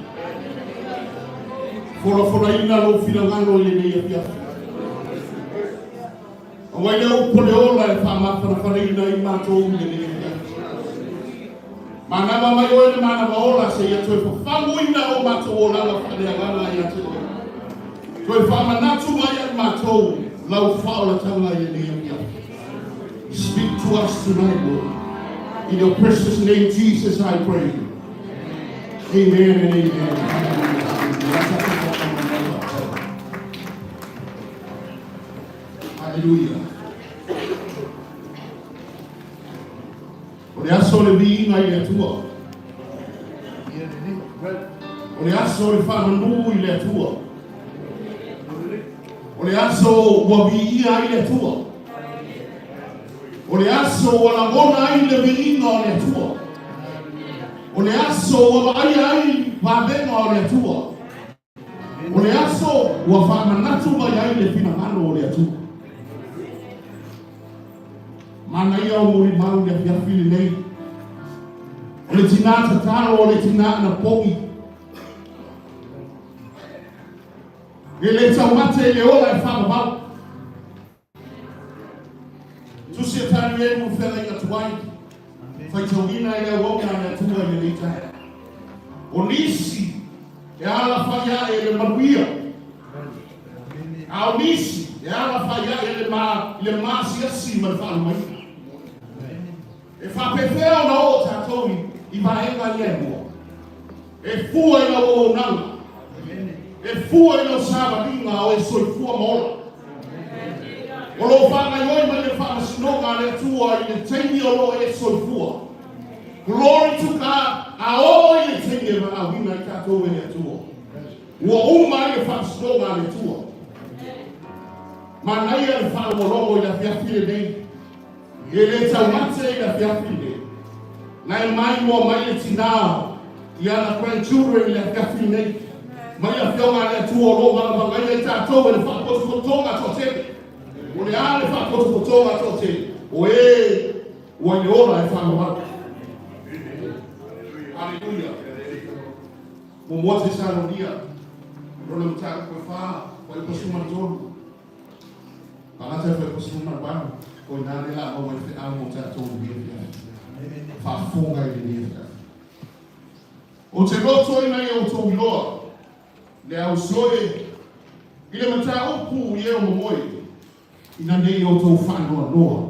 Folafolaina lou finagalo i lenei afiafi. Aumai le upu o le ola e faamafanafanaina ai matou i lenei afiafi. Manava mai oe le manava ola seia toe fafaguina o matou olaga faaleagaga ia te oe. Toe faamanatu mai ia i matou lau faaolataga i lenei afiafi. Speak to us tonight, Lord. In your precious name, Jesus, I pray. Amen and amen. Hallelujah. Hallelujah. O le aso o le viiga i le Atua. O le aso o le faamanu i le Atua. O le aso ua viia ai le Atua. O le aso ua lagona ai le viiga o le Atua. O le aso ua vaaia ai vavega o le Atua. O le aso ua faamanatu mai ai le finagalo o le Atua. Manaia o molimau i le afiafi lenei. O le tinā tatalo, o le tinā anapogi. E le taumate i le ola e faavavau. Tusi a Tanielu ua feagaiga tuai, faitauina i le auauna a le Atua i lenei taeao. O nisi e alafai ae i le manuia, a o nisi e alafai ae i le maasiasi ma le faalumaina. E faapefea ona oo tatou i vaega ia e lua? E fua i lau auaunaga. E fua i lau savaliga o e soifua ma ola. O lo o faagaioi mai le faamasinoga a le Atua i le taimi o lo o e soifua. Glory to God! A oo i le taimi e valaauina ai tatou e le Atua, ua uma ai le faamasinoga a le Atua. Manaia le faalogologo i le afiafi lenei. E le taumate i le afiafi lenei. Na e maimoa mai le tinā i ana grandchildren i le afiafi lenei. Mai Afioga a le Atua o lo o valavalaia i tatou e le faapotopotoga toatele. O le a le faapotopotoga toatele? O e ua i le ola e faamamalu. Haleluia. Muamua Tesalonia, lona mataupu e fa, fuaiupu 13. Tagata e fai 18, o ina lea la maua ai feau mo tatou i lenei afiafi. Faafofoga i lenei afiafi. Ou te loto ina ia outou iloa le ausoe i le mataupu i e o momoe, ina ne i outou faanoanoa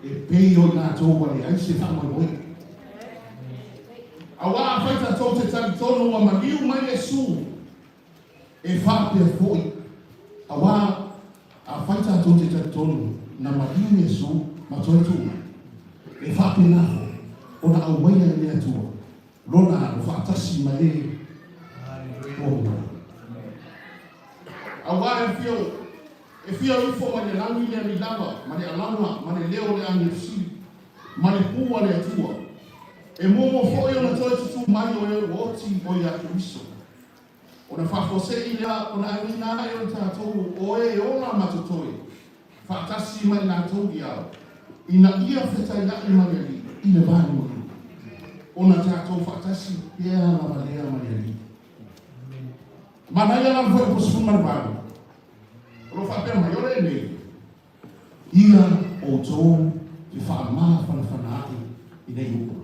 e pei o i latou ua leai se faamoemoe. Auā afai tatou te talitonu ua maliu mai Iesu, E faapea foi, auā afai tatou te talitonu na maliu Iesu ma toe tuu mai, e faapena foi ona aumaia e le Atua Lona alo faatasi ma e ua moe. Auā e fia e fia ifo mai le lagi le alilava ma le alaga ma le leo o le agelu sili ma le pū a le Atua, e muamua foi ona toe tutū mai o e ua oti o ia Keriso. Ona faafuasei lea ona agiga ae o tatou o e ola ma totoe, faatasi ma i latou i ao, ina ia fetaiaʻi ma le Alii i le valuvalu, ona tatou faatasi pea lava lea ma le Alii. Manaia lava foi po 18, o lo o faapea mai, o lenei, ia outou fefaamalafanafanaaʻi i nei upu.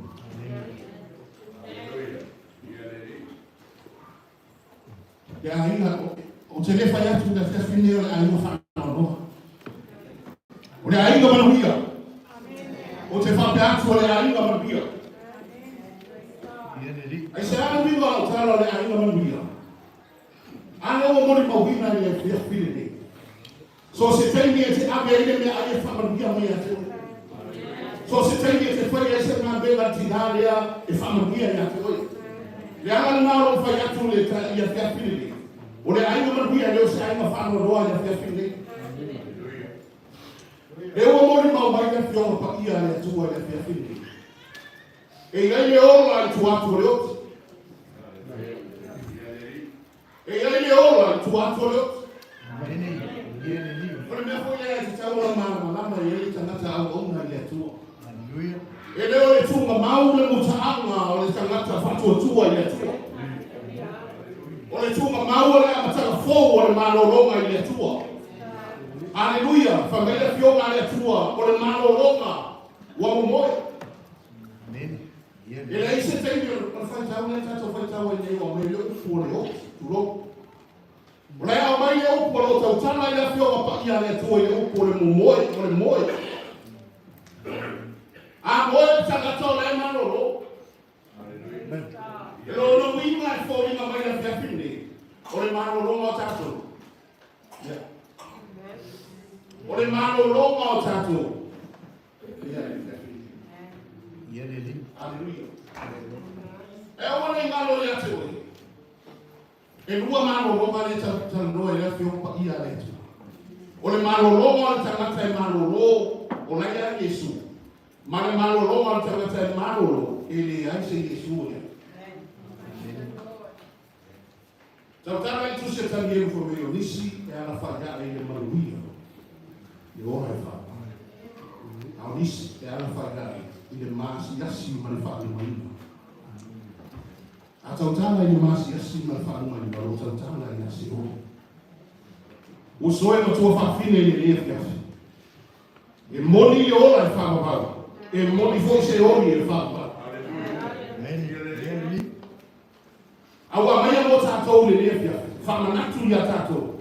Le aiga, ou te le fai atu i le afiafi lenei o le aiga faanoanoa. O le aiga manuia. Ou te faapea atu o le aiga manuia. Aisea le uiga o lau tala o le aiga manuia? A lea ua molimauina i le afiafi lenei. So o se taimi e te ave ai le meaai e faamanuia mai ia te oe. So o se taimi e te fai ai se galuega tinā lea e faamanuia ia te oe. Le ala lena o lou fai atu le i afiafi lenei. O le aiga manuia e le o se aiga faanoanoa i le afiafi lenei. Lea ua molimau mai le Afioga Paia a le Atua i le afiafi lenei. E i ai le ola i tua atu o le oti. E i ai le ola i tua atu o le oti. O le mea foi lea e tatau ona malamalama i ai le tagata auauna i le Atua. E le o le tuugamau le mutaaga o le tagata faatuatua i le Atua. O le tuugamau o le amataga fou o le malologa i le Atua. Aleluia! Fai mai le Afioga a le Atua, o le malologa ua momoe. E leai se taimi o le faitau lea tatou faitau ai nei ua aumai le upu o le oti, tulou. O la e aumai le upu o lo o tautala i le Afioga Paia a le Atua i le upu o le momoe, o le moe. A moe le tagata o la e malolo. E lona uiga e foliga mai le afiafi lenei, o le malologa o tatou. Yeah. O le malologa o tatou. Aleluia. E aua ne i galo ia te oe. E lua malologa lea tatou te talanoa i le Afioga Paia a le Atua. O le malologa o le tagata e malolo, o la e ia Iesu, ma le malologa o le tagata e malolo, e leai se Iesu o i ai. Tautala i Tusi a Tanielu fai mai o nisi e alafai ae i le manuia i ola e faavae, a o nisi e alafai ae i le maasiasi ma le faalumaina. A tautala i le maasiasi ma le faalumaina, o lo o tautala ia Seoli. Ua soe matua faafine i lenei afiafi. E moni le ola e faavavau, e moni foi Seoli e faavavau. A ua aumaia mo tatou i lenei afiafi, faamanatu ia tatou,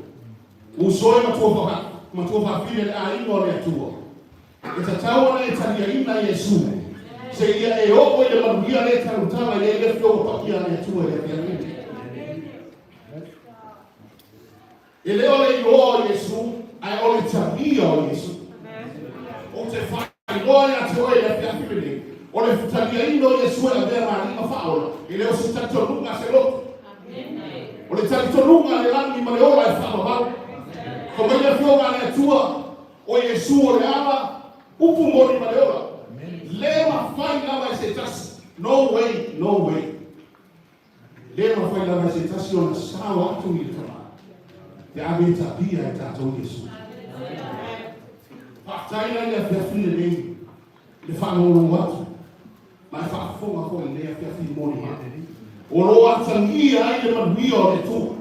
uso e matua, matua faafine le aiga o le Atua, e tatau ona e taliaina Iesu, seia e oo i le manuia lea e talutala i ai le Afioga Paia a le Atua i le afiafi nei. E le o le iloa o Iesu, ae o le talia o Iesu. Ou te faailoa ia te oe i le afiafi lenei, o le taliaina o Iesu e avea ma Alii ma Faaola, e le o se talitonuga a se loto. O le talitonuga a le lagi ma le ola e faavavau. Fai mai le Afioga a le Atua, o Iesu o le ala, upu moni ma le ola. Le mafai lava e se tasi. No way, no way. E le mafai lava e se tasi ona sao atu i le Tama, pe a le tabia e tatou Iesu. Faafetai la i le afiafi lenei i le faalogologo atu ma le faafofoga foi i lenei afiafi molimau. O lo o atagia ai le manuia o le Atua.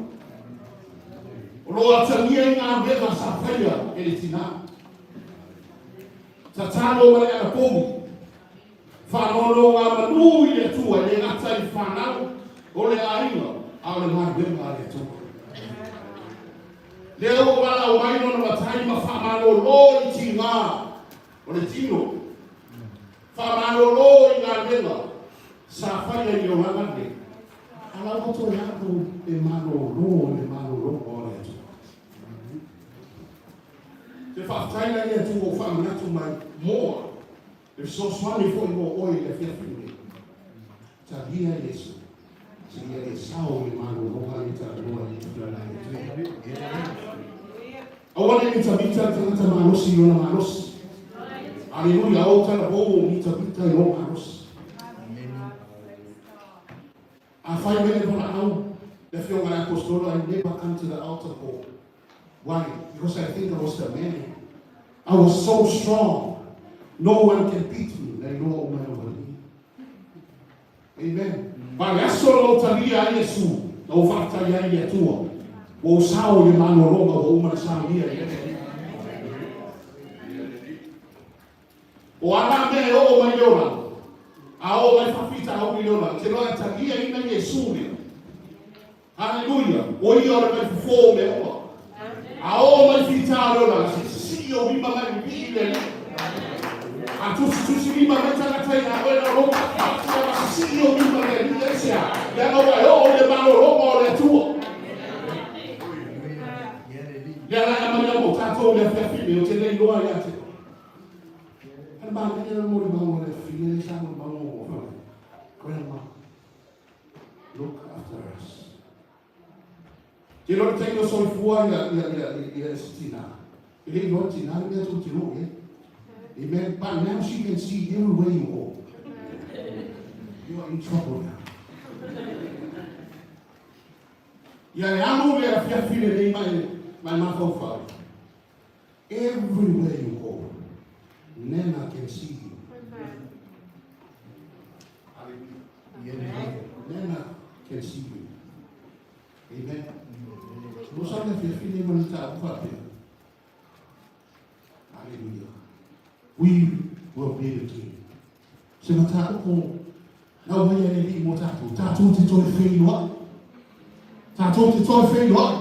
O lo o atagia ai galuega sa faia e le tina. Tatalo ma le anapogi. Faanonogamanu i le Atua e le gata i fanau o le aiga, a o le galuega a le Atua. Lea ua valaau mai lona matai ma faamalolo i tiga o le tino, faamalolo i galuega sa faia i le olaga lenei, a la ua toe alu e malolo i le malologa o le Atua. Te faafetai la i le Atua ua faamanatu mai moa E fesoasoani foi mo oe i le afiafi lenei. Talia Iesu, seia e sao i le malologa le talanoa i le tulaga e Atua. Aua ne i mitamita le tagata malosi i lona malosi. Aleluia, o talavou o mitamita i lou malosi. Afai mai le valaau, le afioga i le Aposetolo, I never come to the altar call. Why? Because I think I was the man. I was so strong. No one can beat me. Na iloa uma e Alii. Amen. Ma le aso na ou talia ai Iesu, na ou faafetai ai i le Atua, ua ou sao i le malologa ua uma ona saunia i le O a nā mea e oo mai i le olaga, a oo mai faafitauli i le olaga, te loa e taliaina Iesu lea. Haleluia! O ia o le mai fofo o mea uma. A oo mai fita o le olaga, se sisii ou lima mai vivii i le Alii. A tusitusi lima mai tagata ia oe na lou mafuafua ma sisii ou lima i le Alii, aisea? Leaga ua e oo i le malologa o le Atua. Lea la e aumai ai mo tatou i le afiafi nei, ou te le iloa ia te oe. A le manaia le molimau a le afafine lea sa molimau muamua fai mai, Grandma, Look after us. Te iloa le taimi o soifua ia, ia, ia, ia se tina. E le iloa le tina le mea tou te o i ai. Amen. But now she can see everywhere you go. You are in trouble now. Ia e alu le afiafi lenei ma e, ma e mafaufau. Everywhere you go, Nana can see you. Hallelujah. Nana can see you. Amen. Mo sa le fiafi le mani ta apu faapea. Hallelujah. We will meet again. Se mataupu na aumai e le Alii mo tatou, tatou te toe feiloai. Tatou te toe feiloai.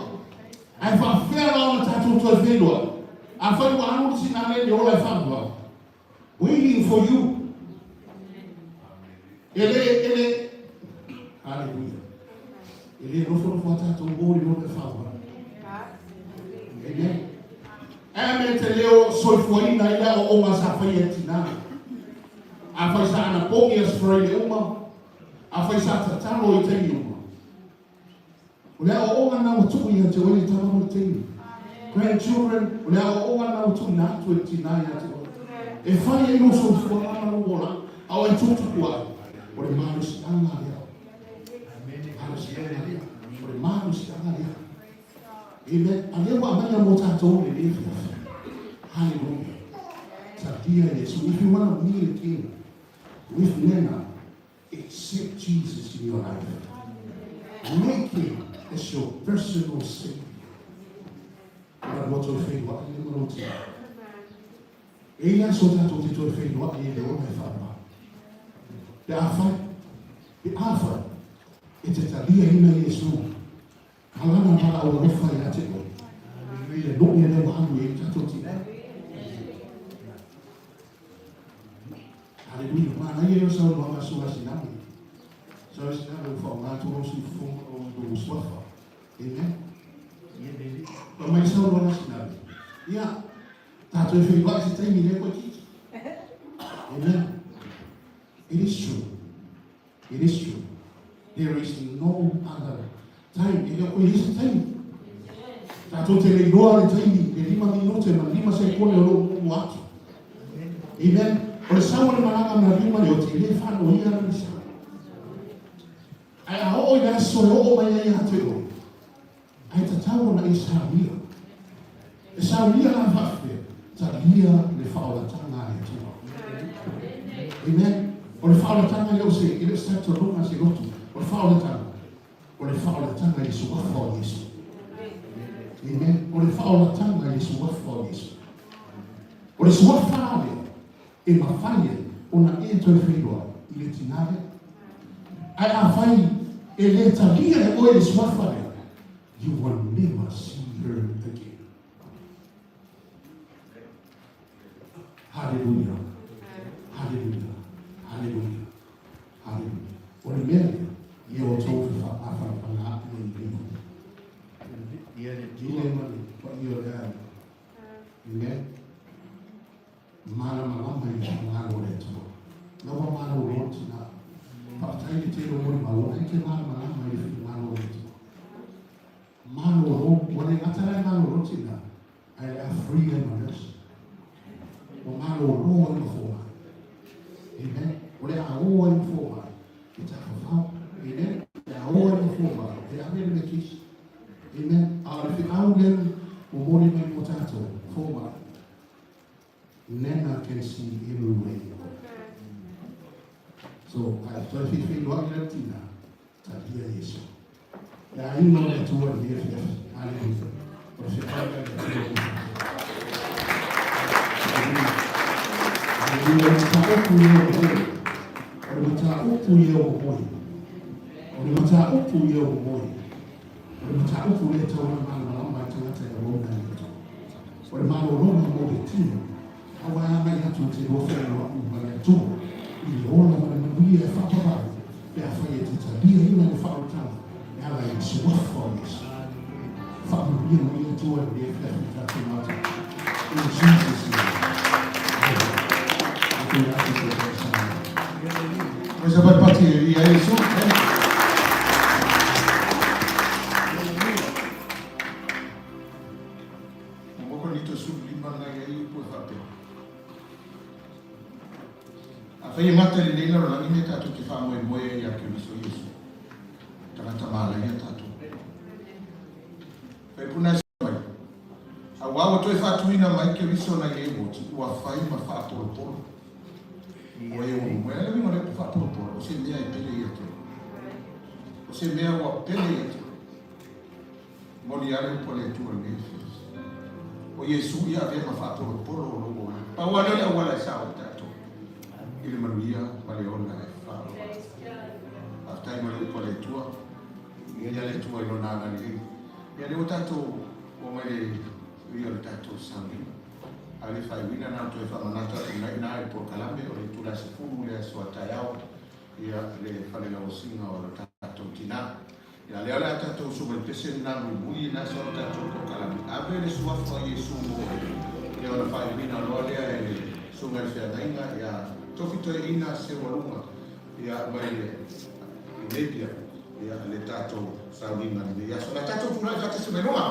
Ae faafefea la ona tatou toe feiloai? Afai ua alu le tinane i le ola e faavavau. Waiting for you. E le, e le, hallelujah. E le nofonofo a tatou o i lona e faavavau. Amen. Ae me te leo soifuaina i le aoaoga sa faia e tinane. Afai sa anapogi i Aso Faraile uma, afai sa tatalo i taimi uma, o le aoaoga lena ua tuu ia te oe le tama ma le teine. Grandchildren, o le aoaoga lena ua tuuina atu e le tinā ia te oe. E fai ai lou soifuaga ma lou olaga, a o e tutupu ai, o le malosiaga lea. Malosiaga lea. O le malosiaga lea. Amen. A lea ua aumaia mo tatou i lenei afiafi. Hallelujah. Talia Iesu. If you want to meet again with Nena, accept Jesus in your life. Make him as your personal savior. Ua lua toe feiloai le ma lou tina. E i ai le aso tatou te toe feiloai ai i le ola e faamama. Pe afai, pe afai e te taliaina Iesu Ka lana ma la'u alofa ia te oe, i le loʻi lea ua alu i ai le tatou tina. Haleluia. Manaia ia o saunoaga a Susuga Sinami. Susuga Sinami ua faaaoga atu lou siufofoga o lou suafa. Amen. Fai mai le saunoaga a Sinami. Ia, tatou e feiloai se taimi lea koe kiki. Amen. It is true. It is true. There is no other time. E le o koe i ai se taimi. Tatou te le iloa le taimi, le 5 minote ma le 5 sekone o lo o muamua atu. Amen. O le sau o le malaga ma le lima le oti, e le faanoia le sau. Ae a oo i le aso e oo mai ai ia te oe, ae tatau ona e saunia. E saunia la faapefea? Talia le faaolataga a le Atua. Amen. O le faaolataga e le o se, e le o se talitonuga a se lotu. O le faaolataga, o le faaolataga i le Suafa o Iesu. Amen. O le faaolataga i le Suafa o Iesu. O le Suafa la lea, e mafai ai ona e toe feiloai i le tinā lea. Ae afai e le talia e oe le Suafa lea, you will never see her again. Haleluia. Haleluia. Haleluia. Haleluia. O le mea lea, ia outou fefaamafanafanaga ai i lenei aso. I le ma le paia o le aiga. Amen. Malamalama i le finagalo o le Atua. La ua malolo le tina. Faafetai le tele o molimau, ona e te malamalama i le finagalo o le Atua. Malolo, ua le gata la e malolo le tina, ae le a free ai ma nurse. Ua malolo ai ma fomai. Amen. O le a o ai ma fomai e tafafao. Amen. O le a o ai ma fomai e ave le medication. Amen. A o le feau lea momoli mai mo tatou, fomai. Nena can see everywhere you go. So, a e toe feifeiloai la le tina, talia Iesu. Le aiga o le Atua i lenei afiafi. Haleluia. O le feau lea a le Atua mo tatou. Haleluia. Haleluia. O le mataupu ia o moe. O le mataupu ia o moe. O le mataupu ia o moe. O le mataupu lea e tatau ona malamalama ai tagata e auauna i le Atua. O le malologa mo le tino, aua e agai atu e te lua feiloai ma le Atua i le ola ma le manuia e faapavale pe afai e te taliaina le faaolataga e ala i le Suafa o Iesu. Faamanuia mai le Atua i lenei afiafi i tatou matou. In Jesus name. Amen. Atu atu te tausaga. Pois a vai partir e aí isso. Moko ni to sulu lima na ia i upu e faapea. Afai e gata i lenei lalolagi mea tatou te faamoemoe ai ia Keriso Iesu. Tagata malaia tatou. Fai puna e mai. Auā ua toe faatuina mai Keriso nai e oti, ua fai ma faapolopolo. O e ua momoe. A le uiga o le upu faapolopolo, o se mea e pele ia te oe. O se mea ua pele ia te oe. Moni a le upu a le Atua i lenei afiafi. O Iesu ia avea ma faapolopolo o lou olaga. Pau lava lea o le auala e sao ai tatou i le manuia ma le ola e faavavau. Faafetai mo le upu a le Atua. Ia le Atua i Lona agalelei. Ia lea ua tatou oo mai le uia o le tatou sauniga. A o le faaiuina na ona toe faamanatu atu i ina i le polokalame o le itula 10 le aso a taeao ia le fale lauasiga o le tatou tina. Ia lea o le a tatou usu mai pese lena mulimuli ina sau le tatou polokalame. Ave le suafa o Iesu mo oe. Ia ona faaiuina loa lea e le Susuga i le Feagaiga ia. Tofi Toeaina Seualuga ia mai le Napier ia le tatou sauniga i lenei aso. O le a tatou tulai faatasi mai luga.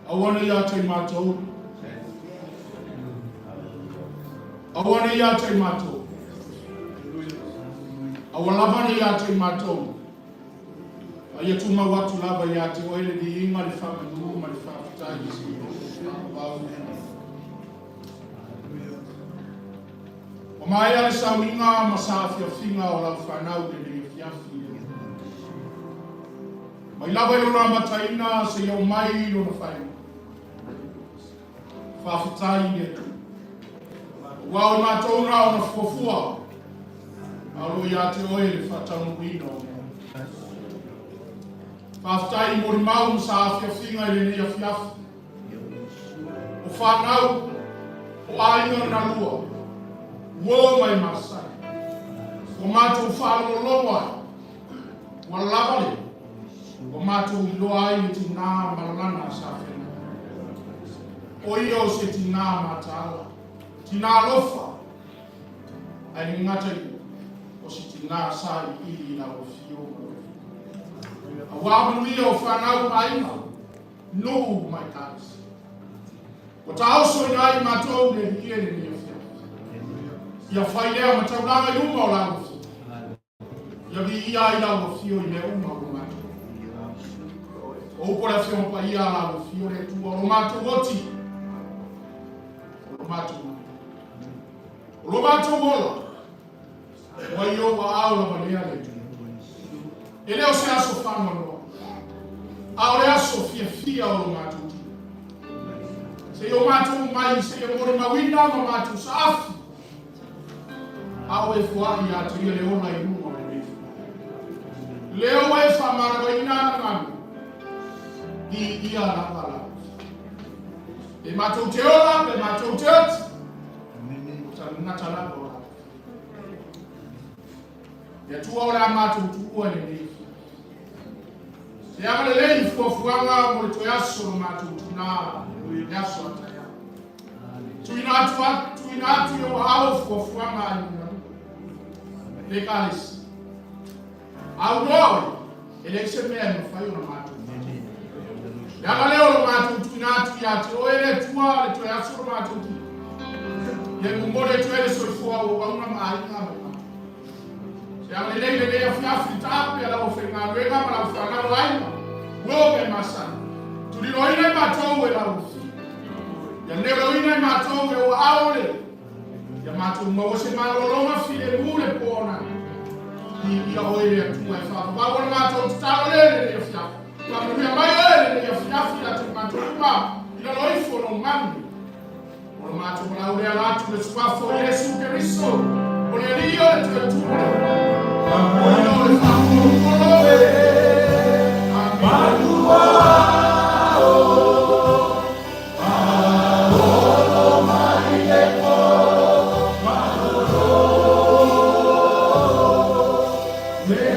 Aua ne ia te mātou. Aua ne ia te mātou. Aua lava ne ia te mātou. A ia tumau atu lava ia te oe le viiga, le faamanu ma le faafetai i se faavavau. Ua maea le sauniga ma saafiafiga o lau fanau i lenei afiafi. Mai lava i lona amataina seia oo mai i lona faaiuga. Faafetai i le Atua. Aua o i matou na ona fuafua, a o lo o ia te oe le faataunuuina o mea uma. Faafetai i molimau ma saafiafiga i lenei afiafi. O fanau, o aiga na lua, uo mai masani. Ua matou faalogologo ai, ua lava le, ua matou iloa ai le tinā malalana sa feagai. O ia o se tinā mataala, tinā alofa, ae le gata i ia, o se tinā sa iliili i lau afio ma lou afio. Aua manuia o fanau ma aiga, nuu ma Ekalesia. Ua taoso ina ai matou le Alii e lenei afiafi. Ia fai lea ma taulaga i luma o lau afio. Ia viia ai lau afio i mea uma ua matou. O upu o le Afioga Paia a lau afio le Atua, o lo matou oti, o lo matou mana, o lo matou ola, ua i ou aao lava lea le Atua. E le o se aso faanoanoa, a o le aso fiafia o lo matou tino. Seia o matou mai, seia molimauina ma matou saafi, a o e foai ia te ia le ola i luga o lenei fale. Lea ua e faamalamaina ana manu, i ia lava lau. Pe matou te ola, pe matou te oti, o tagata lava o lau. Le Atua o le a matou tuua i lenei afiafi. Se agalelei i fuafuaga mo le toe aso lo matou tinā, le aso a taeao. Tuuina atu, tuuina atu i ou aao fuafuaga a i lua. Le Ekalesia. A uloa oe, e leai se mea e mafai ona matou faatino. Le aga lea o lo matou tuuina atu ia te oe le Atua le toe aso lo matou tino. Ia e momoli atu ai le soifua o auauna ma aiga ma matou. Se agalelei lenei afiafi taape a lau aufaigaluega ma lau fanau aiga, uo me masani. Tuliloaina i matou e lau afio. Ia leoloina i matou e ou aao le. Ia matou maua se malologa filemu le po ona. Viia oe le Atua e faavavau o le matou tatalo le lenei afiafi. Faamanuia mai oe lenei afiafi ia te matou uma i lalo ifo o lou malu. O le matou valaau lea la atu le suafa o Iesu Keriso, o le Alii o le Toe Tupu, o ia o le faakolokolo. Amene.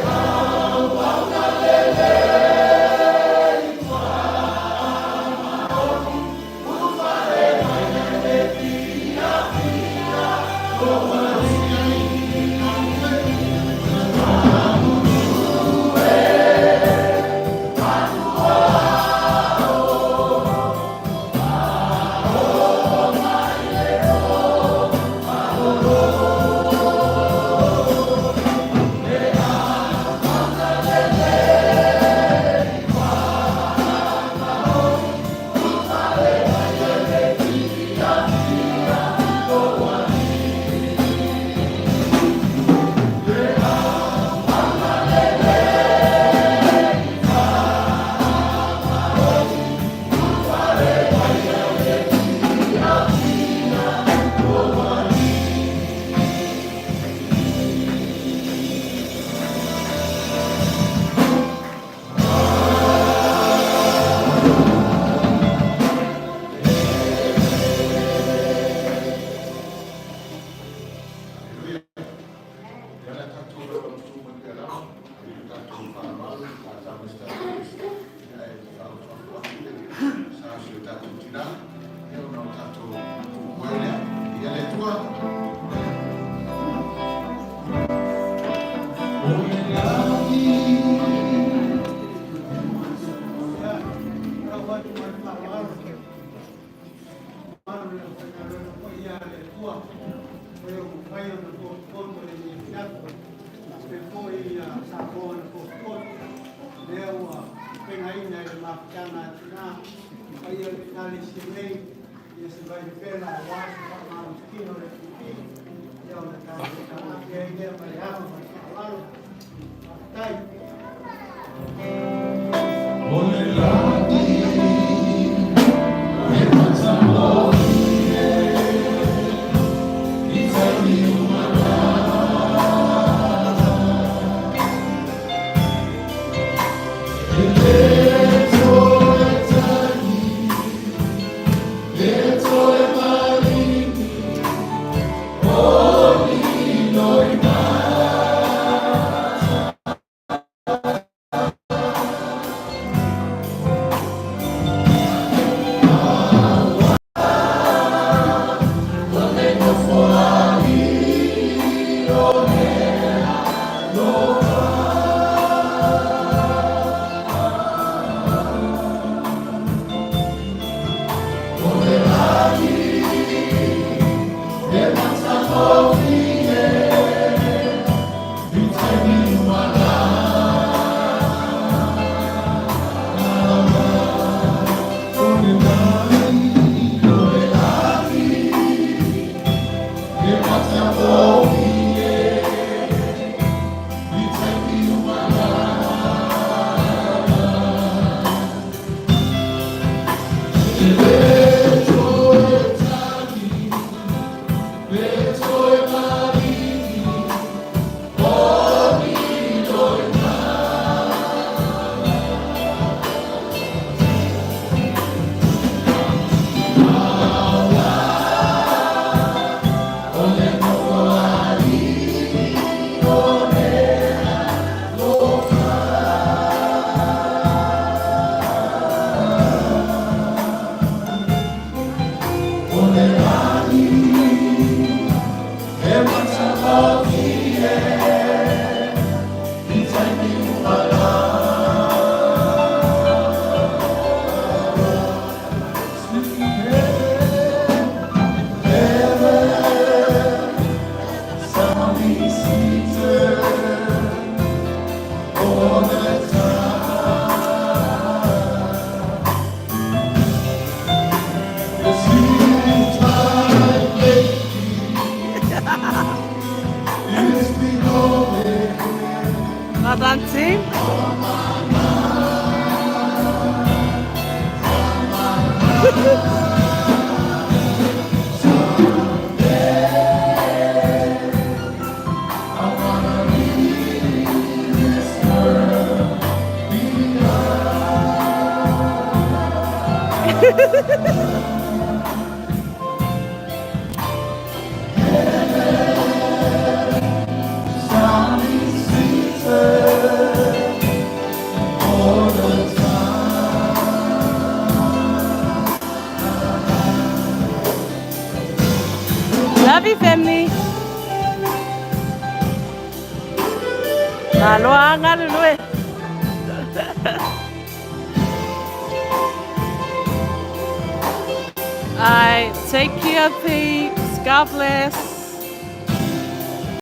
Well done, team. Love you, family. Malo a galulue. Alright, take care, peeps. God bless.